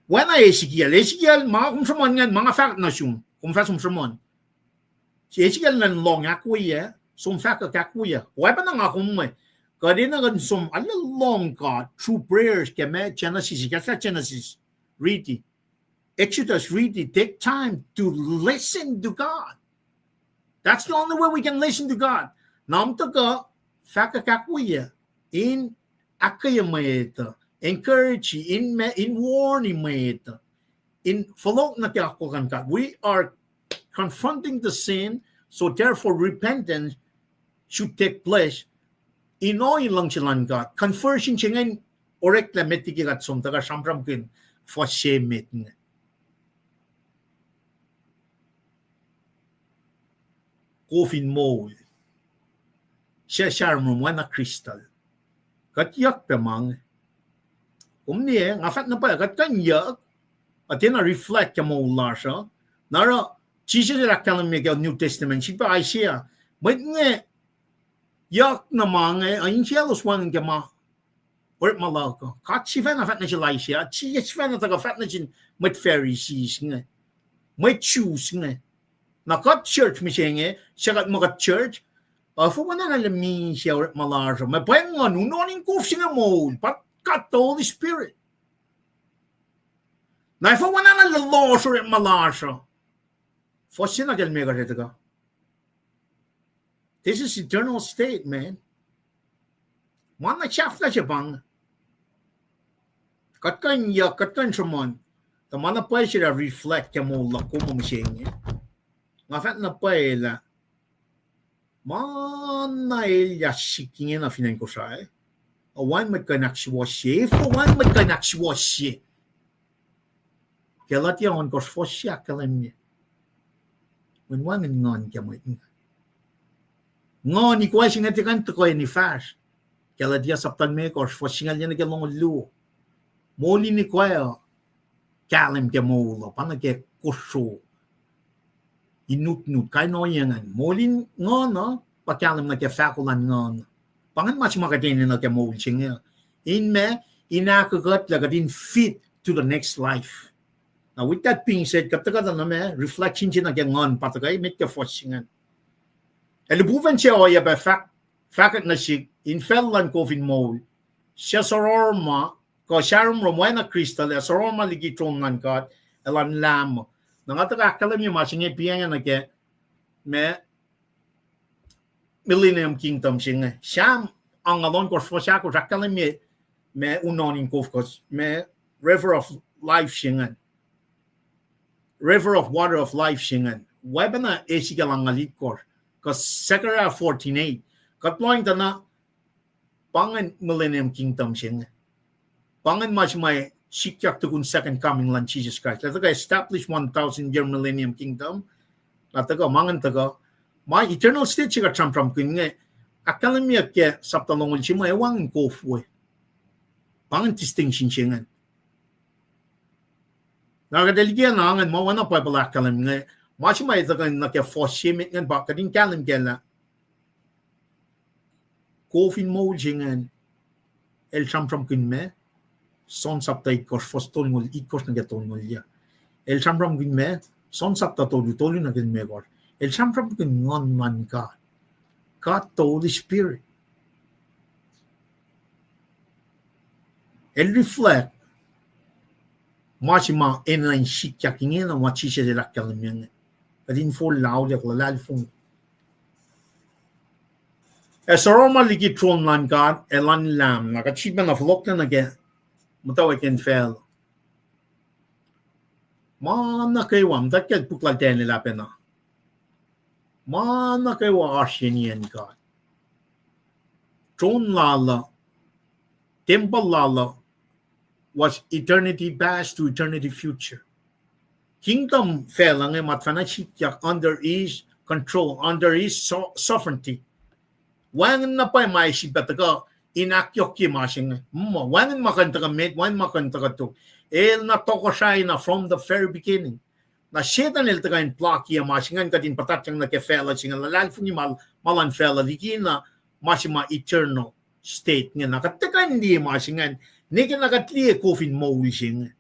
Oacna Ezekiel, Ezekiel, ma kom sruhmuhn ingacn ma nga fahk nuh sum, kom fah som sruhmuhn. Ezekiel enenuh in lohng ahkwoyac, som fahkwack ahkwoyac. Oacpacna nga kom inge, kuht enenuh in som arlac lohng God through prayers ke ma Genesis, kahs lah Genesis, riti. Exodus, riti, take time to listen to God. That's the only way we can listen to God. Na kom tuhkuh fahkwack ahkwoyac in ahkkweye mwet uh, encourage, in ma-, in warn mwet uh, in fohlohk nuh ke akwuck luhn God. We are confronting the sin, so therefore repentance should take place in ohiyac luhngse luhn God. Conversion se ingacn oreklac met liki kuht som tuhkuh sramsramkihn fuhs se met inge. Kof in moul. Suc sramsram oacna Crystal. Kuht yuck pac ma inge. Kom liye, nga fahk na pwacye, kuht kuh in yuck, kuht enenuh reflect ke moul lasr uh. Na oruh, Jisus el ahkkahlwemye ke New Testament, srihpac Isaiah. Mwet inge yuck na ma inge, ac insiyaclos wacngihn ke ma orekma luhk uh. God sifacna fahk nuh sel Isaiah, Jisus sifacna tuhkuh fahk nuh sin mwet Pharisees inge, mwet Jews inge. Na kuht church mihsenge, suc kuht muh kuht church, uh, efuh oacna lah misac orekma lasr uh, ma pweng nguhn, unohn in kof se inge moul, pa God the Holy Spirit. Na efuh oacna lah lohsr orekma lasr uh. Fuhs se na kalmac kuht etuh kuh. This is eternal state, man. Ma na sahflah se pang. Kuht kuh in yuck, kuht kuh in sruhmuhn. Tuh ma na pwacye se lah reflect ke moul luhk kom mihsenge. Nga fahk na pwacye lah ma na elyah sik ingena fin acn Kosrae, ac wacngihn mwet kuh in ahksuwohsye. Efuh wacngihn mwet kuh in ahksuwohsye? Galatia ohnkohsr fuhs se ahkkahlwemye mweyen wacngihn nguhn ke mwet inge. Nguhn ikoac se inge tiac kuh in tuhkuh in fahsr. Galatia sapta limekohsr fuhs singucul yuc nuh ke longoul luo. Moul in ikoac uh kahlwem ke moul uh, pa nuh ke kosro, in nutnut, kain ohiyac ingacn. Moul in nguhn uh pa kahlwem nuh ke fahko luhn nguhn. Pa ingacn ma se ma kuht enenuh ke moul se inge, in ma, in ahkuhtlac kuht in fit to the next life. Now, with that being said, kuht tuhkuh tuh na ma reflection se nuh ke nguhn pa tuhkuh met ke fuhs se ingacn. Ac lipufacn se ohiyac pac fahk, fahkwack nuh sihk, in facl luhn kof in moul, suc srorma, kuh sramsram oacna Crystal, ac srorma liki tron luhn God ac luhn Lam. Na nga tuhkuh ahkkahlwemye ma se inge piyacng nuh ke ma Millennium Kingdom se inge. Sam angngaul ohnkohsr fuhs ahkosr ahkkahlwemye ma unohn in kof kuh ma river of life se ingacn. River of water of life se ingacn. Oacpacna Ezekiel angngaul itkohsr, kuh Zechariah fourteen eight. Kuht lohacng tuh na pa ingacn Millennium Kingdom se inge. Pa ingacn ma se ma sikyak tukun second coming luhn Jisus Kraist. Lah tuhkuh establish one thousand year Millennium Kingdom. Lah tuhkuh, ma ingacn tuhkuh. Ma eternal state se kuht sramsramkihn inge, ahkkahlwemyeyuck ke sapta longoul se ma ac wacngihn kof we. Pa ingacn distinction se ingacn. Na kuht ac liye na ingacn ma oacna Bible ahkkahlwem inge, ma se ma ac tuhkuh nuh ke fuhs se met ingacn pa kuht in kahlwem kac lah kof in moul se ingacn, el sramsramkihn ma, John sapta itkohsr fuhs tolngoul itkohsr nuh ke tolngoul yuc. El sramsramkihn ma, John sapta tolu, tolu nuh ke limekohsr. El sramsramkihn nguhn luhn God, God the Holy Spirit. El reflect ma se ma enenuh in sikyak ingena ma Jisus el ahkkahlwemye inge. Kuht in forlah auliyak luhlahlfongi. Ac srorma liki tron luhn God ac luhn Lam. Na kuht sifacna fohlohklac nuh ke muhtwacwacack in facl. Ma nuh kwewa, muhta ke puk lal Daniel ah pacna. Ma nuh kwewa oasr yen God. Tron lal uh, tempuhl lal uh, was eternity past to eternity future. Kingdom facluh inge ma tuhfahna sikyak under his control, under his so-, sovereignty. Wacngihn na pwacye ma ac sifilpac tuhkuh in ahkyohkye ma se inge. Muh, wacngihn ma kuh in tuhkuh met, wacngihn ma kuh in tuhkuh tok. El na tohkohsrahi na from the very beginning. Na Setan el tuhkuh in block-i ma se ingacn kuht in puhtatyang nuh ke facluh se inge, luhlahlfongi ma, ma luhn facluh liki na ma se ma eternal state inge. Na kuht tuhkuh in liye ma se ingacn, ne ke na kuht liye kof in moul se inge.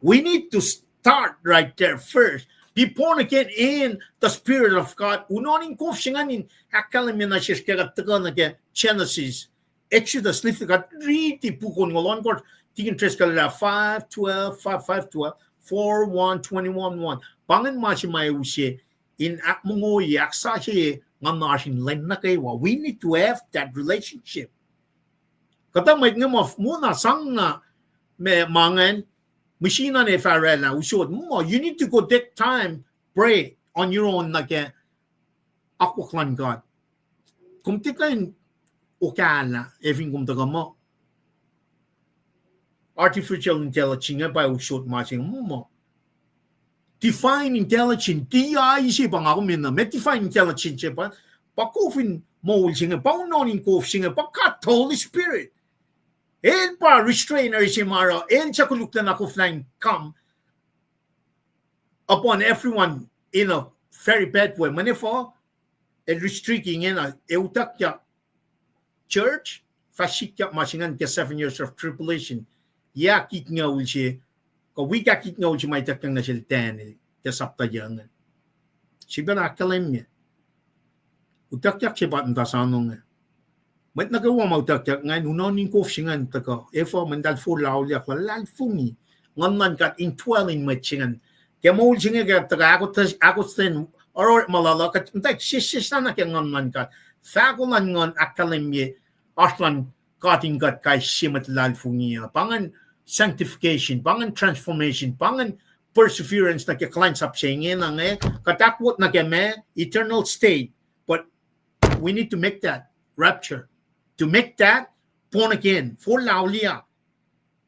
We need to start right there first. Be born again in the Spirit of God. Unohn in kof se ingacn in ahkkahlwemye nuh sesr ke kuht tuhkuh nuh ke Genesis, Exodus, lifti kuht riti puk onngoul ohnkohsr, tikin tres kalela five twelve, five, five twelve, four one, twenty-one one. Pa ingacn ma se ma use in ahkmongoye, ahksasucye nguhnasr in lwen nuh kwewa. We need to have that relationship. Kuhtuh mwet inge muh, muh na sang na ma, ma ingacn, mihsina ne fah oraclah, usot, muh, you need to go take time, pray on your own nuh ke akwuck luhn God. Kom tiac kuh in okahlah, ac fin kom tuhkuh muh artificial intelligence inge pa usot ma se inge muh. Divine intelligence, D I se pa nga kom enenuh, ma divine intelligence se pa, pa kof in moul se inge, pa unohn in kof se inge, pa God the Holy Spirit. El pa restrainer se ma oruh, el suc koluklacna koflah in come upon everyone in a very bad way. Mweyen efuh, el restrict ingena, ac utuckyak church, fah sikyak ma se ingacn ke seven years of tribulation. Yac ahkitngucul se, kuh wik ahkitngucul se ma ituckyang nuh sel Daniel ke sapta yuc ingacn. Sifilpac ahkkahlwemye. Utuckyak se pa muhta soano inge. Mwet nuh kwewa ma utuckyak ingacn, unohn in kof se ingacn tuhkuh, efuh, mweyen eltahl forlah auliyak, luhlahlfongi nguhn luhn God indwell in mwet se ingacn. Ke moul se inge ke tuhkuh ahkos-, ahkostwen orekma lal uh, kuht muhta sessesna nuh ke nguhn luhn God. Fahko luhn nguhn ahkkahlwemye oasr luhn God in kuht kais sie mwet luhlahlfongi uh. Pa ingacn sanctification, pa ingacn transformation, pa ingacn perseverance nuh ke kuhlwacnsap se ingena inge. Kuht ahkwot nuh ke ma eternal state. But we need to make that rapture. To make that born again, forlah auliyak.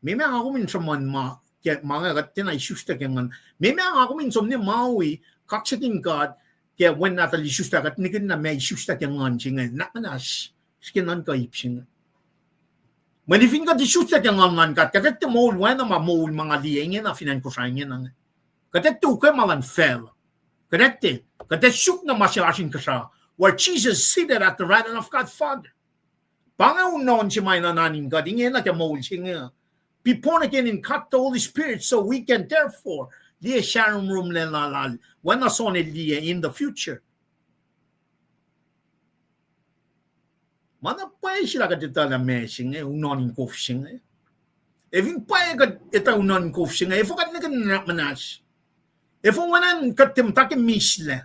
Meac ma nga kom in sruhmuhn ma, ke ma inge kuht tiacna isuslac ke nguhn. Meac ma nga kom in som ne ma wi kaksakihn God, ke Wen nahtuhl isuslac, kuht nihkihn na ma isuslac ke nguhn se inge, na muhnahs, srihke nuhnkuh ip se inge. Mweyen fin kuht isuslac ke nguhn luhn God, kuht etuh moul oacna ma moul ma nga liye ingena fin acn Kosrae ingena inge. Kuht etuh ukwe ma luhn facluh. Kuht etuh, kuht ac suk na ma se oasr inkuhsrao, where Jesus seated at the right hand of God Father. Pa inge unohn se ma enenuh in kuht ingena ke moul se inge. Be born again in God the Holy Spirit, so we can therefore liye sahromrom lal, lal, oacna John el liye in the future. Ma na pwacye sila kuht etuh lah ma se inge, unohn in kof se inge. Ac fin pwacye kuht etuh unohn in kof se inge, efuh kuht nihkihn nuhnak muhnahs? Efuh oacna kuht tiac muhta ke mislac?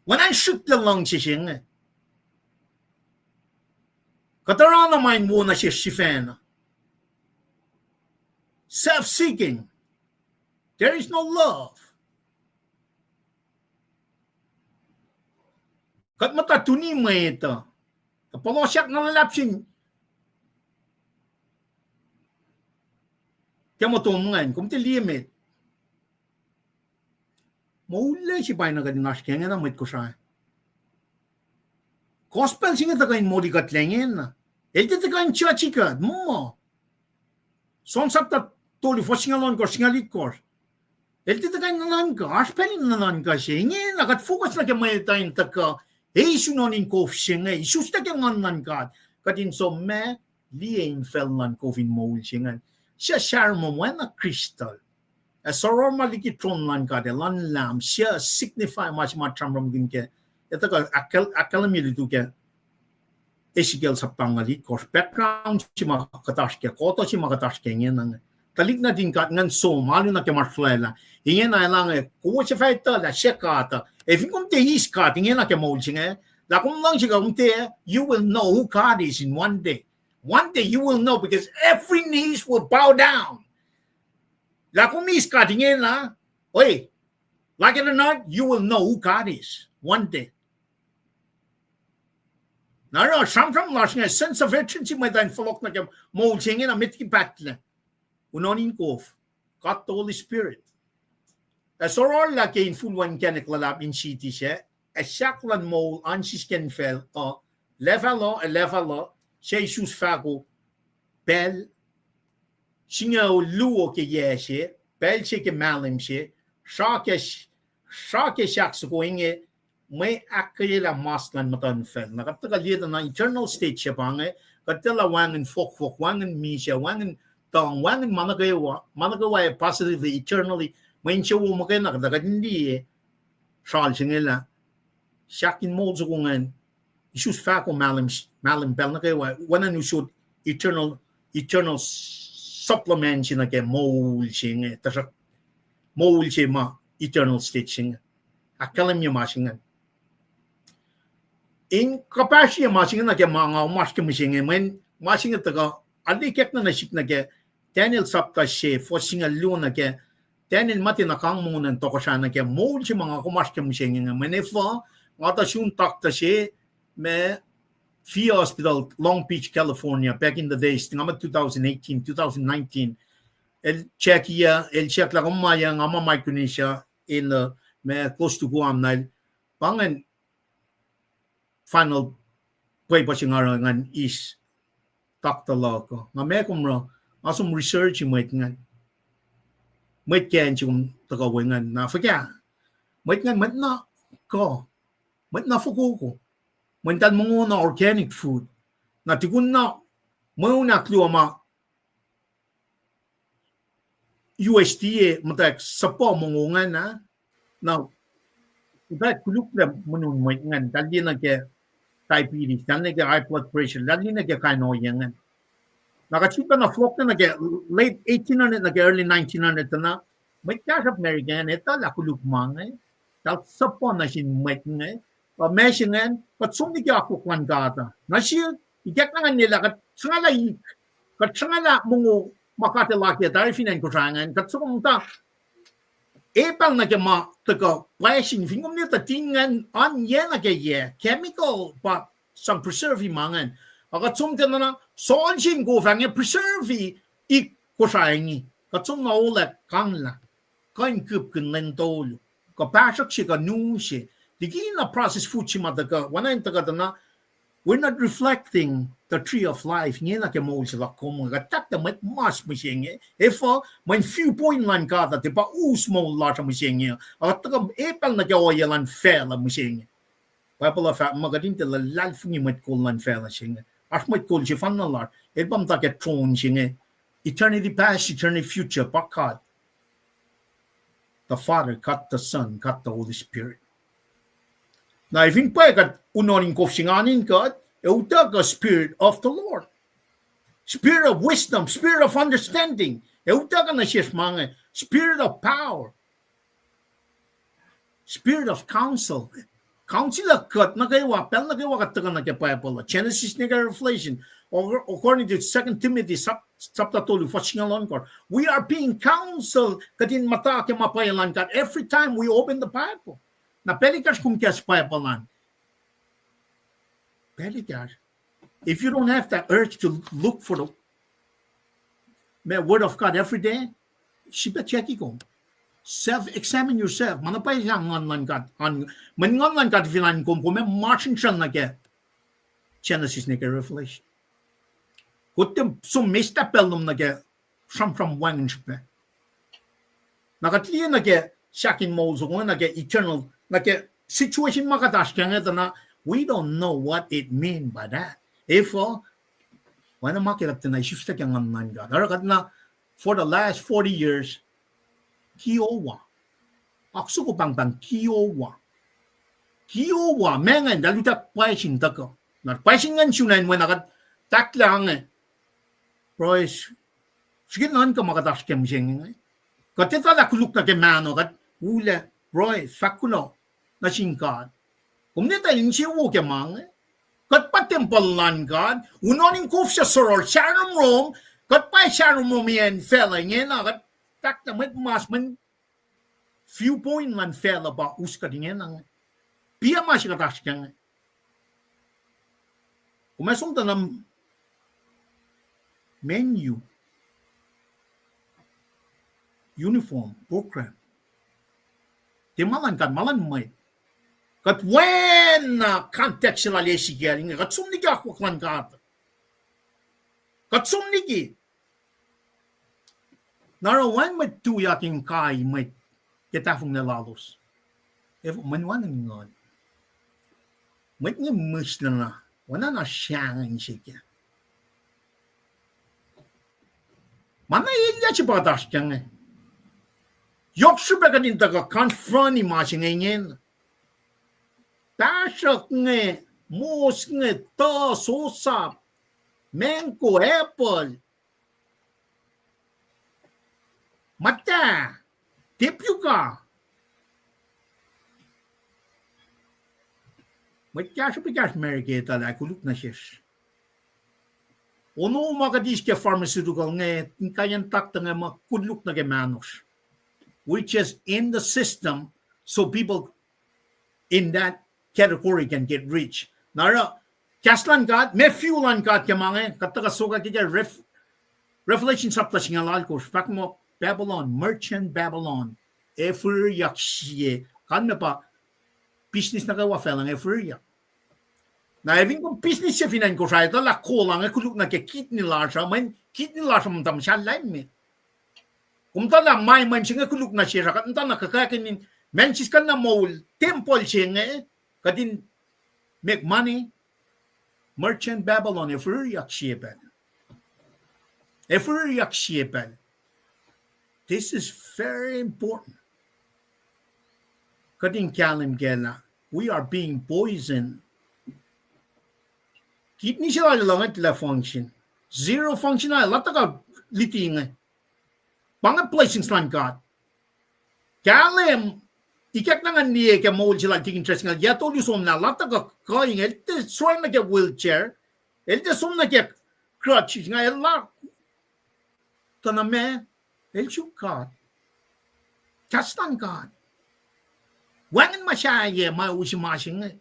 Oacna srihklac luhngse se inge. Kuht oruh na ma in wo nuh sesr sifacna. Self-seeking. There is no love. Kuht muhta tuni mwet uh, tuh puhlohsyak na luhlahp sin ke motom ingacn, kom tiac liye met. Moul se pa na kuht in oasr ke ingena mwet Kosrae. Gospel se inge tuhkuh in moli kuhtlac ingena. El tiac tuhkuh in judge kuht, muh. John sapta tolu, fuhs singucul ohnkohsr, singucul itkohsr. El tiac tuhkuh in nuhnuhnkuh, oasr pacl in nuhnuhnkuh se. Ingena kuht focus nuh ke mwet uh in tuhkuh eis unohn in kof se inge, isuslac ke nguhn luhn God. Kuht in som ma liye infacl luhn kof in moul se ingacn. Suc sahromrom oacna crystal. Ac soror ma liki tron luhn God ac luhn Lamb, suc signify ma se ma sramsramkihn ke. Etuh kuh ahkkahl-, ahkkahlwemye lutu ke Ezekiel sapta singucul itkohsr, background se ma kuht oasr kac, koto se ma kuht oasr kac ingena inge. Tuhlihk nuhtin God ingacn som, alu nuh ke ma srolwaclah. Ingena elan inge, kowos ac fah etuh lah suc God uh. Ac fin kom tiac eis God ingena ke moul se inge, lah kom luhngse kuh kom tiac, you will know who God is in one day. One day you will know because every knees will bow down. Lah kom eis God ingena, Oi, like it or not, you will know who God is one day. Na oruh sramsram lasr inge, sense of urgency mwet uh in fohlohk nuh ke moul se inge na met liki pahtlac. Unohn in kof, God the Holy Spirit. Ac sororlah ke infulwen inkacnek luhlahp in siti sac, ac sahk luhn moul an sisken facl uh, level uh, ac level uh, se isus fahko, pacl singucul luo ke yac se, pacl se ke mahlwem se, sra ke, sra ke sahk soko inge, mwe ahkkweyelah mas luhn muhtuhnfacl. Na kuht tuhkuh liye tuh na eternal state se pa inge, kuht tiacna wacngihn fohkfohk, wacngihn misac, wacngihn tuhng, wacngihn ma nuh kwewa, ma nuh kwewa positively, eternally, mwe insewowo muhkwena kuht, kuht in liye sral se inge lah sahk in moul soko ingacn, isus fahko mahlwem, mahlwem pacl nuh kwewa, oacna in usot eternal, eternal supplement se nuh ke moul se inge, tuhsruhk moul se ma eternal state se inge. Ahkkahlwemye ma se ingacn. In kuhpahsrye ma se inge nuh ke ma nga oasr ke mihsenge, mweyen ma se inge tuhkuh, arlac ikackna nuh sihk nuh ke Daniel sapta se, fuhs singucul luo nuh ke Daniel ma tiacna kang mongo nuh in tohkohsrah nuh ke moul se ma nga kom oasr ke mihsenge inge. Mweyen efuh, nga tuh sun taktuh se, ma Via Hospital, Long Beach, California, back in the days, nga muh two thousand eighteen, two thousand nineteen. El check-i, el check lah kom ma ya, nga ma Micronesia, in, uh, ma close to Guam na el. Pa ingacn final pwepuh se nga oruh ngan eis taktuh luhk uh. Nga ma kom oruh, nga som research-i mwet ingacn. Mwet kacn se kom tuhkuh we ingacn. Na fuhkah, mwet ingacn, mwet na kuh, mwet na fokoko. Mweyen eltahl mongo na organic food. Na tukun na mweun ahkluo ma U S D A muhtwacwacack suhpuh mongo ingacn ah. Na, eltahl koluk lah monun mwet ingacn, eltahl liye nuh ke diabetes, eltahl liye nuh ke high blood pressure, eltahl liye nuh ke kain ohiyac ingacn. Na kuht sifilpacna fohlohk nuh ke late eighteen hundred nuh ke early nineteen hundred na, mwet kahsruhp America ingacn etuh lah koluk ma inge, eltahl suhpuh nuh sin mwet inge, uh, ma se ingacn, kuht som liki akwuck luhn God uh. Na sie, ikackna ngan liye lah kuht sruhngalah ik, kuht sruhngalah mongo ma God El akiyac tari fin acn Kosrae ingacn, kuht soko muhta epal nuh ke ma tuhkuh pwacsin, fin kom ne tuh tin ingacn an yac nuh ke yac, chemical pa sang preserve-i ma ingacn. Ac kuht som tiacna na, soal sin kof ah inge preserve-i ik Kosrae inge. Kuht som na olah kanglah, kuh in kipkihn lwen tolu, kuhpahsrihk se kuh nu se. Likina processed food se ma tuhkuh, oacna in tuhkuh tuh na, we're not reflecting the tree of life ingena ke moul se luhk kom. Kuht tahktuh mwet mas mihsenge. Efuh, mweyen viewpoint luhn God uh tiac pa us moul lasr uh mihsenge. Ac kuht tuhkuh epal nuh ke ohiyac luhn facluh mihsenge. Bible uh fahk muh kuht in tiac luhlahlfongi mwet kol luhn facluh se inge. Oasr mwet kol sefanna lasr, el pa muhta ke throne se inge. Eternity past, eternity future, pa God the Father, God the Son, God the Holy Spirit. Na fin pwacye kuht unohn in kof se ingacn in kuht, ac utuckuh Spirit of the Lord. Spirit of wisdom, Spirit of understanding. Ac utuckuh nuh sesr ma inge, Spirit of power. Spirit of counsel. Counsel uh kuht nuh kwewa, pacl nuh kwewa kuht tuhkuh nuh ke Bible uh, Genesis nuh ke Revelation, or according to Second Timothy chapter tolu, fuhs singucul ohnkohsr. We are being counseled, kuht in muhta ke ma pwacye luhn God every time we open the Bible. Na pacl ekahsr kom kahs Bible an, pacl ekahsr, if you don't have that urge to look for the ma word of God every day, srihpac check-i kom. Self, examine yourself. Ma na pwacye sa Nguhn luhn God an, mweyen Nguhn luhn God fin an kom, kom ac masrinsral nuh ke Genesis nuh ke Revelation. Kuht tiac som mesta pacl lom nuh ke sramsram wacngihn srihpac. Na kuht liye nuh ke sahk in moul soko inge, nuh ke eternal, nuh ke situation ma kuht oasr ke inge tuh na, we don't know what it mean by that. Efuh, oacna ma ke kuht tiacna isuslac ke Nguhn luhn God. Oruh kuht na, for the last forty years, kiowa. Oak soko pahngpahng kiowa. Kiowa, ma ingacn, eltahl utuck pwacsin tuhkuh. Na pwacsin ingacn sun acn we na kuht tahklah inge, pruhe, srihke nuhnkuh ma kuht oasr ke mihsenge inge. Kuht etuh lah koluk nuh ke mahno, kuht ullac, pruhe, fahk kuloh nuh sin God. Kom ne tuh insewowo ke ma inge. Kuht pa tempuhl luhn God, unohn in kof suc soror, sahromrom, kuht pa sahromrom acn facluh ingena, kuht tahklah mwet mas, mwet Viewpoint luhn facluh pa us kuht ingena inge. Piac ma se kuht oasr kac inge. Kom ac som tuh na menu, uniform, program. Tiac ma luhn God, ma luhn mwet. Kuht wacngihn context se lal Ezekiel inge, kuht som liki akwuck luhn God. Kuht som liki. Na oruh wacngihn mwet tuyak in kai mwet ke tahfonglac lalos. Efuh, mweyen wacngihn nguhn. Mwet inge mihslac na, oacna na sahngweng se kac. Ma na elyah se pa kuht oasr kac inge. Yohk srihpac kuht in tuhkuh confront-i ma se inge ingena. Pahsruhk inge, mos inge, tuh, sosap, mango, apple, muhta, tapioca. Mwet kahsruhp ekahsr America etuh lah koluk nuh sesr. Ono ma kuht eis ke pharmaceutical inge, in kaiyacn taktuh inge ma koluk nuh ke mahnosr, which is in the system, so people in that category can get rich. Na oruh, kahs luhn God, ma view luhn God ke ma inge, kuht tuhkuh sokwack ke Rev-, Revelation sapta singucul alkosr, fahk muh Babylon, merchant Babylon, ac fihrihryak sie, kalmac pa business nuh kwewa facluh inge ac fihrihryak. Na ac fin kom business se fin acn Kosrae, etuh lah kol inge koluk nuh ke kidney lasr uh, mweyen kidney lasr uh muhta muhsahllah me. Kom etuh lah ma mwe mwe se inge koluk nuh sesr uh, kuht muhta na kuhkakihn in, ma sisken na moul tempuhl se inge, kuht in make money, merchant Babylon, ac fihrihryak sie pacl. Ac fihrihryak sie pacl. This is very important. Kuht in kahlwem kac lah we are being poisoned. Kidney se lal uh ngwetlah function. Zero function ah, lat tuhkuh luti inge. Pa inge blessings luhn God. Kahlwem, ikackna ngan liye ke moul se lal Deacon Driscoll, yac tolu somlah, lat tuhkuh kuh inge, el tiac som nuh ke wheelchair, el tiac som nuh ke crutches, nga el la, tuh na ma, el suk God. Kahs luhn God. Wacngihn ma sahyac ma use ma se inge.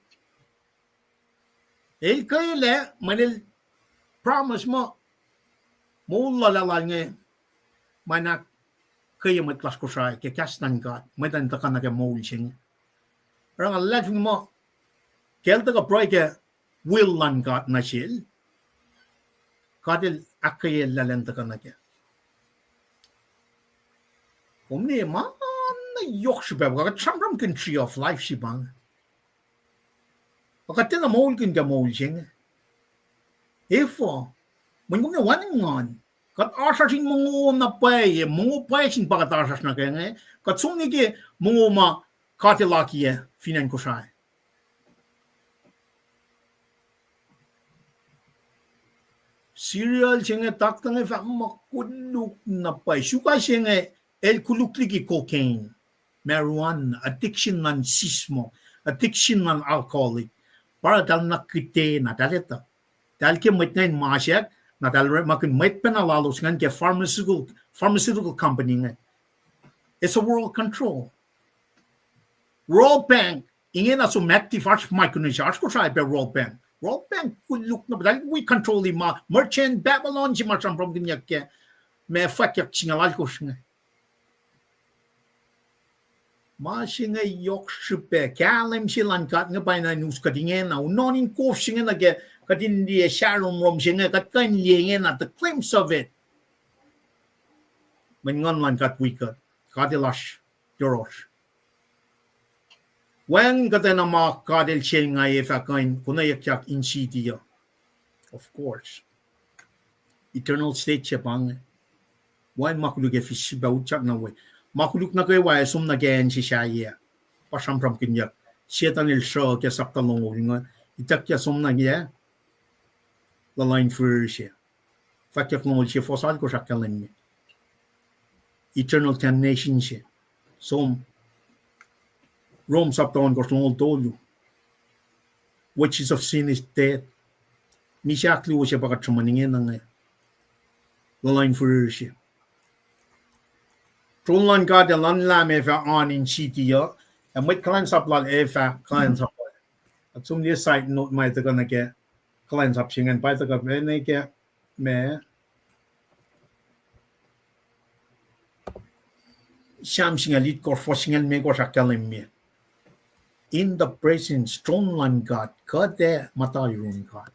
El kwelac, mweyen el promise muh, moul lal ah lal inge, ma in ahkkweye mwet lasr Kosrae ke kahs luhn God, mwet in tuhkuh nuh ke moul se inge. Oruh nga luhlahlfongi muh, ke el tuhkuh pruhe ke will luhn God nuh sel, God el ahkkweye lal in tuhkuh nuh kac. Kom liye ma na yohk srihpac pa kuht sramsramkihn tree of life se pa inge. Ac kuht tiacna moulkihn ke moul se inge. Efuh, mweyen kom liye wacngihn nguhn. Kuht oasr oasr in mongo na pwacye, mongo pwacye sin pa kuht oasr oasr nuh kac inge. Kuht som nuh ke mongo ma God el akiyac fin acn Kosrae. Cereal se inge, taktuh inge fahk muh koluk na pwacye. Sugar se inge, el koluk liki cocaine, marijuana, addiction luhn sismohk, addiction luhn alcoholic. Pa oruh eltahl na kihte na eltahl etuh. Eltahl ke mwet na in masack, na eltahl orekmakihn mwet pacna lalos ingacn ke pharmaceutical, pharmaceutical company inge. It's a world control. World Bank, ingena som active, oasr Micronesia, oasr Kosrae pac World Bank. World Bank koluk na, eltahl wi control-i ma, merchant Babylon se ma sramsramkihnyuck ke, ma fwackyuck singucul alkosr inge. Ma se inge yohk srihpac, kahlwem se luhn God inge pa in us kuht ingena, unohn in kof se inge nuh ke, kuht in liye sahromrom se inge, kuht kuh in liye ingena, the glimpse of it. Mweyen nguhn luhn God wi kuht, God el oasr yohrohsr. Wacngihn kuhtwena ma God el sel nga e fah kuh in konweyuckyak in city uh. Of course. Eternal state se pa inge. Wacngihn ma koluk ac fihsrwacsr pa utyak na we. Ma koluk nuh kwewa ac som nuh ke acn se sahyac. Pa sramsramkihnyuck. Setuhn el sruh ke sapta longoul inge. Ituckyang som nuh ke luhluh in fihrihr se. Fwackyuck longoul se, fuhs alkosr ahkkahlwemye eternal damnation se. Som, Rom sapta ohnkohsr, longoul tolu. Wages of sin is death. Misac ahkluo se pa kuht sruhmuhn ingena inge. Luhluh in fihrihr se. Tron luhn God ac luhn Lam ac fah oan in city uh, ac mwet kuhlwacnsap lal ac fah kuhlwacnsap. Kuht som liye side note ma tuhkuh nuh ke kuhlwacnsap se ingacn, pa tuhkuh pacna ke ma Sam singucul itkohsr, fuhs singucul limekohsr ahkkahlwemye, in the presence, tron luhn God, kuht ac muhta yurin God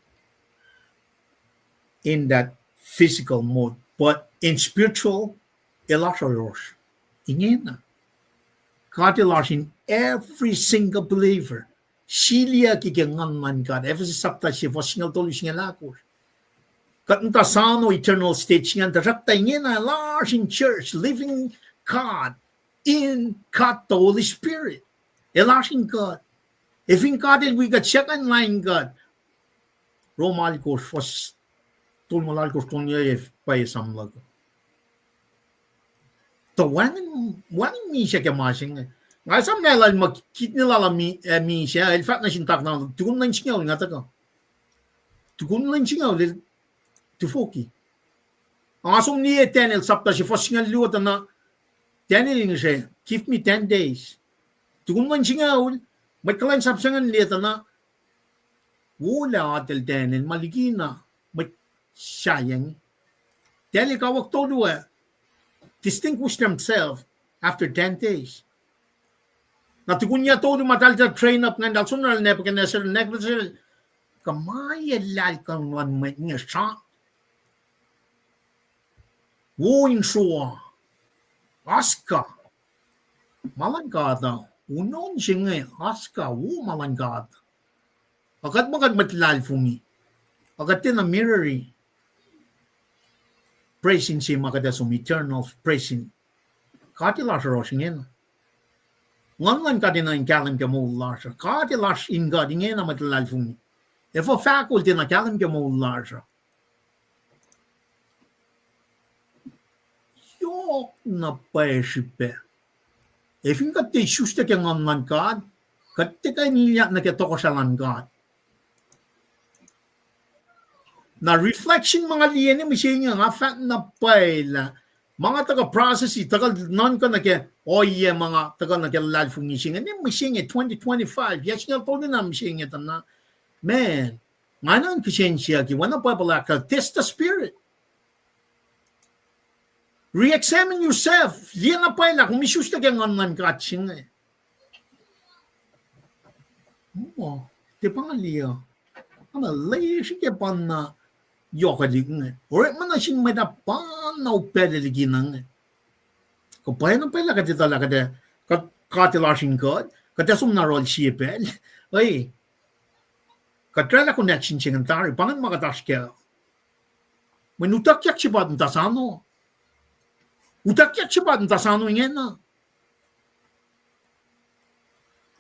in that physical mode, but in spiritual, el oasr yohrohsr ingena. God el oasr in every single believer. Siliyucki ke Nguhn luhn God. Ephesus sapta se, fuhs singucul tolu, singucul ahkosr. Kuht muhta soano eternal state se ingacn, tuhsruhktuh ingena el oasr in church, living God, in God the Holy Spirit. El oasr in God. Ac fin God el wi kuht, siyuck in lain God. Rom alkosr, fuhs tolngoul alkosr, tolngoul pacl esam luhk. Tuh wacngihn, wacngihn misac ke ma se inge. Nga esam na lal muh kidney lal uh mi-, eh, misac, el fahk nuh sin takna, tukun lwen singucul nga tuhkuh. Tukun lwen singucul el tufoki. Nga som liye Daniel sapta se, fuhs singucul luo tuh na, Daniel in se, give me ten days. Tukun lwen singucul, mwet kuhlwacnsap se ingacn liye tuh na, wolac atel Daniel ma likina mwet sahyacng. Daniel kawuck tolu ah distinguished himself after ten days. Na tukun yac tolu ma eltahl train up ingacn, eltahl som nuh Nebuchadnezzar, Nebuchadnezzar, kuh ma eltahl kuh in luhn mwet inge sra wo in sruoh, oasr kuh ma luhn God uh, unon se inge, oasr kuh wo ma luhn God. Ac kuht ma kuht mwet luhlahlfongi, ac kuht tiacna mirror-i presence se ma kuht ac som eternal presence. God el oasr yohrohsr ingena. Nguhn luhn God enenuh in kahlwem ke moul lasr uh. God el oasr in God ingena, mwet luhlahlfongi. Efuh fahko el tiacna kahlwem ke moul lasr uh? Yohk na pwacye srihpac. Ac fin kuht tiac isuslac ke Nguhn luhn God, kuht tiac kuh in ilyak nuh ke tohkohsrahi luhn God. Na reflection ma nga liye ne mihsenge, nga fahk na pwacye lah ma nga tuhkuh process-i, tuhkuh nuhnkuh nuh ke ohiyac ma nga tuhkuh nuh ke luhlahlfongi se inge, ne mihsenge twenty twenty-five, yac singucul tolu na mihsenge tuh na, man, nga nuhnkuh kihsen siyucki, oacna Bible ahk, test the spirit. Re-examine yourself. Liye na pwacye lah kom isuslac ke Nguhn luhn God se inge. Muh, tiac pa nga liye. Nga na lesi ke pa na yohkwelihk inge. Orekma nuh sin mwet ah pa na upac liki na inge. Kuh pwacye na pwacye lah kuht etuh lah kuht, kuht, kuht el oasr in God, kuht ac som na yohrohl sie pacl. Oi, kuht oraclah connection se ingacn tari, pa ingacn ma kuht oasr kac. Mweyen utuckyak se pa muhta sano. Utuckyak se pa muhta sano ingena.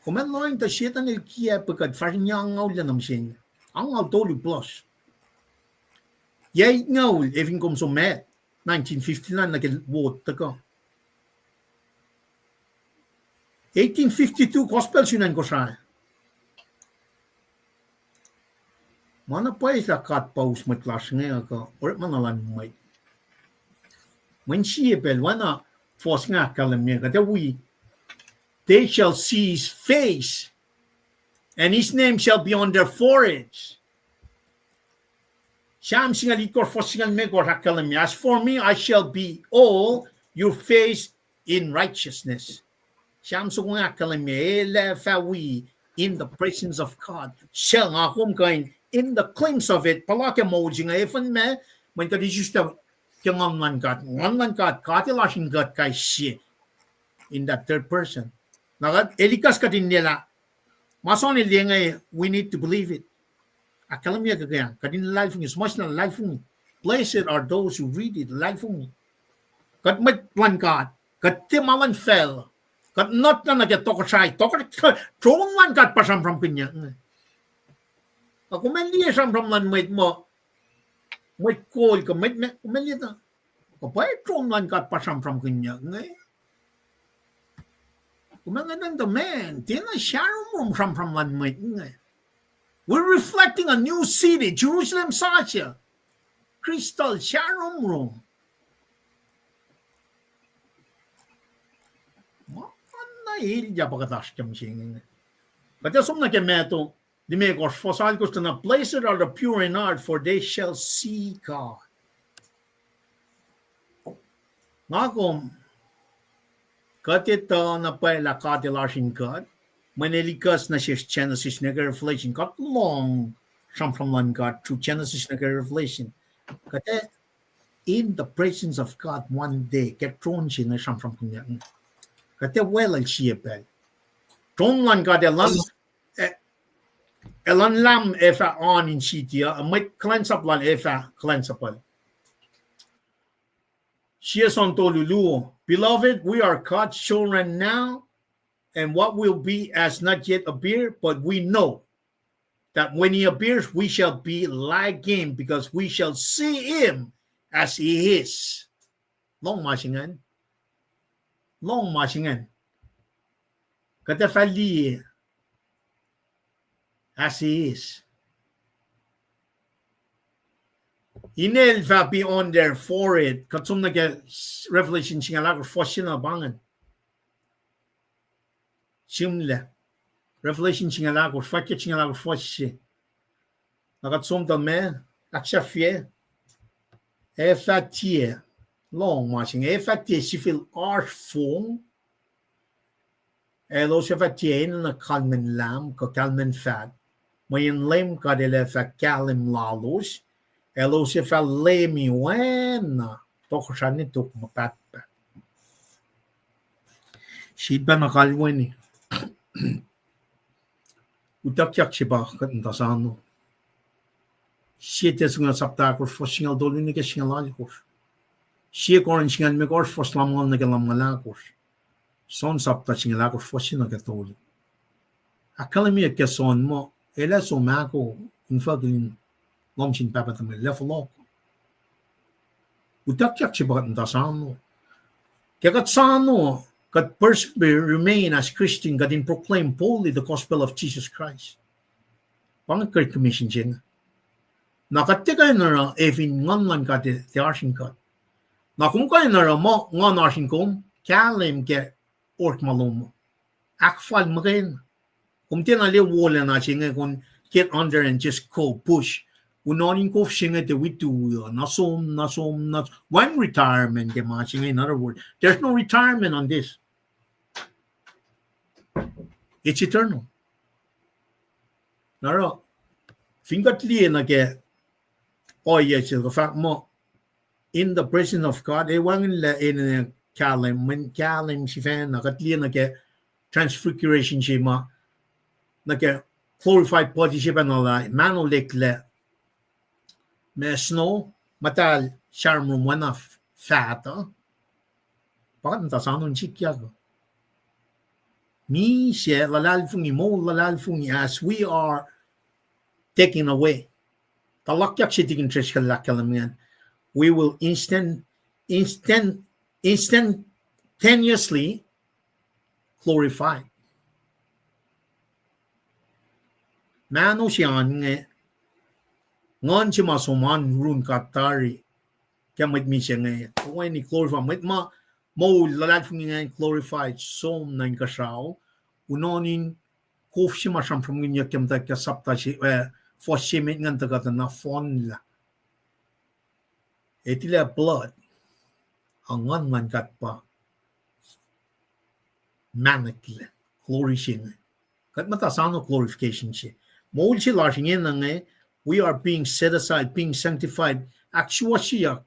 Kom ac lohng tuh Setan el kiacpwe kuht fahsr in yac angngaul na mihsenge. Angngaul tolu plus. Yac itngaul, ac fin kom som met, nineteen fifty-nine nuh ke wo tuhkuh. Eighteen fifty-two, gospel sun acn Kosrae. Ma na pwacye lah God pa us mwet lasr inge uh kuh orekma na luhn mwet. Mweyen sie pacl oacna fuhs inge ahkkahlwemye, kuht ac wi, they shall see his face, and his name shall be on their foreheads. Sam singucul itkohsr, fuhs singucul limekohsr ahkkahlwemye, as for me, I shall behold your face in righteousness. Sam soko inge ahkkahlwemye, el ac fah wi in the presence of God. Sel nga kom kuh in, in the glimpse of it, puhla ke moul se inge, efin ma, mweyen kuht isuslac ke Nguhn luhn God. Nguhn luhn God, God el oasr in kuht kais sie in that third person. Na kuht, el ikacs kuht in lwelah ma soano el liye inge, we need to believe it. Ahkkahlwemye ke kuh, kuht in luhlahlfongi, suhmuhslah luhlahlfongi. Blessed are those who read it, luhlahlfongi. Kuht mwet luhn God, kuht tiac ma luhn facluh. Kuht not na nuh ke tohkohsrahi, tohkohsrahi, tron luhn God pa sramsramkihnyuck inge. Ac kom ac liye sramsram luhn mwet muh, mwet kol kuh mwet me, kom ac liye tuh, kuh pwacye tron luhn God pa sramsramkihnyuck inge. Kom ac ngan tuh, man, tiacna sahromrom sramsram luhn mwet inge. We're reflecting a new city, Jerusalem sasuc. Crystal sahromrom. Ilyak pa kuht oasr ke mihsenge. Kuht ac som nuh ke Matthew limekohsr, fuhs alkohsr tuh na, Blessed are the pure in heart, for they shall see God. Nga kom, kuht etuh na pwacye lah God El oasr in kuht. Mweyen El ikucs nuh sesr Genesis nuh ke Revelation. Kuht lohng sramsram luhn God through Genesis nuh ke Revelation. Kuht ac in the presence of God one day, ke tron se inge sramsramkihnyuck. Kuht ac weluhl sie pacl. Tron luhn God elan, e-, elan lahm ac fah on in city uh, mwet kuhlwacnsap lal ac fah kuhlwacnsapuhl. Sie John tolu luo, Beloved, we are God's children now, and what will be has not yet appeared, but we know that when he appears, we shall be like him, because we shall see him as he is. Lohng ma se ingacn. Lohng ma se ingacn. Kuht ac fah liye as he is. Inel fah be on their forehead. Kuht som nuh ke Revelation singucul ahkosr, fuhs se na pa ingacn. Sihmlac. Revelation singucul ahkosr, fwackyuck singucul ahkosr, fuhs se. Na kuht som tuh ma, ahksahfye. Ac fah tiac, lohng ma se inge, ac fah tiac sifil oasr fong, elos ac fah tiac enenuh kalmacn lahm kuh kalmacn faht, mweyen Leum God El ac fah kahlwem lalos, elos ac fah leumi oacna tohkohsrah ne tok ma pahtpaht. Sip pacna kalweni. Utuckyak se pa kuht muhta sano. Sie Tessalonians sapta ahkosr, fuhs singucul tolu nuh ke singucul alkosr. Sie Corinth singucul limekohsr, fuhs lumngaul nuh ke lumngaul ahkosr. John sapta singucul ahkosr, fuhs se nuh ke tolu. Ahkkahlwemyeyuck ke John muh el ac som ahko infuckihl in lohm sin Pahpah tuhmwacl, el ac fohlohk. Utuckyak se pa kuht muhta sano. Ke kuht sano, kuht persevere, remain as Christian, kuht in proclaim boldly the gospel of Jesus Christ. Pa inge Great Commission se inge. Na kuht tiac kuh in oruh e fin Nguhn luhn God tiac oasr in kuht. Na kom kuh in oruh muh Nguhn oasr in kom, kahlwem ke orekma lom. Ahkfal muhkwena. Kom tiacna liye wolacna se inge kom get under and just go push. Unohn in kof se inge tiac wi tu uh, na som, na som, na, wacngihn retirement ke ma se inge, in other words. There's no retirement on this. It's eternal. Na oruh, fin kuht liye nuh ke ohiyac se kuh fahk muh, in the presence of God, e wacngihnlac enenuh kahlwem, mweyen kahlwem sifacna, kuht liye nuh ke transfiguration se ma, nuh ke glorified body se pacna lah, mahno eklac, ma snow, muhtahl sramsram oacna faht uh, pa kuht muhta sano in sikyak uh. Misac luhlahlfongi, moul luhlahlfongi, as we are taken away. Tuhlahkyak se tikin Driscoll el ahkkahlwemye, we will instant, instant, instantaneously glorified. Mahno se an inge, nguhn se ma som an run kuht tari, ke mwet misac inge, toeni glorified, mwet ma moul luhlahlfongi ingacn glorified, som nuh inkuhsrao, unohn in kof se ma sramsramkihnyuck ke muhtwacwacack ke sapta se, eh, fuhs se met ingacn tuhkuh tuh na fohnlah. Etilah blood, a nguhn luhn God pa mahneklac, glory se inge. Kuht muhta sano glorification se. Moul se lasr ingena inge, we are being set aside, being sanctified, ahksuwohsyeyuck,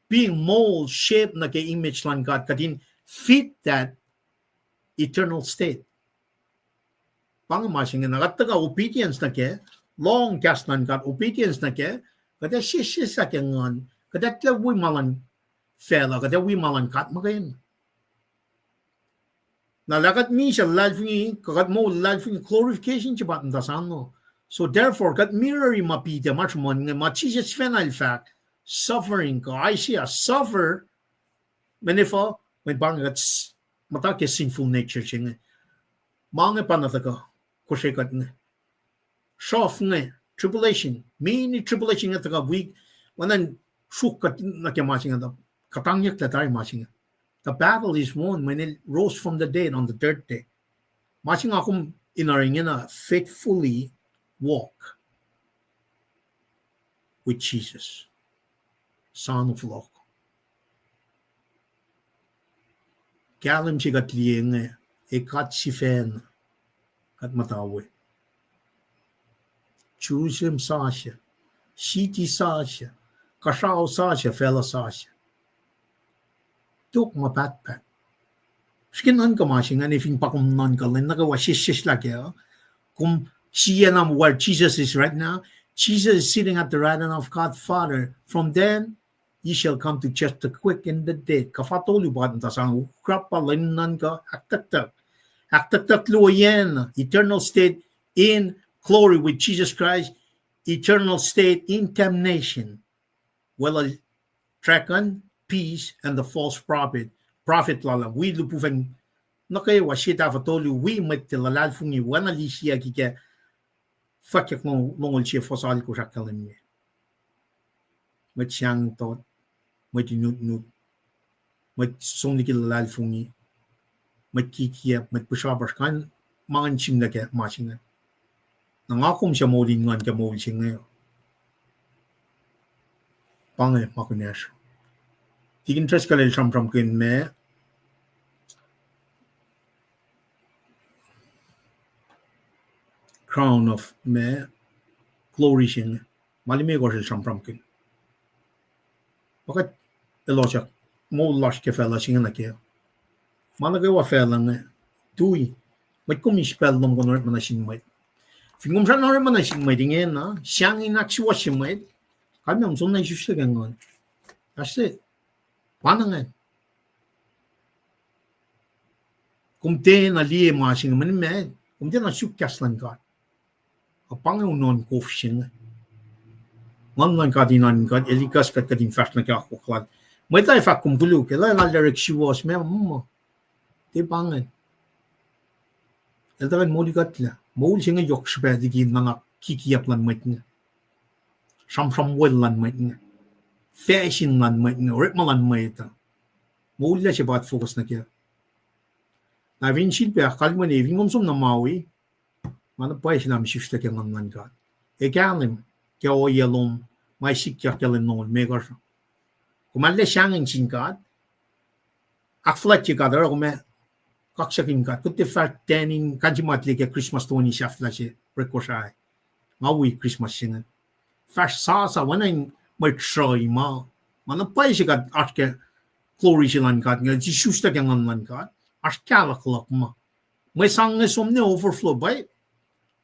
being mold, shape nuh ke image luhn God, kuht in fit that eternal state. Pa inge ma se inge, na kuht tuhkuh obedience nuh kac, lohng kahs luhn God, obedience nuh kac, kuht ac sesseslah ke nguhn, kuht ac tiac wi ma luhn facluh, kuht ac wi ma luhn God muhkwena. Na lah kuht misac luhlahlfongi, kuh kuht moul luhlahlfongi, glorification se pa muhta sano. So therefore, kuht mirror-i ma Peter, ma sruhmuhn inge, ma Jisus sifacna el fahk, suffering, kuh Isaiah, suffer, mweyen efuh, mweyen pa inge kuht s-, muhta ke sinful nature se inge. Ma inge pa na tuhkuh, kosre kuht inge. Sruhf inge, tribulation, mini tribulation inge tuhkuh wi, oacna in suk kuht nuh ke ma se inge, kuhtangyucklac tari ma se inge. The battle is won when he rose from the dead on the third day. Ma se nga kom in oruh ingena, faithfully walk with Jesus, sang fohlohk. Kahlwem se kuht liye inge, e God sifacna, kuht muhta we. Jerusalem sasuc, city sasuc, kuhsrao sasuc, facluh sasuc. Tok ma pahtpaht. Srihke nuhnkuh ma se ingacn, fin pa kom nuhnkuh lwen nuh kwewa sesseslah kac, kom siena where Jesus is right now. Jesus is sitting at the right hand of God Father. From then, ye shall come to judge the quick and the dead. Kuhfa tolu pa muhta sang, ukrappa lwen nuhnkuh, ahktucktuck. Ahktucktuck luo yen, eternal state in glory with Jesus Christ, eternal state in damnation. Weluhl dragon, beast, and the false prophet. Prophet lal ah, wi lihpufacn nuh kwewa sie tahfotolu, wi mwet luhlahlfongi, oacna Lysiac ke fwackyuck longoul sie fuhs alkosr ahkkahlwemye. Mwet sahngtuh, mwet inutnut, mwet som liki luhlahlfongi, mwet kikiacp, mwet pihsrapasr, kain ma ngan sihmlac ke ma se inge. Na nga kom suc moul in nguhn ke moul se inge. Pa inge ma kunacsr. Tikin Driscoll el sramsramkihn ma crown of ma glory se inge. Ma limekohsr el sramsramkihn. Pa kuht elos ac moul lasr ke facluh se inge nuh kac. Ma nuh kwewa facluh inge, tui, mwet kom eis pacl lom kom orekma nuh sin mwet. Fin kom srackna orekma nuh sin mwet ingena, sahngweng in ahksuwohsye mwet, kalmac, kom soenna isuslac ke nguhn. That's it. Pa na ingacn. Kom tiacna liye ma se inge, mweyen meac, kom tiacna suk kahs luhn God. Ac pa inge unohn kof se inge. Nguhn luhn God in oan kuht, el ikacs kuht, kuht in fahsr nuh ke akwuck lal. Mwet uh ac fahk kom koluk, el ac lal orek suwohs, meac, mm, tiac pa ingacn. El tuhkuh in moli kuhtlac. Moul se inge yohk srihpac liki nuhnak kikiacp luhn mwet inge. Sramsram wel luhn mwet inge. Fashion luhn mwet inge, orekma luhn mwet uh. Moul lah se pa focus nuh kac. Na fin sifilpac kalweni, fin kom som nuh Maui, ma na pwacye se lah ma sifil ke nguhn luhn God. Ac kahlwem ke ohiyac lom, ma sikyak ke lwen longoul limekohsr. Kom arlac sahngweng sin God, ahkfuhlwactye God, oruh kom ac kaksakihn God. Kuht tiac fahsr tanning, kain se ma tiac ke Christmas toeni sahflah se, orek Kosrae. Nga wi Christmas se inge. Fahsr sasa, oacna in mwet sruhi ma. Ma na pwacye se kuht oasr ke glory se luhn God inge, sisustah ke nguhn luhn God. Oasr kahluhk luhk ma. Mwe sang inge som ne overflow pa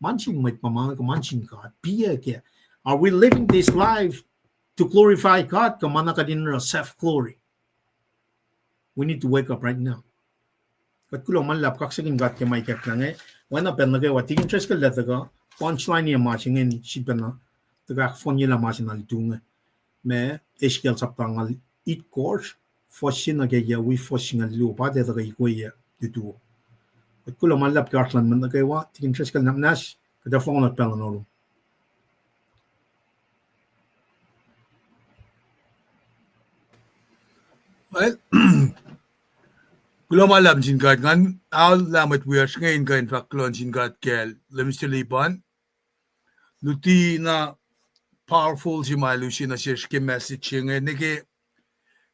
ma nuh sin mwet pa ma, kuh ma nuh sin God. Piac kac. Are we living this life to glorify God, kuh ma na kuht in oruh self glory? We need to wake up right now. Kuht kuloh ma luhlahp, kaksakihn God ke ma ikacklah inge. Oacna pacl nuh kwewa, tikin Driscoll el tuhkuh, punchline-i ma se inge sifilpacna, tuhkuh ahkfohnyelah ma se na lutu inge. Ma Ezekiel sapta nga itkohsr, fuhs se nuh ke yac wi fuhs singucul luo, pa tiac tuhkuh ikoac yac lutu. Kuht kuloh ma luhlahp ke oasr luhn mwet nuh kwewa, tikin Driscoll, na muhnahs, kuht ac fohlohk pacl nuh orum. Well, kuloh ma luhlahp sin God, ngan aol lah mwet wiyacsr inge in kuh in fahk kuloh sin God kacl Minister Lipan. Luti na powerful se ma el use nuh sesr ke message se inge, nuh ke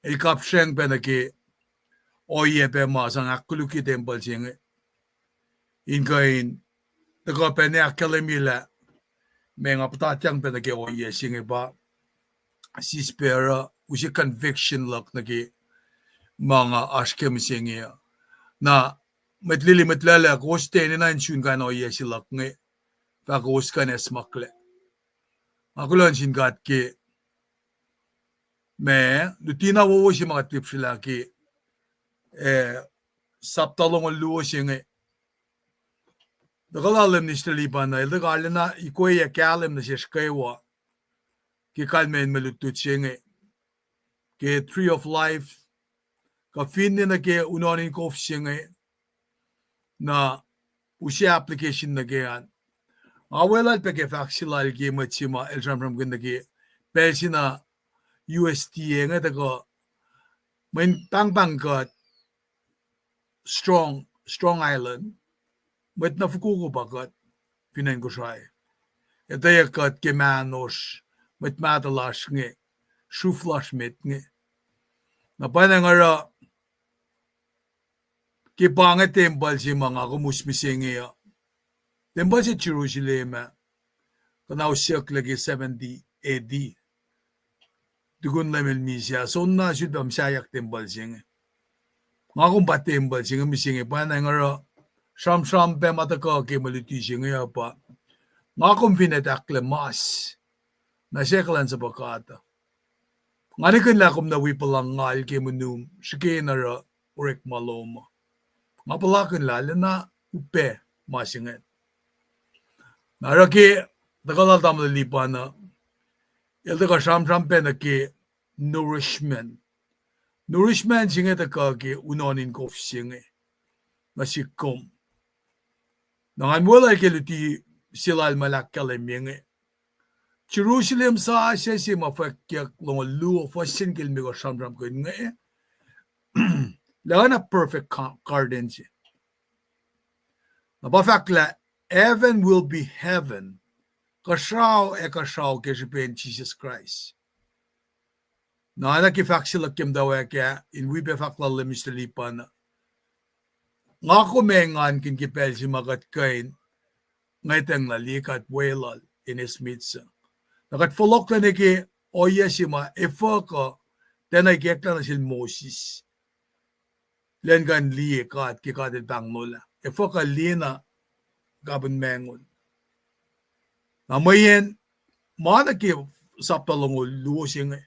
el kapsreng pac nuh ke ohiyac pac ma sang ahkkolukye tempuhl se inge. In kuh in tuhkuh pac in ahkkahlwemye lah meac nga puhtatyang pac nuh ke ohiyac se inge pa sispac oruh use conviction luhk nuh ke ma nga oasr ke mihsenge uh. Na mwet lili, mwet lala, kowos tiac enenuh in sun kain ohiyac se luhk inge, fah kowos kuh in acsmaklac. Nga kuloh nuh sin God ke ma luti na wowo se ma kuht lihpsrelah ke, eh, sapta longoul luo se inge. Tuhkuh lal Minister Lipan uh, el tuhkuh arulacna ikoac kahlwem nuh sesr kwewa ke kalmacn mwe lutlut se inge ke Tree of Life, kuh finne nuh ke unohn in kof se inge, na use application nuh ke an. Nga weluhl pac ke fahk se lal ke mwet se ma el sramsramkihn nuh ke pacl se na U S D A inge tuhkuh mweyen pahngpahng kuht strong, strong island. mwet na fokoko pa kuht fin acn Kosrae. Etweyuck kuht ke mahnosr, mwet mahtuh lasr inge, sruf lasr met inge. Na pwacnwacng oruh ke pa inge tempuhl se ma nga kom us mihsenge uh. Tempuhl se Jerusalem ah, kuhnausyucklac ke seventy A D. Tukun Leum el misac, soenna sulpac muhsaheack tempuhl se inge. Nga kom pa tempuhl se inge mihsenge, pwacnwacng oruh sramsram pac ma tuhkuh ke mwe luti se inge uh pa, nga kom fin etuh ahklah mas, na se kuhlwacnsapuh God uh. Nga nihkihn lah kom na wi puhla ngal ke monum, srihke in oruh orekma lom uh. Nga puhlakihn lah lacna upac ma se ingacn. Na oruh ke tuhkuh lal tamuhlwel Lipan uh, el tuhkuh sramsram pac nuh ke nourishment. Nourishment se inge tuhkuh ke unohn in kof se inge nuh sihk kom. Na ngan weluhl ke luti se lal ma el ahkkahlwemye inge. Jerusalem sasuc se ma fwackyuck longoul luo, fuhs se in ke limekohsr sramsramkihn inge, lah oacna perfect garden se. Na pa fahk lah heaven will be heaven. Kuhsrao ac kuhsrao ke srihpen Jisus Kraist. Na oacna ke fahk se luhk ke muhtwacwacack ah, in wi pac fahk lal Mister Lipan uh, nga kom ac engankihn ke pacl se ma kuht kuh in ngwetacng lah liye God weluhl in eis mwet suc. Na kuht fohlohklac nuh ke ohiyac se ma efuh kuh tiacna ikacklah nuh sel Moses lwen kuh in liye God ke God el pahngonlah. Efuh kuh liye na kapihn mangol. Na mweyen ma nuh ke sapta longoul luo se inge,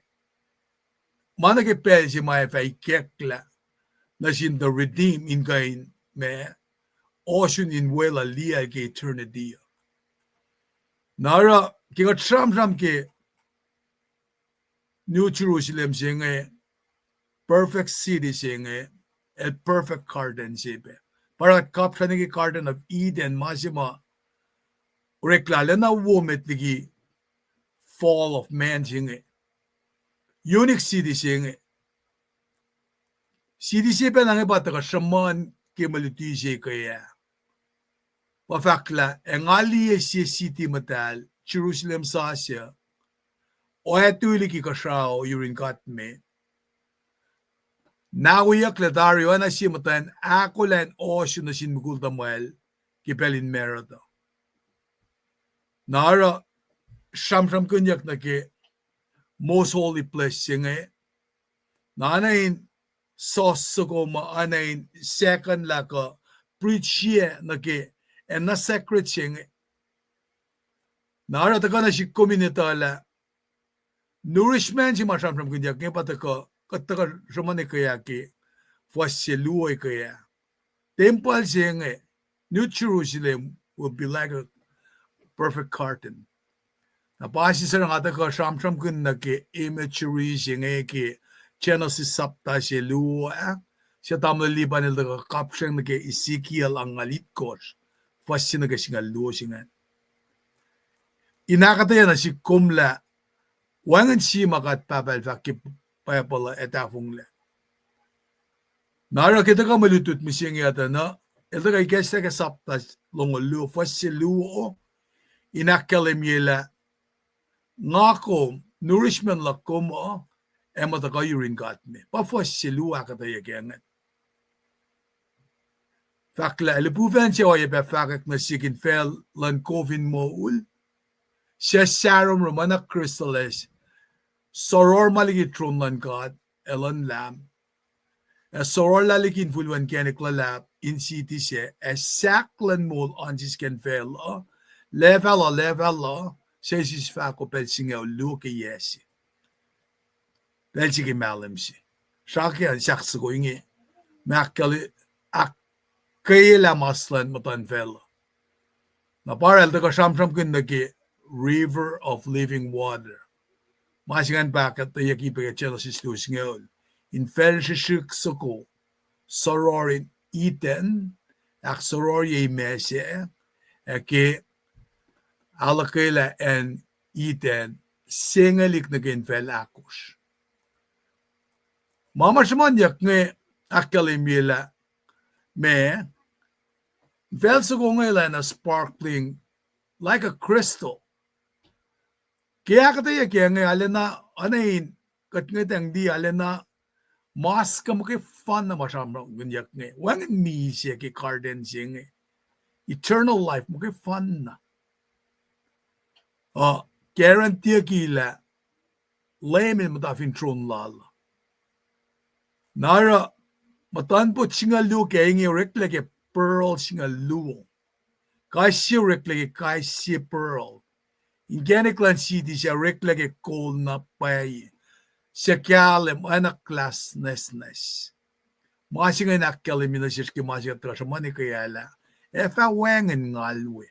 ma nuh ke pacl se ma ac fah ikacklah nuh sin the redeemed in kuh in ma ohsun in weluhl liyacl ke eternity uh. Na oruh ke kuht sramsram ke New Jerusalem se inge, perfect city se inge, el perfect garden se pac. Pa oruh kuht kapsrah nuh ke Garden of Eden, ma se ma oreklac lacna wo met liki fall of man se inge. Unique city se inge. City se pacna inge pa tuhkuh sruhmuhn ke mwe luti se ke ah. Pa fahk lah, ac nga liye sie city muhtahl, Jerusalem sasuc, oactui liki kuhsrao yurin God me, nahweyucklac tari oacna sie muhtwacn ahkolah in ohsun nuh sin mukul tuhmwacl ke pacl in macruht uh. Na oruh sramsramkihnyuck nuh ke most holy place se inge, na oacna in sohs soko ma oacna in second lah kuh preach nuh ke, ac na sacred se inge. Na oruh tuhkuh nuh sihk kom in etuh lah nourishment se ma sramsramkihnyuck inge pa tuhkuh, kuht tuhkuh sruhmuhn eke ah ke fuhs se luo eke ah. Tempuhl se inge, New Jerusalem will be like a perfect garden. Na pa sisacna nga tuhkuh sramsramkihn nuh ke imagery se inge ke Genesis sapta se luo ah, se tamuhlwel Lipan el tuhkuh kapsreng nuh ke Ezekiel angngaul itkohsr, fuhs se nuh ke singucul luo se ingacn. In ahkuhtweyac nuh sihk kom lah wacngihn sie ma God Pahpah el fahk ke Bible uh ac tahfonglac. Na oruh ke tuhkuh mwe lutlut mihsenge uh tuh na, el tuhkuh ikacslah ke sapta longoul luo, fuhs se luo, in ahkkahlwemye lah nga kom, nourishment luhk kom uh, ac muh tuhkuh yurin God me. Pa fuhs se luo ahkuhtweyac ke ingacn. Fahk lah lipufacn se oacyacpac fahkwack nuh sihk in facl luhn kof in moul, suc sahromrom oacna crystal, ac soror ma liki tron luhn God ac luhn Lam, ac sororlah liki infulwen kacnek luhlahp in city sac, ac sahk luhn moul oan sisken facluh, lacfacluh, lacfacluh, sesis fahko pacl singucul luo ke yac se. Pacl se ke mahlwem se. Srake an sahk soko inge, ma ahkkweye, ahkkweyelah mas luhn muhtuhnfacl uh. Na pa oruh el tuhkuh sramsramkihn nuh ke river of living water. Ma se ingacn pa ahkuhtweyucki pac ke Genesis luo singucul. In facl srihsrihk soko, soror in Eden, ahksororye imac sac, ac ke ahluhkwelah acn Eden, sengelik nuh ke infacl ahkosr. Ma ma sruhmuhnyuck inge ahkkahlwemye lah ma Infacl soko inge lacna sparkling like a crystal. Ke ahkuhtweyac ke inge arulacna, oacna in kuht ngwetacng liye arulacna, mas kuh muhkwefanna ma sramsramkihnyuck inge. Wacngihn misac ke garden se inge. Eternal life, muhkwefanna. Uh, guarantee-ki lah Leum El muhta fin tron lal. Na oruh, muhtuhnpot singucul luo ke inge oreklac ke pearl singucul luo. Kais sie oreklac ke kais sie pearl. Inkacnek luhn city sac oreklac ke kol na pwacye. Suc kahlwem, oacna glass nwacsnwacs. Ma se inge in ahkkahlwemye nuh sesr ke ma se kuht tuhkuh sruhmuhn ke ah lah, ac fah wacngihn ngal we.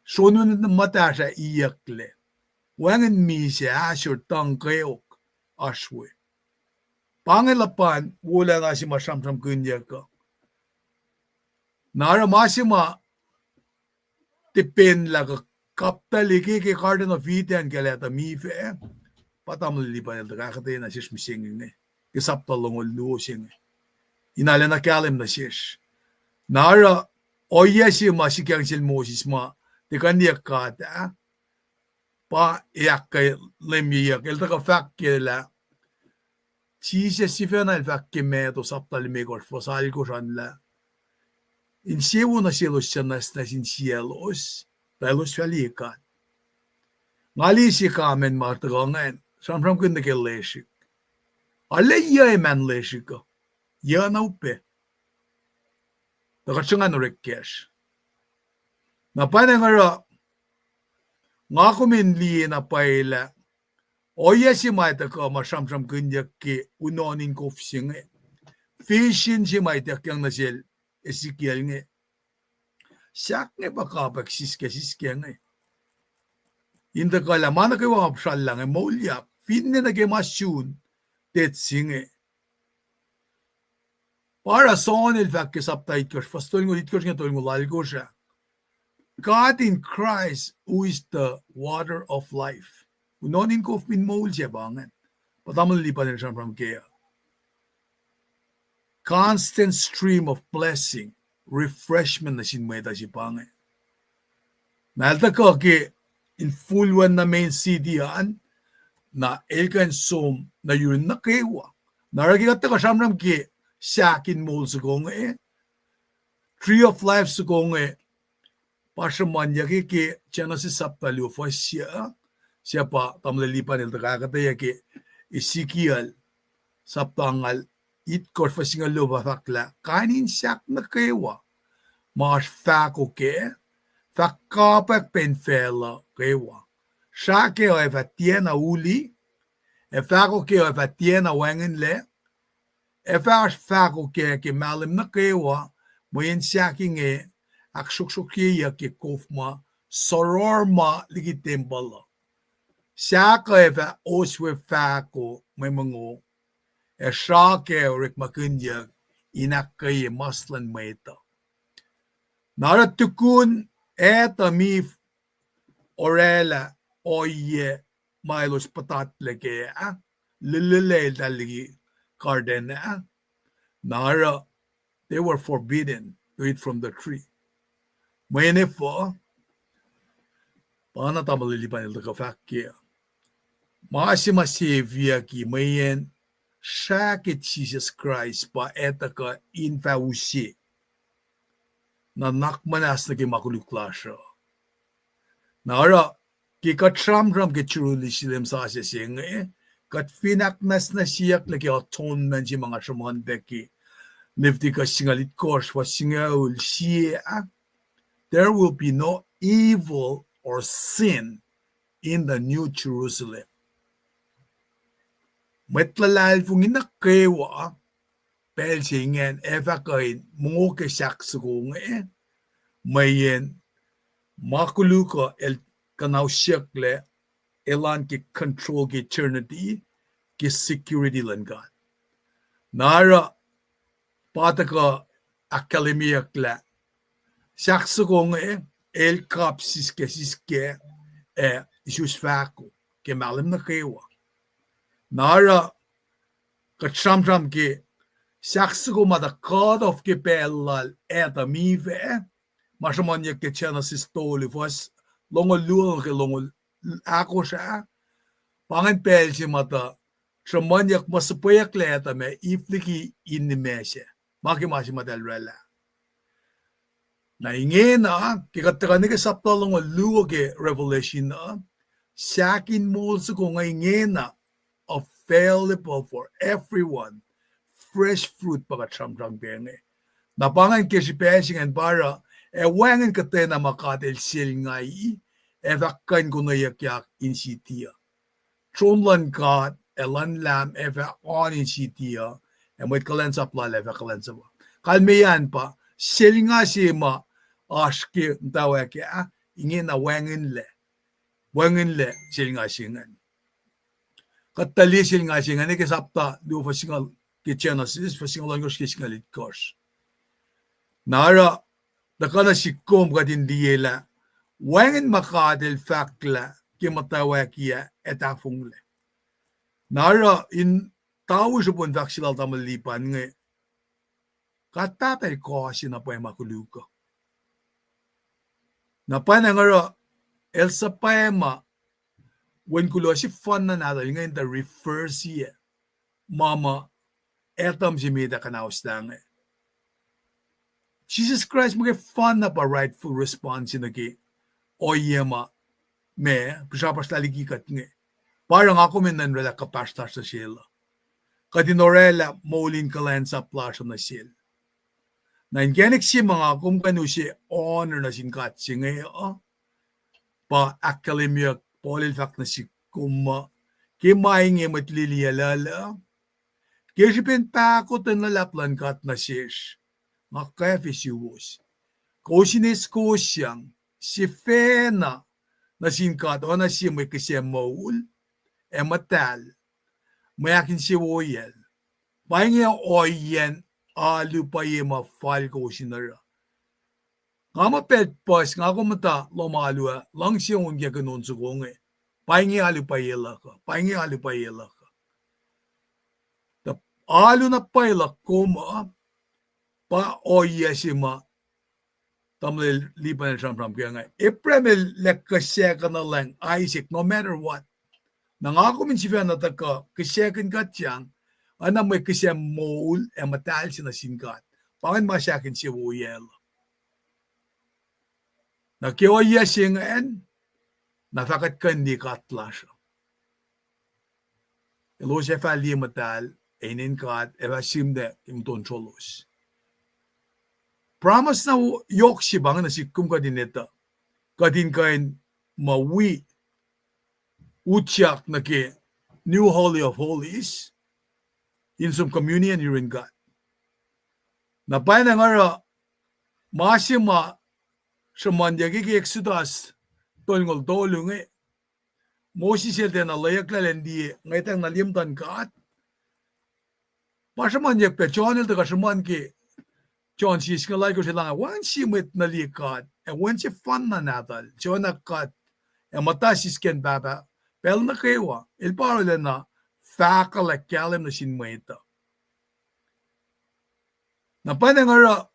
Sronun muhtahsr ah iyucklac. Wacngihn misac, ahsor, tuhng, kweok, oasr we. Pa inge luhpan wolacna se ma sramsramkihnyuck uh. Na oruh ma se ma tipenlah kuh kaptali ke, ke Garden of Eden ke leta mifac, pa tamuhlwel Lipan el tuhkuh ahkuhtweyac nuh sesr mihsenge inge, ke sapta longoul luo se inge. In arulacna kahlwem nuh sesr. Na oruh, ohiyac se ma sikyak sel Moses ma, tiac kuhniyuck God ah, pa ac ahkkahlwemyeyuck, el tuhkuh fahk ke lah, Jisus sifacna el fahk ke Matthew sapta limekohsr fuhs alkosr an lah, insewowo nuh selos suc nwacsnwacs insiyaclos, tuh elos fah liye God. Nga liye se comment ma tuhkuh ingacn, sramsramkihn nuh ke lesrihk. Arlac yac eman lesrihk uh? Yac na upac? Tuh kuht sruhnga in orek kacsr. Na pwacnwacng oruh, nga kom in liye na pwacye lah, ohiyac se ma tuhkuh ma sramsramkihnyuck ke unohn in kof se inge, vision se ma ituckyang nuh sel Ezekiel inge, sahk inge pa kapwack siskac siskac inge. In tuhkuh lah ma nuh kwewa ma puhsrallah inge moulyak, finne nuh ke ma sun, tet se inge. Pa oruh John el fahk ke sapta itkohsr, fuhs tolngoul itkohsr inge tolngoul alkosr ah, God in Christ, who is the water of life. Unohn in kof min moul se pa ingacn. Pa tamuhlwel Lipan el sramsram ke uh. Constant stream of blessing, refreshment nuh sin mwet uh se pa inge. Na el tuhkuh ke infulwen na main city an, na el kuh in som nuh yurin nuh kwewa. Na oruh ke kuht tuhkuh sramsram ke sahk in moul soko inge, tree of life soko inge, pa sruhmuhnyuck ke Genesis sapta luo fuhs yuc, suc pa tamuhlwel Lipan el tuhkuh ahkuhtweyac ke Ezekiel sapta ngal itkohsr fuhs singucul luo pa fahk lah kain in sahk nuh kwewa ma oasr fahko kac, fah kapwack pac infacl uh kwewa. Srah kac uh ac fah tiacna uli, ac fahko kac uh ac fah tiacna wacngihnlac, ac fah oasr fahko kac ke mahlwem nuh kwewa, mweyen sahk inge ahksroksrokyeyuck ke kof ma soror ma liki tempuhl uh. Sahk uh ac fah oswe fahko mwe mongo, ac srah kac orekmakihnyuck in ahkkweye mas luhn mwet uh. Na oruh tukun Adam Eve oraclah ohiyac ma elos puhtatlac kac ah, lulluhlacl tahl liki garden ah, na oruh they were forbidden to eat from the tree. Mweyen efuh? Pa na tamuhlwel Lipan el tuhkuh fahk ke, ma se ma seviyucki mweyen srah ke Jisus Kraist pa etuh kuh in fah use nuhnak muhnahs nuh ke ma koluk lasr uh. Na oruh, ke kuht sramsram ke Jerusalem sasuc se inge, kuht fin ahknwacsnwacsyeyucklac ke atonement se ma nga sruhmuhn pac ke Leviticus singucul itkohsr fuhs singucul sie ah, there will be no evil or sin in the New Jerusalem. Mwet luhlahlfongi nuh kwewa pacl se ingacn ac fah kuh in mongo ke sahk soko inge, mweyen ma koluk uh el kuhnausyucklac, elan ke control ke eternity, ke security luhn God. Na oruh pa tuhkuh ahkkahlwemyeyuck lah sahk soko inge el kap siskac siskac ac isus fahko ke mahlwem nuh kwewa. Na oruh kuht sramsram ke sahk soko ma tuh cut off ke pacl lal Adam Eve, ma sruhmuhnyuck ke Genesis tolu, fuhs longoul luo nuh ke longoul ahkosr ah. Pa ingacn pacl se ma tuh sruhmuhnyuck ma suhpweyucklac Adam ac Eve liki in nimac sac. Ma ke ma se ma eltahl oraclah. Na ingena, ke kuht tuhkuh nuh ke sapta longoul luo ke Revelation uh, sahk in moul soko inge ingena available for everyone. Fresh fruit pa kuht sramsram ke inge. Na pa ingacn ke srihpac se ingacn pa oruh, ac wacngihn kuhtwena ma God El selngai, ac fah kuh in konweyuckyak in siti uh. Tron luhn God ac luhn Lamb ac fah oan in siti uh, ac mwet kuhlwacnsap Lal ac fah kuhlwacnsap uh. Kalmeyac an pa, selnga se ma oasr ke muhtwacwacack ah, ingena wacngihnlac. Wacngihnlac selnga se ingacn. Kuht tuh liye selnga se ingacn ke sapta luo fuhs singucul, ke Genesis, fuhs singucul ohnkohsr ke singucul itkohsr. Na oruh, tuhkuh nuh sihk kom kuht in liye lah wacngihn ma God El fahklah ke muhtwacwacack ah ac tahfonglac. Na oruh in tawi srihpen fahk se lal tamuhlwel Lipan inge, God Pahpah El kohse na pwacye ma koluk uh. Na pwacnwacng oruh, El suhpwacma, wen kuloh sefanna nahtuhl inge in tuh refer sie ma ma Adam se met ah kuhnauslah inge. Jisus Kraist muhkwena pa rightful response nuh ke ohiyac ma, ma pihsrapasrlah liki kuht inge. Pa oruh nga kom in nuhnraclah kuhpahsr lasr nuh sel uh. Kuht in oraclah moul in kuhlwacnsap lasr uh nuh sel. Na inkacnek se ma nga kom kuh in use honor nuh sin God se inge uh, pa ahkkahlwemyeyuck Paul el fahk nuh sihk kom uh, ke ma inge mwet lili aluhluh, ke srihpen pahkotwen luhlahp luhn God nuh sesr, nga kwacfe suwos. Kowos in eis kowos sang, sifacna nuh sin God oacna sie mwe kihsac moul ac muhtahl, mwe ahkinsewowoyacl. Pa inge ohiyacn alu pwacye ma fal kowos in oruh. Nga muh pacl puhs nga kom muhta lohm alu ah, luhngse on ke kihn on soko inge. Pa inge alu pwacye luhk uh, pa inge alu pwacye luhk uh. Tuh alu na pwacye luhk kom uh, pa ohiyac se ma tamuhlwel Lipan el sramsram ke inge. Abraham el lac kihsackuhnuhlwacng Isaac, no matter what. Na nga kom in sifacna tuhkuh kihsackuhn kuht sang, oacna mwe kihsac moul ac muhtahl se nuh sin God. Pa ingacn ma se ahkinsewowoyacl uh. Na ke ohiyac se ingacn, na fah kuht kuh in liye God lasr uh. Elos ac fah liye muhtahl, ac inen God ac fah sihmlac ke muhtuhn solos. Promise na yohk se pa inge nuh sihk kom kuht in etuh, kuht in kuh in muh wi utyak nuh ke New Holy of Holies in som communion yurin God. Na pwacnwacng oruh ma se ma sruhmuhnyuck ke Exodus tolngoul tolu inge, Moses el tiacna lweyucklac in liye ngwetacng na liye muhtuhn God. Pa sruhmuhnyuck pac John el tuhkuh sruhmuhn ke John sie singucul alkosr el, nga wacngihn sie mwet nuh liye God, ac Wen sefanna nahtuhl, John ah God, ac muhta sisken Pahpah pacl nuh kwewa, el pa arulacna fahkwaclah kahlwem nuh sin mwet uh. Na pwacnwacng oruh,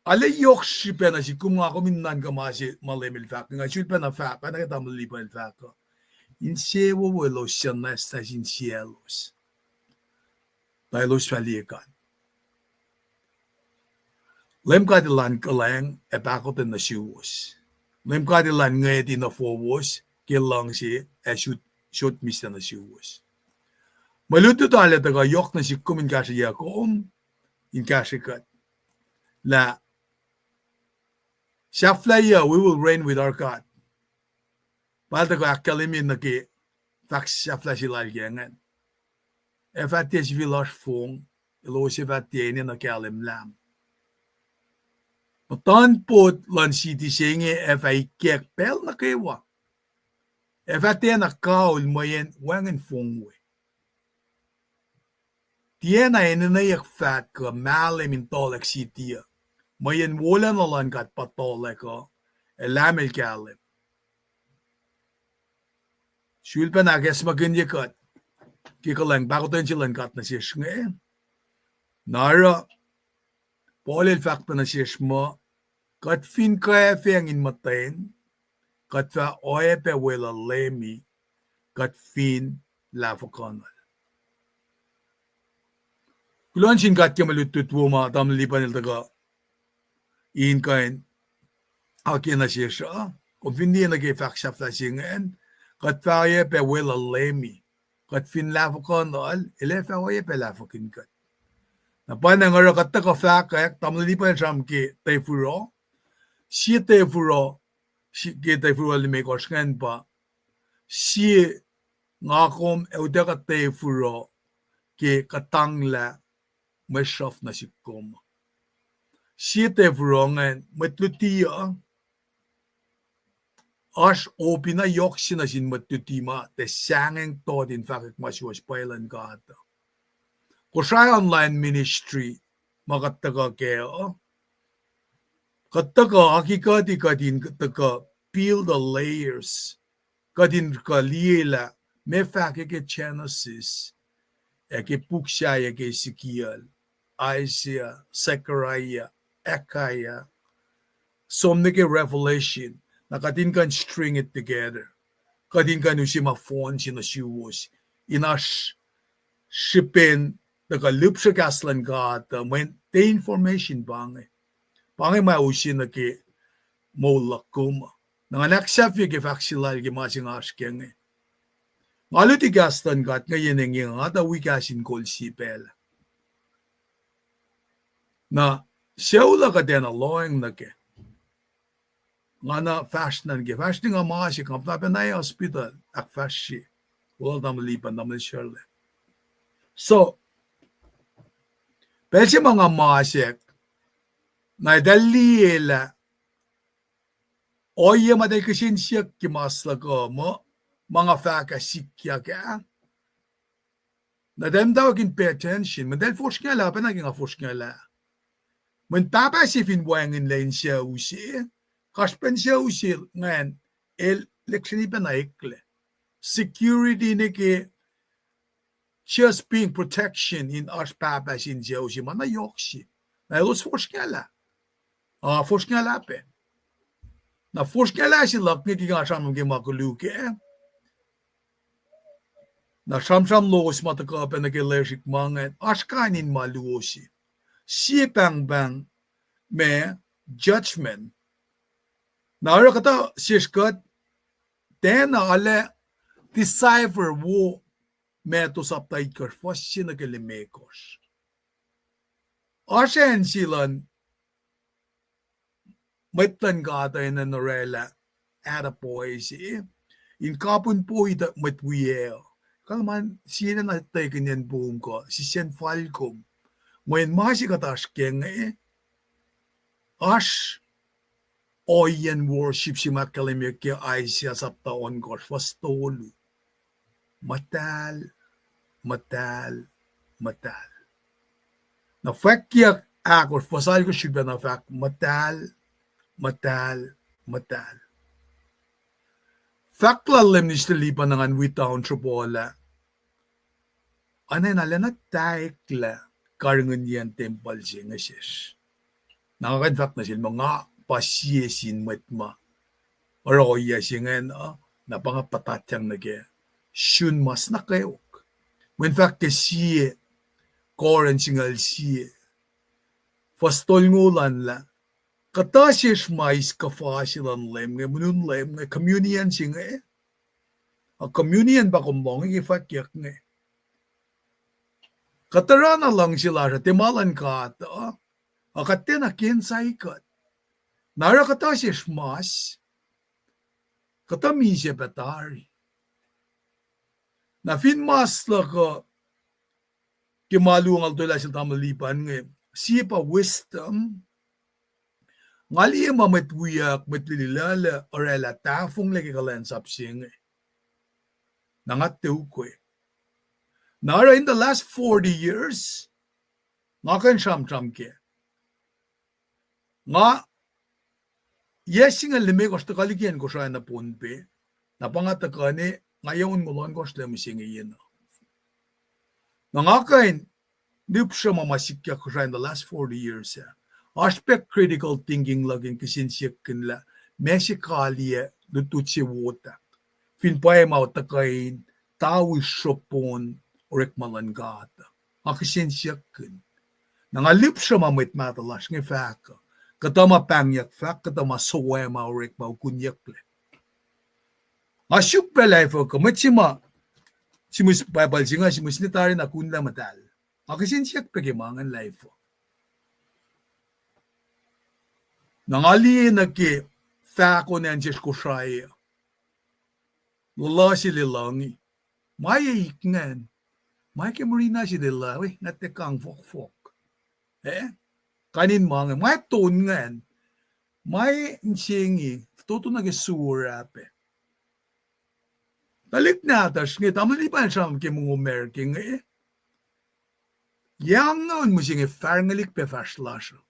arlac yohk srihpac nuh sihk kom nga kom in nuhnkuh ma se ma Leum el fahk, nga sulpacna fahk, pacna ke tamuhlwel Lipan el fahk uh, insewowo elos suc nwacsnwacs insiyaclos, tuh elos fah liye God. Leum God elan kuhlwacng ac pahkotwen nuh suwos. Leum God elan ngwet in fowos ke luhngse ac sot, sot mihslac nuh suwos. Mwe lutlut arlac tuhkuh yohk nuh sihk kom in kahsrweyuc kom, in kahsrwe kuht, lah sahflahiyac, we will reign with our God. Pa el tuhkuh ahkkahlwemye nuh ke fahk sahflah se lal ke ingacn. Ac fah tiac sifil oasr fong, elos ac fah tiac enenuh kahlwem lahm. Muhtuhnpot luhn siti se inge ac fah ikack pacl nuh kwewa. Ac fah tiacna kaul mweyen wacngihn fong we. Tiacna enenweyuck faht kuh mahlwem in tuhlack siti uh, mweyen wolacna luhn God pa tuhlack uh, ac Lahm el kahlwem. Sulpacna ahkacsmakihnye kuht ke kuhlwacng pahkotwen se luhn God nuh sesr inge. Na oruh, Paul el fahk pac nuh sesr muh, kuht fin kwacfweacng in muhtweng, kuht fah oacyacpac weluhl Leum, kuht fin lahfuhkuhnuhl. Kuloh nuh sin God ke mwe lutlut wo ma tamuhlwel Lipan el tuhkuh in kuh in ahkyohkye nuh sesr uh. Kom fin liye nuh ke fahk sahflah se ingacn, kuht fah oacyacpac weluhl Leum, kuht fin lahfuhkuhnuhl, El ac fah oacyacpac lahfuhkihn kuht. Na pwacnwacng oruh kuht tuhkuh fahkwack, tamuhlwel Lipan el sramsram ke tafuro, sie tafuro, si-, ke tafuro limekohsr ingacn pa, sie nga kom ac utuckuh tafuro ke kuhtanglah mwe sruhf nuh sihk kom. Sie tafuro ingacn, mwet luti uh, oasr opina yohk se nuh sin mwet luti ma tiac sahngweng tot in fahkwack ma suwohs pwacye luhn God uh. Kosrae Online Ministry ma kuht tuhkuh kac uh, kuht tuhkuh aki kuhti kuht in tuhkuh peel the layers. Kuht in kuh liye lah meac fahkwack ke Genesis, ac ke puk sahyac ke Ezekiel, Isaiah, Zechariah, Haggai, som nuh ke Revelation, na kuht in kuh in string it together. Kuht in kuh in use ma fohn se nuh suwos in oasr srihpen tuhkuh lihpsre kahs luhn God uh, mweyen tiac information pa inge. Pa inge ma use nuh ke moul luhk kom uh. Na nga ahksahfye ke fahk se lal ke ma se nga oasr ke inge. Nga luti kahs luhn God inge yen engyeng, nga tuh wi kahs in kol sie pacl. Na sucu luhk uh tiacna lohacng nuh kac. Nga na fahsr nuh ke, fahsr nuh ke nga ma se, nga pahpah na hospital, ahkfahsrye. Olal tamuhlwel Lipan, tamuhlwel Shirley. So, pacl se ma nga ma se, na eltahl liye lah ohiyac ma eltahl kihsen siyuck ke mas luhk uh muh, ma nga fahk ah sikyak ah. Na eltahl muhtwacwacack in pay attention, mweyen eltahl fosrngahlah, pacna ke nga fosrngahlah. Mweyen pahpah se fin wacngihnlac in sucu se, kasrpen sucu se ingacn, el lihksreni pacna eklac. Security nuh ke just being protection in oasr pahpah se in sucu se ma na yohk se. Na elos fosrngahlah. Ah, fosrngahlah pac. Na fosrngahlah se luhk inge ke nga sramsram ke ma koluk ah. Na sramsram lowos ma tuhkuh pac nuh ke lesrihk ma ingacn, oasr kain in ma luo se. Sie pahngpahng ma judgment. Na oruh kuhtuh sesr kuht tiacna arlac decipher wo Matthew sapta itkohsr fuhs se nuh ke limekohsr. Oasr acn se luhn mwet luhn God uh enenuh oraclah attaboy se in kapihn poi tuh mwet wiyac uh. Kalmac sie na tekihn in poum kuh sisacn falkom. Mweyen ma se kuht oasr ke inge, oasr ohiyacn worship se ma ahkkahlwemyeyuck ke Isaiah sapta ohnkohsr fuhs tolu. Muhtahl, muhtahl, muhtahl. Na fwackyuck ahkosr fuhs alkosr srihpac na fahk muhtahl, muhtahl, muhtahl. Fahk lal Leum Minister Lipan ngan wi down sruhpuhlah. Anacna lacna taeklah karihngihnyacn tempuhl se inge sesr. Na nga kuh in fahk nuh sel muh nga pa sie sin mwet ma oruh ohiyac se ingacn uh, na pa nga puhtatyang nuh ke sun mas nuh kweok. Mweyen fahk ke sie Corinth singucul sie, fuhs tolngoul an lah, kuhtuh sesr ma eis kuhfa se luhn Leum inge, mweun Leum inge, communion se inge. A communion pa kom lohng ke fwackyuck inge. Kuht oruh na luhngse lasr uh, tiac ma luhn God uh, a kuht tiacna ke insight kuht. Na oruh kuhtuh sesr mas, kuhtuh misac pac tari. Na fin mas luhk uh, ke ma luo nga lotwelah sel tamuhlwel Lipan inge, sie pa wisdom. Nga liye ma mwet wiyuck, mwet lili lal uh oraclah tahfonglac ke kuhlwacnsap se inge. Na nga tiac ukwe. Na oruh in the last forty years, nga kuh in sramsram kac. Nga, yac singucul limekohsr tuhkuh liki acn Kosrae nuh Pohnpei, na pa nga tuhkuh ne, nga yac onngoul ohnkohsr lac mihsenge yen uh. Na nga kuh in lihpsruhma ma sikyak Kosrae in the last forty years ah. Oasr pac critical thinking luhk in kihsen siyuck kihn lah meac se kaliyac lutlut se wot ah. Fin pwacye ma tuhkuh in tawi sruhpon orekma luhn God uh. Nga kihsen siyuck kihn. Na nga lihpsruhma mwet mahtuh lasr inge fahk uh, kuhtuh ma pahngyak fahk, kuhtuh ma sowac ma orekma ukunyucklac. Nga suk pac life uh kuh mwet se ma, simis Bible se inge, simis ne tari na kunlah muhtahl. Nga kihsen siyuck pac ke ma ingacn life uh. Na nga liye nuh ke fahko nwe acn sesr Kosrae uh, luhluh se luhluhngi. Ma ye ik ingacn, ma ke murinah se luhluh, we, nga tiac kang fohkfohk. Eh? Kain in ma inge, ma ton ingacn, ma insengi, fototo nuh ke sewer ah pac. Tuhlihk nahtuhsr inge, tamuhlwel Lipan sram ke mongo America inge, yac angngaul mihsenge fahrngelihk pac fahsr lasr uh.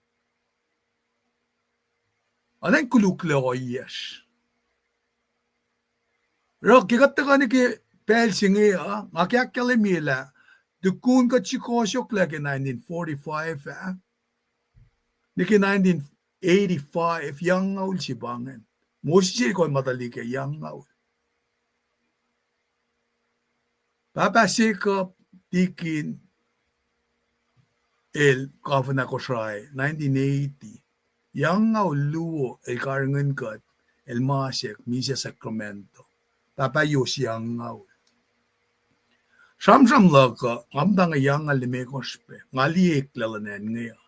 Oacna in koluklac ohiyacsr. Oruh ke kuht tuhkuh nuh ke pacl se inge uh, nga ke ahkkahlwemye lah tukun kuht sikohsohklac ke nineteen forty-five ah, nuh ke nineteen eighty-five, yac angngaul se pa ingacn. Mosisel kuh ma tuhlihk ah, yac angngaul. Pahpah Jacob, tikin, el governor Kosrae, nineteen eighty. Yac angngaul luo el karihngihn kuht, el masack, misac Sacramento. Pahpah Yos yac angngaul. Sramsram luhk uh, nga muhta inge yac angngaul limekohsr pac, nga liye eklac luhn acn inge uh.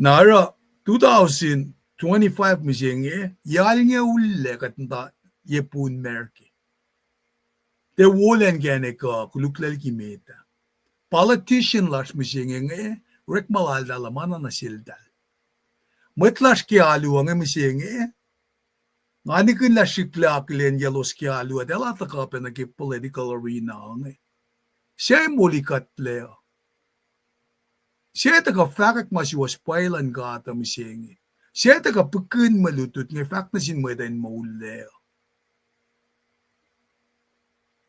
Na oruh two thousand twenty-five mihsenge, yac alngoul lac kuht muhta ye pun America. Tiac wolacna ke acn ekuh, koluklac liki met ah. Politician lasr mihsenge inge, orekma laltahl uh ma na nuh seltahl. Mwet lasr ke alu uh inge mihsenge, nga nihkihn lah srihklac akihlen elos ke alu uh, eltahl tuhkuh pac nuh ke political arena inge. Sie moli kuhtlac uh. Sie tuhkuh fahkwack ma suwohs pwacye luhn God uh mihsenge. Sie tuhkuh pihkihn mwe lutlut inge fahk nuh sin mwet uh in moullac uh.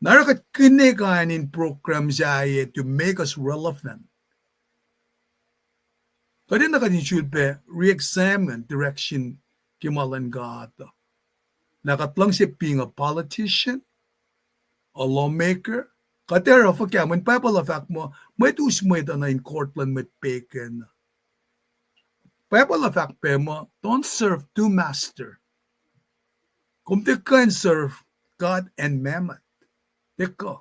Na oruh kuht kihne kain in program sahyac to make us relevant. Kuht enenuh kuht in sulpac re-examine direction ke ma luhn God uh. Lah kuht luhngse being a politician, a lawmaker. Kuht ac oruh fuhkah, mweyen Bible uh fahk muh mwet us mwet uh nuh in court luhn mwet pegan. Bible uh fahk pac muh, don't serve two master. Kom tiac kuh in serve God and mammon. Tiac kuh.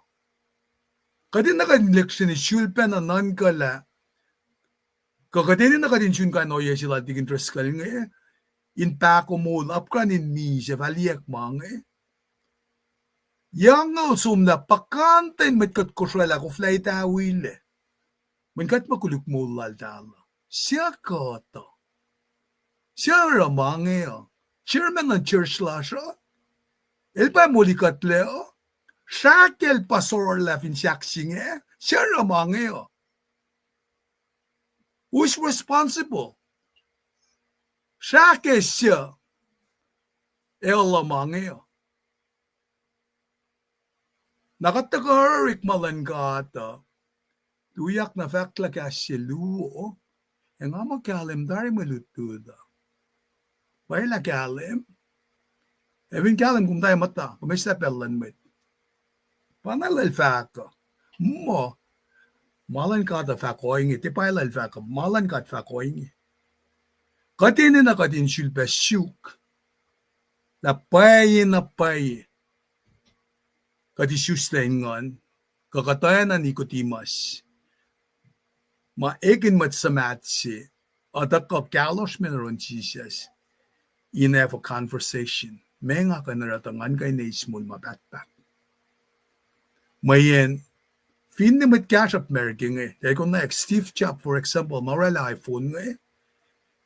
Kuht enenuh kuht in lihksreni sulpac na nuhnkuh lah, kuh kuht enenuh kuht in sun kain ohiyac se lal tikin Driscoll inge, in pahkomuhl, apkuhran in misac, fah liyacack ma inge. Yac angngaul somlah puhkantwen mwet kuht kosraclah koflah etawilac. Mweyen kuht muh koluk moul laltahl uh. Suc kuht uh? Suc oruh ma inge uh? Chairman luhn church lasr uh? El pa moli kuhtlac uh? Srahk el pa sororlah fin sahk se inge? Suc oruh ma inge uh? Who is responsible? Srahk ac suc el uh ma inge uh? Na kuht tuhkuh oruh orekma luhn God uh, tuyak na fahk lah kahs se luo, ac nga muh kahlwem tari mwe lutlut uh. Pwacye lah kahlwem. Ac fin kahlwem kom tari muhta, kom eslah pacl luhn mwet. Pa na lal fahk uh, muh, ma luhn God uh fahk ohinge, tiac pa lal fahk uh, ma luhn God fahk ohinge. Kuht enenuh kuht in sulpac suk lah pwacye na pwacye kuht isuslac in nguhn, kuh kuht oacna Nicodemus, ma ekihn mwet suhmaht se, uh tuhkuh kahlohsr me nuh yurin Jisus in have a conversation. Meac nga kuh in oruh tuh ngan kuh in eis moul ma pahtpaht? Mweyen finne mwet kahsruhp America inge, tiac konwacack Steve Jobs, for example, ma oraclah iPhone inge,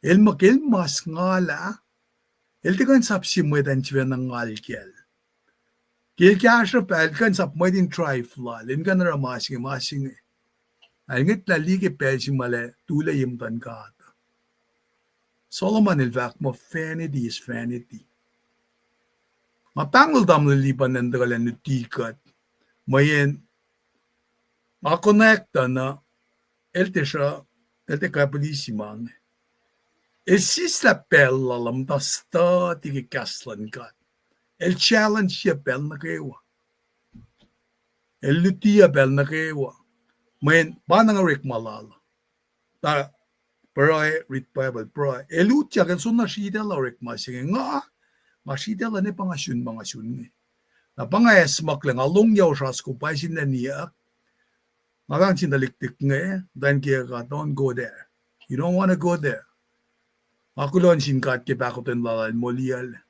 el muh ke el mas ngal ah, el tiac kuh in sap sie mwet an sifacna ngal kacl. Ke el kahsruhp ah, el kuh in sap mwet in drive lal, el kuh in oruh ma se inge, ma se inge. El ngwetlah liye ke pacl se ma el tulac ye muhtuhn God. Solomon el fahk muh vanity is vanity. Nga pahngnol tamuhlwel Lipan in tuhkuh in luti kuht, mweyen nga konwacack tuh na el tiac sruh, el tiac kapihl isi ma inge. El sislah pacl lal uh muhta study ke kahs luhn God. El challenge-ye pacl nuh kwewa. El lutiyuc pacl nuh kwewa. Mweyen pa na nga orekma lal uh. Na pruhe, read Bible, pruhe. El utyak, el soenna nuh sritacl uh orekma se inge. Nga, nga sritacl uh ne pa nga sun ma nga sun inge. Na pa nga acsmaklac, nga lohng yac osra soko pwacye sin lah niyuck. Nga fahk sin tuhlihk inge, muhtwacn kiyuhk ah, don't go there. You don't want to go there. Nga kuloh nuh sin God ke pahkotwen lal ah el moliyuclac.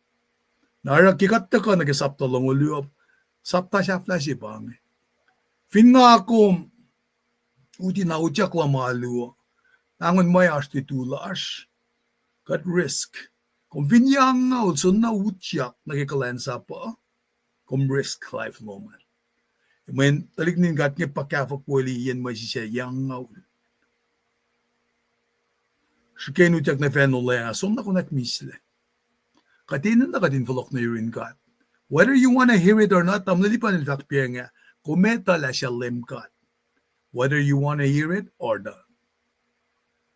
Na oruh ke kuht tuhkuh nuh ke sapta longoul luo, sapta sahflah se pa inge. Fin nga kom uti na utyak luhn alu uh, pahngon mwe oasr lutu lasr, kuht risk. Kom fin yac angngaul soenna utyak nuh ke kuhlwacnsap uh, kom risk life lom an. Mweyen tuhlihk nuhtin God inge pa kahfofoweli yen mwe sisacl yac angngaul. Srihke in utyak nuh facn olwelah, soenna konwacack mihslac. Kuht enenuh kuht in fohlohk nuh yurin God. Whether you want to hear it or not, tamuhlwel Lipan el fahk pa inge, kom etuh lah suc Leum God. Whether you want to hear it or not.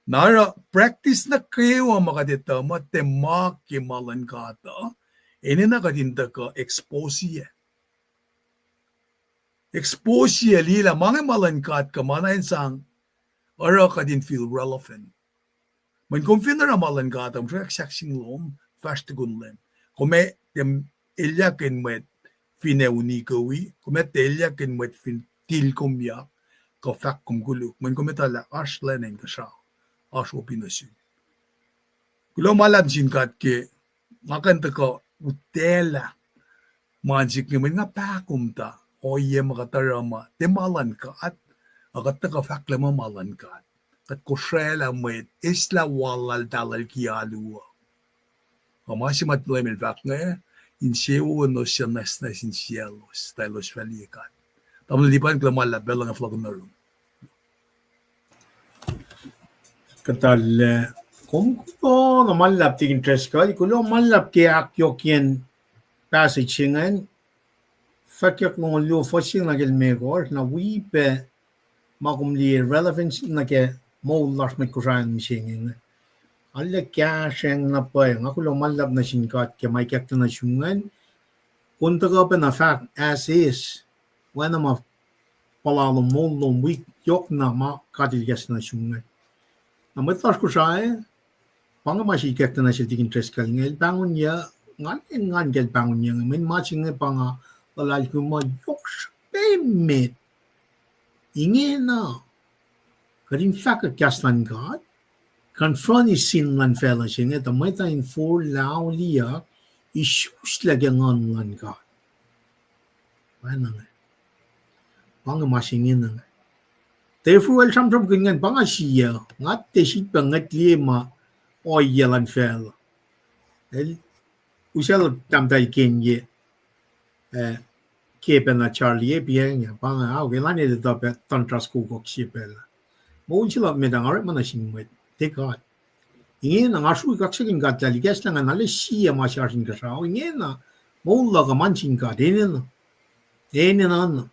Na oruh practice nuh kwewa ma kuht etuh muh tiac ma ke ma luhn God uh, enenuh kuht in tuhkuh expose-ye. Expose-ye, liye lah ma inge ma luhn God kuh ma na in sang, oruh kuht in feel relevant. Mweyen kom fin oruh ma luhn God uh, kom sruhkwack sahk sing lom, fahsr tukun Leum. Kom ac tiac elyah kihn mwet fin ac uniko wi, kom ac tiac elyah kihn mwet fin til kom yak, kuh fahk kom koluk. Mweyen kom etuh lah oasr lwen inkuhsrao, oasr opin nuh sum. Kuloh ma luhlahp sin God ke nga kuh in tuhkuh utaclah ma sik inge mweyen nga pahkomuhta ohiyac ma kuht oruh ma tiac ma luhn God, ac kuht tuhkuh fahklah muh ma luhn God. Kuht kosraclah mwet, eslah wal lal tahlel ke alu uh. Ac ma se ma Leum el fahk inge, insewowo elos suc nwacsnwacs insiyaclos, tuh elos fah liye God. Tamuhlwel Lipan, kuloh ma luhlahp, pacl uh nga fohlohk nuh yurum. Kuhtuh lah, kom kuloh na ma luhlahp tikin Driscoll, kuloh ma luhlahp ke ahkyohkyacn passage se ingacn, Fwackyuck longoul luo fuhs se nuh ke limekohsr, na wi pac ma kom liye relevance nuh ke moul lasr mwet Kosrae mihsenge inge. Arlac kahsrweng na pwacye, nga kuloh ma luhlahp nuh sin God ke ma ikacklah nuh sum ingacn. Kom tuhkuh pacna fahk as is, oacna ma puhla lom, moul lom, wik yohkna ma God el kahs nuh sum ingacn. Na mwet lasr Kosrae, pa inge ma se ikacklah nuh sel tikin Driscoll inge, el pahngonyuc, nga engan ke el pahngonyuc inge, mweyen ma se inge pa nga luhlahlfongi muh yohk srihpac emet. Ingena, kuht in fahkwack kahs luhn God, confront sin luhn facluh se inge, tuh mwet uh in forlah auliyak, isuslac ke nguhn luhn God. Pa inge, pa inge ma se ingena. Tefru el sramsramkihn ingacn pa nga sie, nga tiac sifilpac ngwet liye ma ohiyac luhn facluh. El usaclah tahmtahel Ken ye, eh, ke pacna Charlie, eh, pa inge, ah, okay, elan etuh pac contrast kukok sie pacl. Moul se luhk met ah nga orekma nuh sin mwet, tiac God. Ingena nga srui kaksakihn God lah el ikacslah ingacn, arlac sie ma se oasr inkuhsrao. Ingena moul luhk uh ma sin God, enenuh. Enenuh.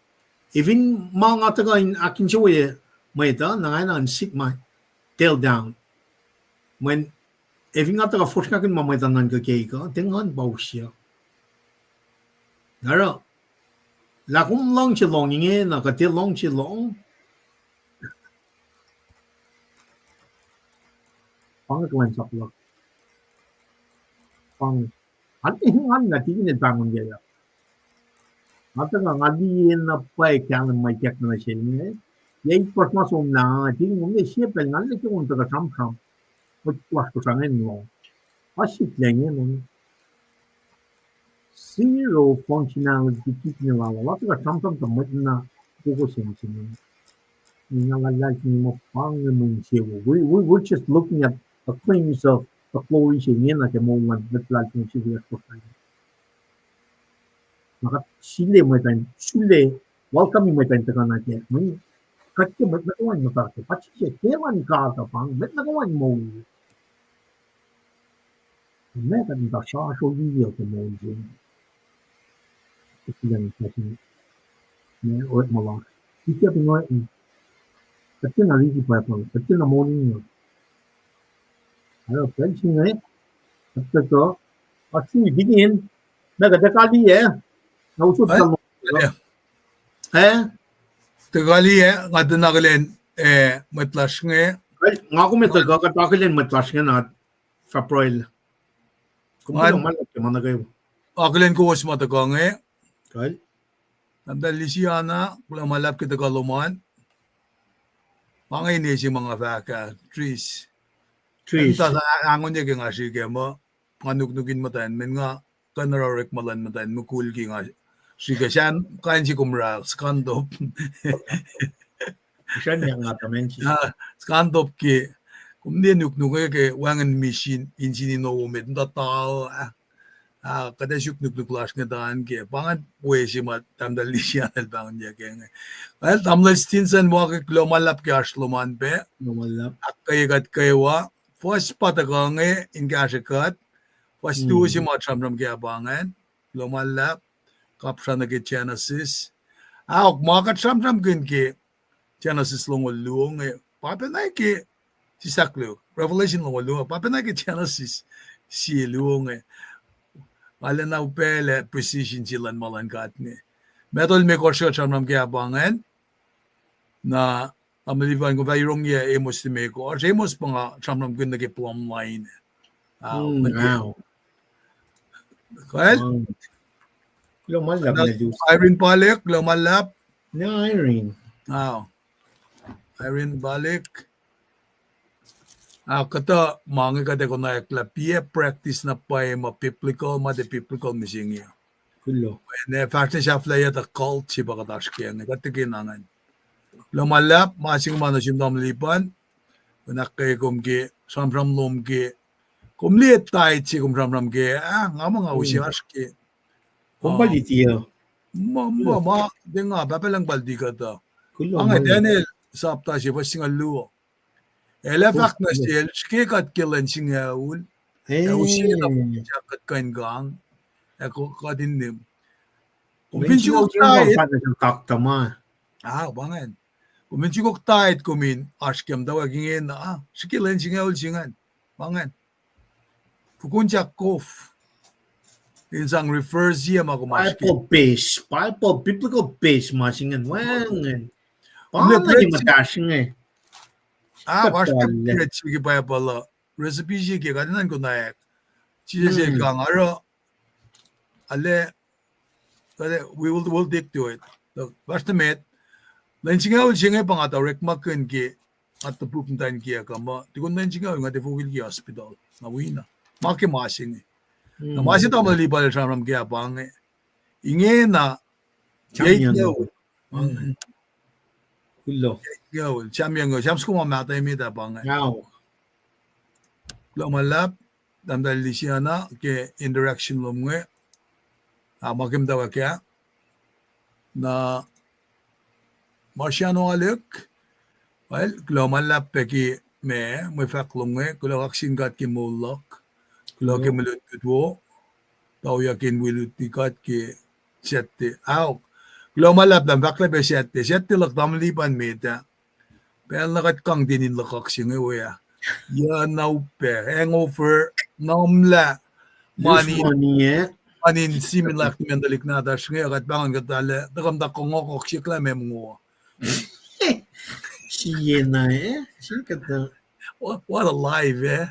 Efin ma nga tuhkuh in ahkinsewowoye mwet uh, na nga enenuh in sit my tail down. Mweyen efin nga tuhkuh fosrngakihn ma mwet uh nuhnkuh keik uh, tiac nguhn pa usrnguck. Na oruh, lah kom luhngse lohng ingena, kuh tiac luhngse lohng, pa inge kuhlwacnsap luhk. Pa inge. Ac, nga na tikin el pahngonyuck. Nga tuhkuh nga liye na pwacye kahlwem ma ikacklah nuh sel inge. Yac itkohsr ma somlah, tikin kom liye sie pacl nga liye ke on tuhkuh sramsram. Mwet lasr Kosrae ingacn lohng. Pa sikyak inge, zero functionality tikin lal ah. Lah tuhkuh sramsram tuh mwet na koko sensen. Nga luhlahlfongi muh pa inge mwe insewowo. We, we, we're just looking at the claims of the glory se ingena ke moul luhn mwet luhlahlfongi se wiyacsr Kosrae. Na kuht sule mwet an, sule, welcome mwet an tuhkuh nuh ke, mweyen kuht ke mwet nuh kwewa in muhta ke, pa sislah ke luhn God uh pa inge, mwet nuh kwewa in moul. Meac kuht muhta srasro liye ke moul se inge. Kuht kuloh nuh sin, ne, orekma lasr. Sikyak in orekma. Kuht tiacna riti Bible, kuht tiacna moulkihn. Oruh pacl se inge, kuht tuhkuh, oasr wi dikon, na kuht ac kaliyac, na usot Kuh? Pacl, eh? Tuhkuh kaliyac, nga tiacna akihlen, eh, mwet lasr inge. Kuh, nga kom ac tuhkuh, kuht akihlen mwet lasr inge na fahk pruhe. Kom kuloh ma luhlahp ke ma nuh kwewa. Akihlen kowos ma tuhkuh inge. Kuh? Tahmtahel Lisiana, kuloh ma luhlahp ke tuhkuh lom an. Pa inge ine se ma nga fahk ah, Tris. Tris. Tuh sa angonye ke nga srihke muh, nga nuknuk in muhtwacn, men nga kuh in oruh orekma luhn muhtwacn mukul ke nga srihke sahp kain se kom oruh, skantop. Srihke nga tuh mention. Ah, skantop ke, kom liye nuknuk inge ke wacngihn misin, insin in owo met, muhta tao, ah, ah, kuht ac suk nuknuk lasr inge tuh an ke, pa ingacn we se ma tahmtahel Lisiana el pahngonyuck inge. Well, tamuhlwel Stinson, ma ke kuloh ma luhlahp ke oasr lom an pac. Kuloh ma luhlahp. Ahkkweye kuht kwewa, fuhs pa tuhkuh inge in kahsrwe kuht, fuhs luo se ma sramsram ke ah pa ingacn, kuloh ma luhlahp, kapsra nuh ke Genesis. Ahok, ma kuht sramsramkihn ke Genesis longoul luo inge, pa pacna ke, sislah luo, Revelation longoul luo, pa pacna ke Genesis sie luo inge. Arulacna upac lah precision se luhn ma luhn God inge. Matthew limekohsr kuht sramsram ke ah pa ingacn, na tamuhlwel Lipan, kom fah yohrohngyac Amos limekohsr, Amos pa nga sramsramkihn nuh ke plumb line. Kuh? Kuloh ma luhlahp. Irene Palek, kuloh ma luhlahp. Irene Palek. Ah, kuhtuh ma inge kuht ac konwacack lah piac practice na pwacye ma biblical, ma tiac biblical mihsenge. Kuloh. Ac fahsr nuh sahflahiyac tuh cult se pa kuht oasr ke inge, kuht tiac kena ingacn. Kuloh ma luhlahp, ma se inge ma nuh sum tamuhlwel Lipan, in ahkkweye kom ke sramsram lom ke, kom liye tithe se kom sramsram ke, ah, nga muh nga use oasr ke. Kom pa liti uh. Ma, ma, ma, tiac nga, Pahpah Lucng pa liti kuhtuh. Kuloh ma luhlahp. Daniel sapta se fuhs singucul luo. El ac fahk nuh sel, srihke kuht ke lwen singucul, ac use na kuht kuh in kang, ac kuht in nim. Kom fin sukok tithe, ah, pa ingacn. Kom fin sukok tithe kom in oasr ke muhtwacwacack ingena, ah, srihke lwen singucul se ingacn. Pa ingacn. Fokon siyuck kof in sang refer sie ma kom oasr ke. Bible base, Bible, biblical base ma se ingacn, wacngihn. Pa ingacn muhta se inge. Ah, oasr ke bread se ke Bible uh, recipe se ke kuht enenuh in konwacack. Jisus el kang oruh, ale, ale, we will, we'll dig to it. Tuh fahsr nuh met, lwen singucul se inge pa nga tuh orekmakihn ke, nga tuh puk muhtwacn kiyuhk uh muh, tukun lwen singucul nga tiac fokil ke hospital, nga wi na. Ma ke ma se inge. Na ma se tamuhlwel Lipan el sramsram ke ah pa inge. Ingena, Sam Yangol. Sam Yangol, Sam Sukuma mahtuh emet ah pa inge. Kuloh ma luhlahp, tahmtahel Lisiana ke interaction lom inge. Ah, ma ke muhtwacwacack ah. Na ma srihke ma lihk, well, kuloh ma luhlahp pac ke ma, mwe fahk lom inge, kuloh kaksakihn God ke moul luhk, kuloh ke mwe lutlut wo, tuh ohiyac in wi lutlut God ke Saturday. Ahok, kuloh ma luhlahp lah fahk lah pac Saturday, Saturday luhk tamuhlwel Lipan met ah. Pacl na kuht kangtin in luhk kaksakihn inge we ah. Yac na upac, hangover, namlah, mani, mani in simin lah niman tuhlihk nahtuhsr inge, kuht pahngon kuht lah, tuhkuh muhta kongo kaksakihn lah meac mongo. Siena, eh? What, what a life, eh?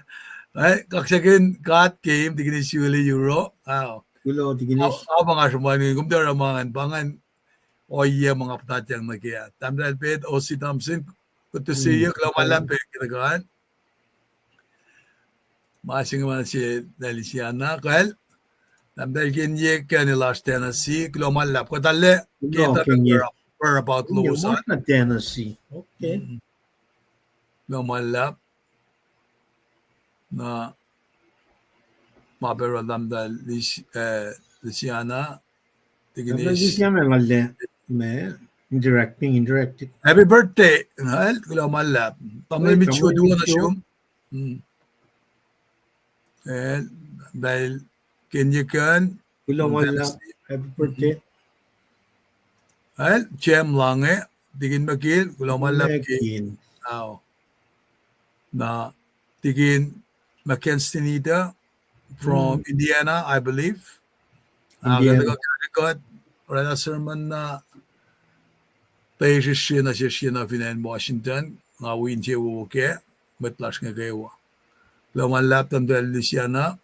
Kaksakihn God ke Tikinis Suli Euro. Kuloh, Tikinis. Apangasr mani, kom tiac oruh ma ingacn, pa ingacn ohiyac ma nga puhtatyang nuh ke ah. Tahmtahel Pet, O C Thompson, good to see you. Kuloh ma luhlahp pac ke tuhkuh an. Ma se inge ma se Lisiana, kuhl. Tahmtahel Kenye Ken, el oasr Tennessee, kuloh ma luhlahp. Kuht arlac ke Tennessee. Okay. Kuloh ma luhlahp. Na ma pacl oruh tahmtahel Lis-, eh, Lisiana, Tikinis. Lisiana, nga arlac, ma, interacting, interactive. Happy birthday. Na, kuloh ma luhlahp. Tamuhlwel Mitcho, tuwo nuh sum. Eh, pacl Kenye Ken. Kuloh ma luhlahp. Happy birthday. Eh, Jem Lange. Tikin McGill, kuloh ma luhlahp ke. McGill. Ao. Na Tikin McKenstenita from Indiana, I believe. Indiana. Kuht oraclah sermon na, tuh srihsrihk na srihsrihk na fin acn Washington, nga wi insewowo kac, mwet lasr inge kwewa. Kuloh ma luhlahp, Tahmtahel Luciana,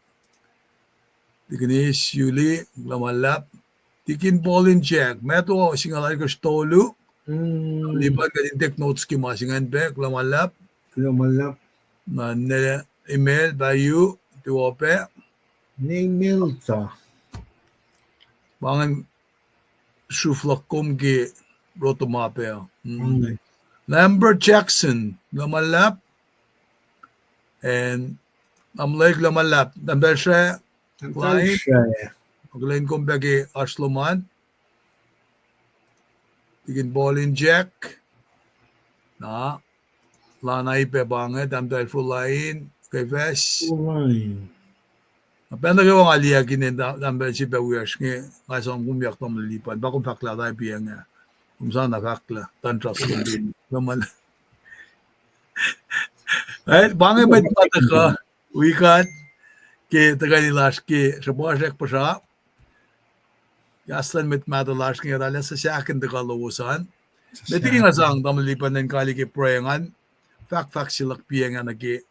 Tikin Yuli, kuloh ma luhlahp. Tikin Paul in Jack, Matthew singucul alkosr tolu. Lipan kuht in take notes ke ma se ingacn pac, kuloh ma luhlahp. Kuloh ma luhlahp. Na ne email, Bayu, tuh pac. Ne email ta. Pa ingacn sruhf luhk kom ke roto ma pac. Lambert Jackson, kuloh ma luhlahp. And Amlel, kuloh ma luhlahp. Tahmtahel Sra, Tahmtahel Sra, kuloh in kom pac ke oasr lom an. Tikin Paul in Jack. Na, Lana ipac pa inge, Tahmtahel Fulain, Kefas. Fulain. Na pacl nuh kwewa nga liyakihn in Tahmtahel se pac wiyacsr inge, nga sang kom yak Tamuhlwel Lipan, pa kom fahk lah tari piac inge. Kom sana fahk lah, tun trust kom pin. Kuloh ma luhlahp. Eh, pa inge mwet ma tuhkuh wi kuht ke tuhkweni lasr ke srihpac srack puhsra. Kahs luhn mwet mahtuh lasr inge, arlac suc sahk in tuhkuh lowos an. Met liki nga sang Tamuhlwel Lipan in kali ke pruhe ngan fahkfahk se luhk piac inge nuh ke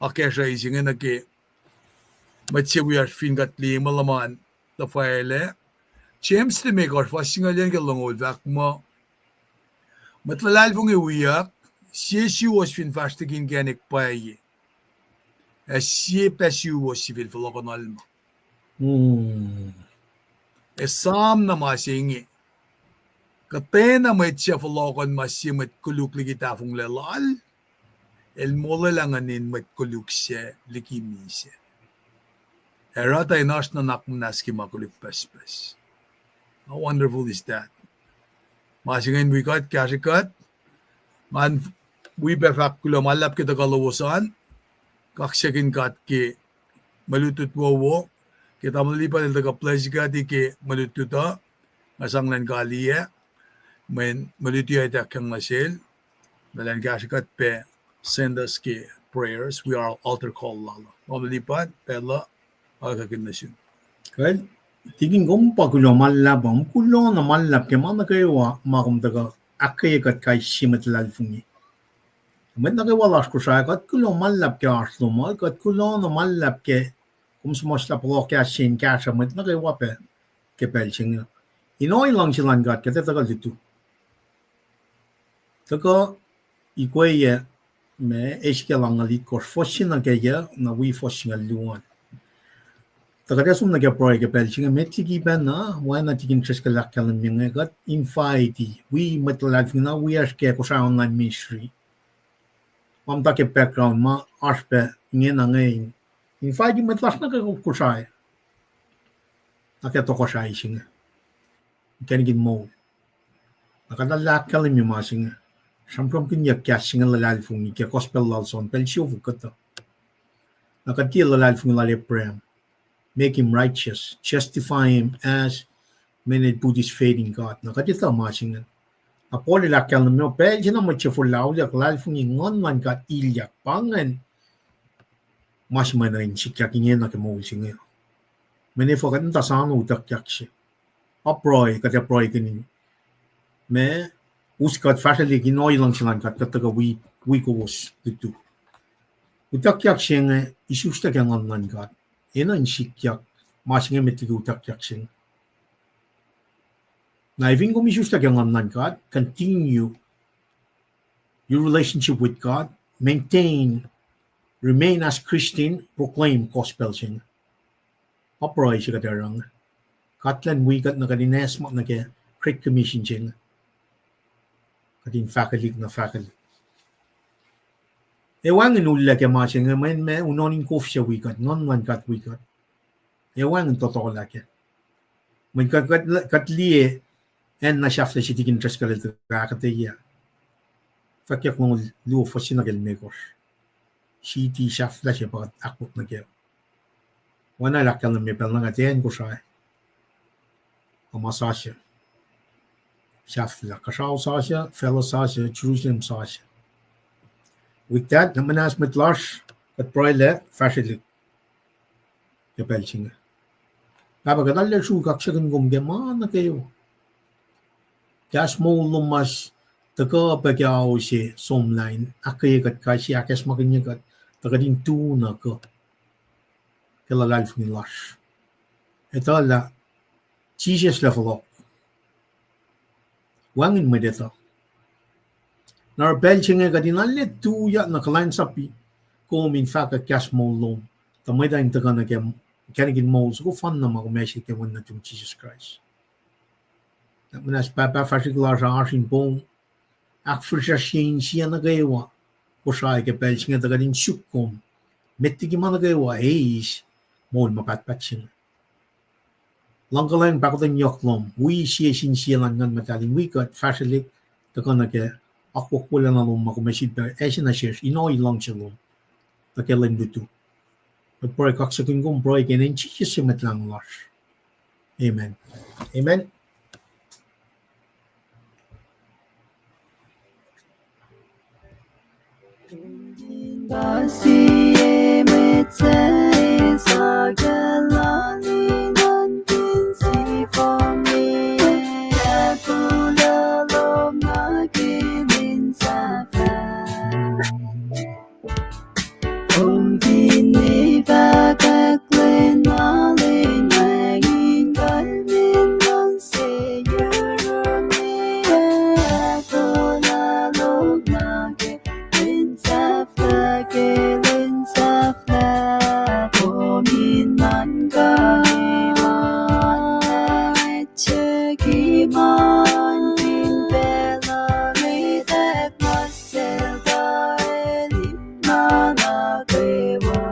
akacsruhi se inge nuh ke mwet se wiyacsr fin kuht liye ma luhman tuhfahlah. James limekohsr, fuhs singucul yuc nuh ke longoul, fahk muh, mwet luhlahlfongi wiyuck, sie suwos fin fahsr liki inkacnek pwacye, ac sie pac suwos sifil fohlohkohnalma. Ac esam na ma se inge, kuhtwena mwet suc fohlohkohnma sie mwet koluk liki tahfonglac lal, el molwelah nguhnin mwet koluk sac liki misac. Ac oruh tuh in oasr nuhnak muhnahs ke ma koluk pucspucs. How wonderful is that? Ma se ingacn wi kuht, kahsrwe kuht. Ngan wi pac fahk kuloh ma luhlahp ke tuhkuh lowos an. Kaksakihn God ke mwe lutlut wowo, ke Tamuhlwel Lipan el tuhkuh bless kuht ke mwe lutlut uh, nga sang lwen kaliyac, mweyen mwe lutlut uh ituckyang nuh sel, ma elan kahsrwe kuht pac send us ke prayers, wi altar call lal uh. Tamuhlwel Lipan, pacl uh akihlen nuh sum. Kuh, Tikin, kom pa kuloh ma luhlahp, kom kuloh na ma luhlahp ke ma nuh kwewa ma kom tuhkuh ahkkweye kuht kais sie mwet luhlahlfongi. Mwet nuh kwewa lasr Kosrae, kuht kuloh ma luhlahp ke oasr lom uh, kuht kuloh na ma luhlahp ke kom suhmuhslah pohloh kahs se in kahsruh mwet nuh kwewa pac ke pacl se inge. In ohiyac luhngse luhn God kuht ac tuhkuh lutu. Tuhkuh ikweyac ma Ezekiel angngaul itkohsr, fuhs se nuh ke yuc, na wi fuhs singucul luo an. Tuh kuht ac som nuh ke pruhe ke pacl se inge, met liki pacna, oacna Tikin Driscoll ahkkahlwemye inge, kuht invite wi mwet luhlahlfongi na wiyacsr ke Kosrae Online Ministry. Ma muhta ke background ma oasr pac ingena inge, invite mwet lasr nuh ke Kosrae, nuh ke tohkohsrahi se inge, inkacnek in moul. Na kuht arlac ahkkahlwemye ma se inge, sramsramkihnyuck kahs se inge luhlahlfongi ke gospel lal John, pacl siofok kuhtuh. Na kuht tiac luhlahlfongi lal Abraham, make him righteous, justify him as men put his faith in God. Na kuht etuh ma se inge. Na Paul el ahkkahlwemye, pacl se na mwet se forlah auliyak, luhlahlfongi Nguhn luhn God ilyak, pa ingacn ma se ma enenuh in sikyak ingena ke moul se inge. Mweyen efuh kuht muhta soano utuckyak se, pa pruhe, kuht ac pruhe kihn, ma us kuht fahsrwelihk in ohiyac luhngse luhn God, kuht tuhkuh wi, wi kowos lutu. Utuckyak se inge isuslac ke Nguhn luhn God, enenuh in sikyak ma se inge met liki utuckyak se inge. Na fin kom isuslac ke Nguhn luhn God, continue your relationship with God, maintain, remain as Christian, proclaim gospel se inge. Pa pruhe se kuht oruh inge. God elan wi kuht nuh kuht in acsmak nuh ke Great Commission se inge, kuht in fahkwelihk na fahkwelihk. Ac wacngihn ullac ke ma se inge, mweyen ma unohn in kof se wi kuht, Nguhn luhn God wi kuht. Ac wacngihn tohtohlah kac. Mweyen kuht, kuht, kuht liye acn na sahflah se Tikin Driscoll el tuh ahkuhtweyac. Fwackyuck longoul luo, fuhs se nuh ke limekohsr. City sahflah se pa kuht ahkwot nuh kac. Oacna el ahkkahlwemye, pacl na kuht acn Kosrae, a ma sasuc. sahflah. Kuhsrao sasuc, facluh sasuc, Jerusalem sasuc. With that, na muhnahs mwet lasr, kuht pruhelah fahsrwelihk ke pacl se inge. Pahpah, kuht arlac sruhk kaksakihn kom ke ma nuh kwewa. Kahs moul lom mas tuhkuh pac ke ao se somlah in ahkkweye kuht kais sie, ahkacsmakihnye kuht, tuh kuht in tu na kuh ke luhlahlfongi lasr. Etuh lah Jisus lah fohlohk, wacngihn mwet etuh. Na oruh pacl se inge kuht in arlac tuyak na kuhlwacnsapuh kom in fahkwack kahs moul lom, tuh mwet uh in tuhkuh nuh ke inkacnek in moul soko fanna ma kom ase ke Wen nuhtum Jisus Kraist. Na muhnahs Pahpah, fahsrwelihk lasr uh oasr in pom ahkfihsracsrye insiyac nuh kwewa Kosrae ke pacl se inge, tuh kuht in suk kom met liki ma nuh kwewa eis moul ma pahtpaht se inge. Luhngkuhlwacng, pahkotwen yohk lom, wi sie sin sie luhn Nguhn Muhtahl in wi kuht fahsrwelihk, tuhkuh nuh ke akwuck wolacna lom ma kom ac sifilpac ase nuh sesr in ohiyac luhngse lom nuh ke lwen lutu. Kuht pruhe kaksakihn kom, pruhe ke inen Jisus se Mwet Lahngo lasr. Amen. Amen. Kom finne fahkwack lwen ma lwen wacngihn kalmacn luhngse yurun me, ahkolah lom nuh ke lwen sahflah ke lwen sahflah. Kom in nuhnkuh ke ma, ngwet se ke ma, fin pacl uh ngwetack nuh sel tuh enenuh nuh kwewa.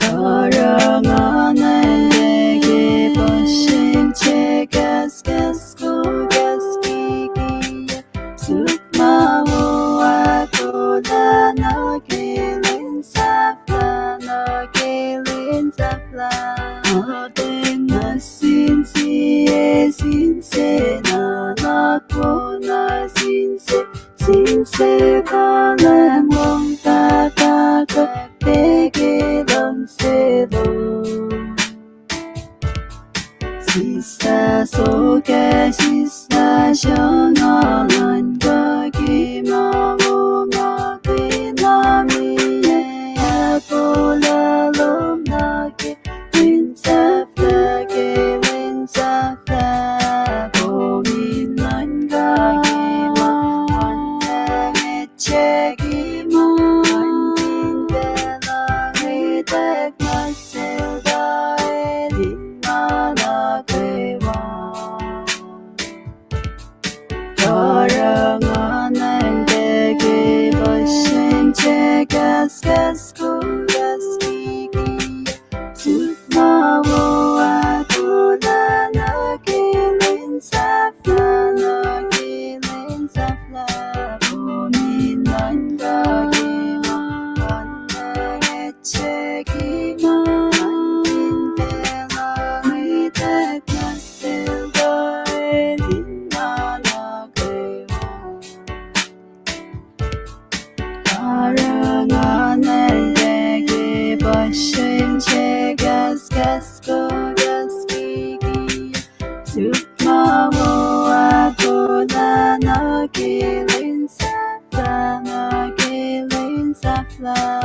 Karihngihn acn pac ke puhsren kahskahs, kahs ko kahs kikiacp, suk ma wo ahkolah nuh ke lwen sahflah, nuh ke lwen sahflah. Atacn nuh sin sie, sin sie nuhnak wo, nuh sin sie, sin sie kuhlwacng lom, fahkwack pac ke luhngse lom. Sislah sokwack, sislah sruhnga, nuhnkuh ke ma wo ma kena me, ahkolah lom nuh ke lwen sahflah, ke lwen sahflah. Kom in nuhnkuh ke ma, ngwet se ke ma, fin pacl uh ngwetack nuh sel tuh enenuh nuh kwewa. Karihngihn acn pac ke puhsren kahskahs, kahs ko kahs kikiacp, suk ma wo ahkolah nuh ke lwen sahflah, nuh ke lwen sahflah. Kom in nuhnkuh ke ma, ngwet se ke ma, fin pacl uh ngwetack nuh sel tuh enenuh nuh kwewa. Karihngihn acn pac ke puhsren kahskahs, kahs ko kahs kikiacp, suk ma wo ahkolah nuh ke lwen sahflah, nuh ke lwen sahflah.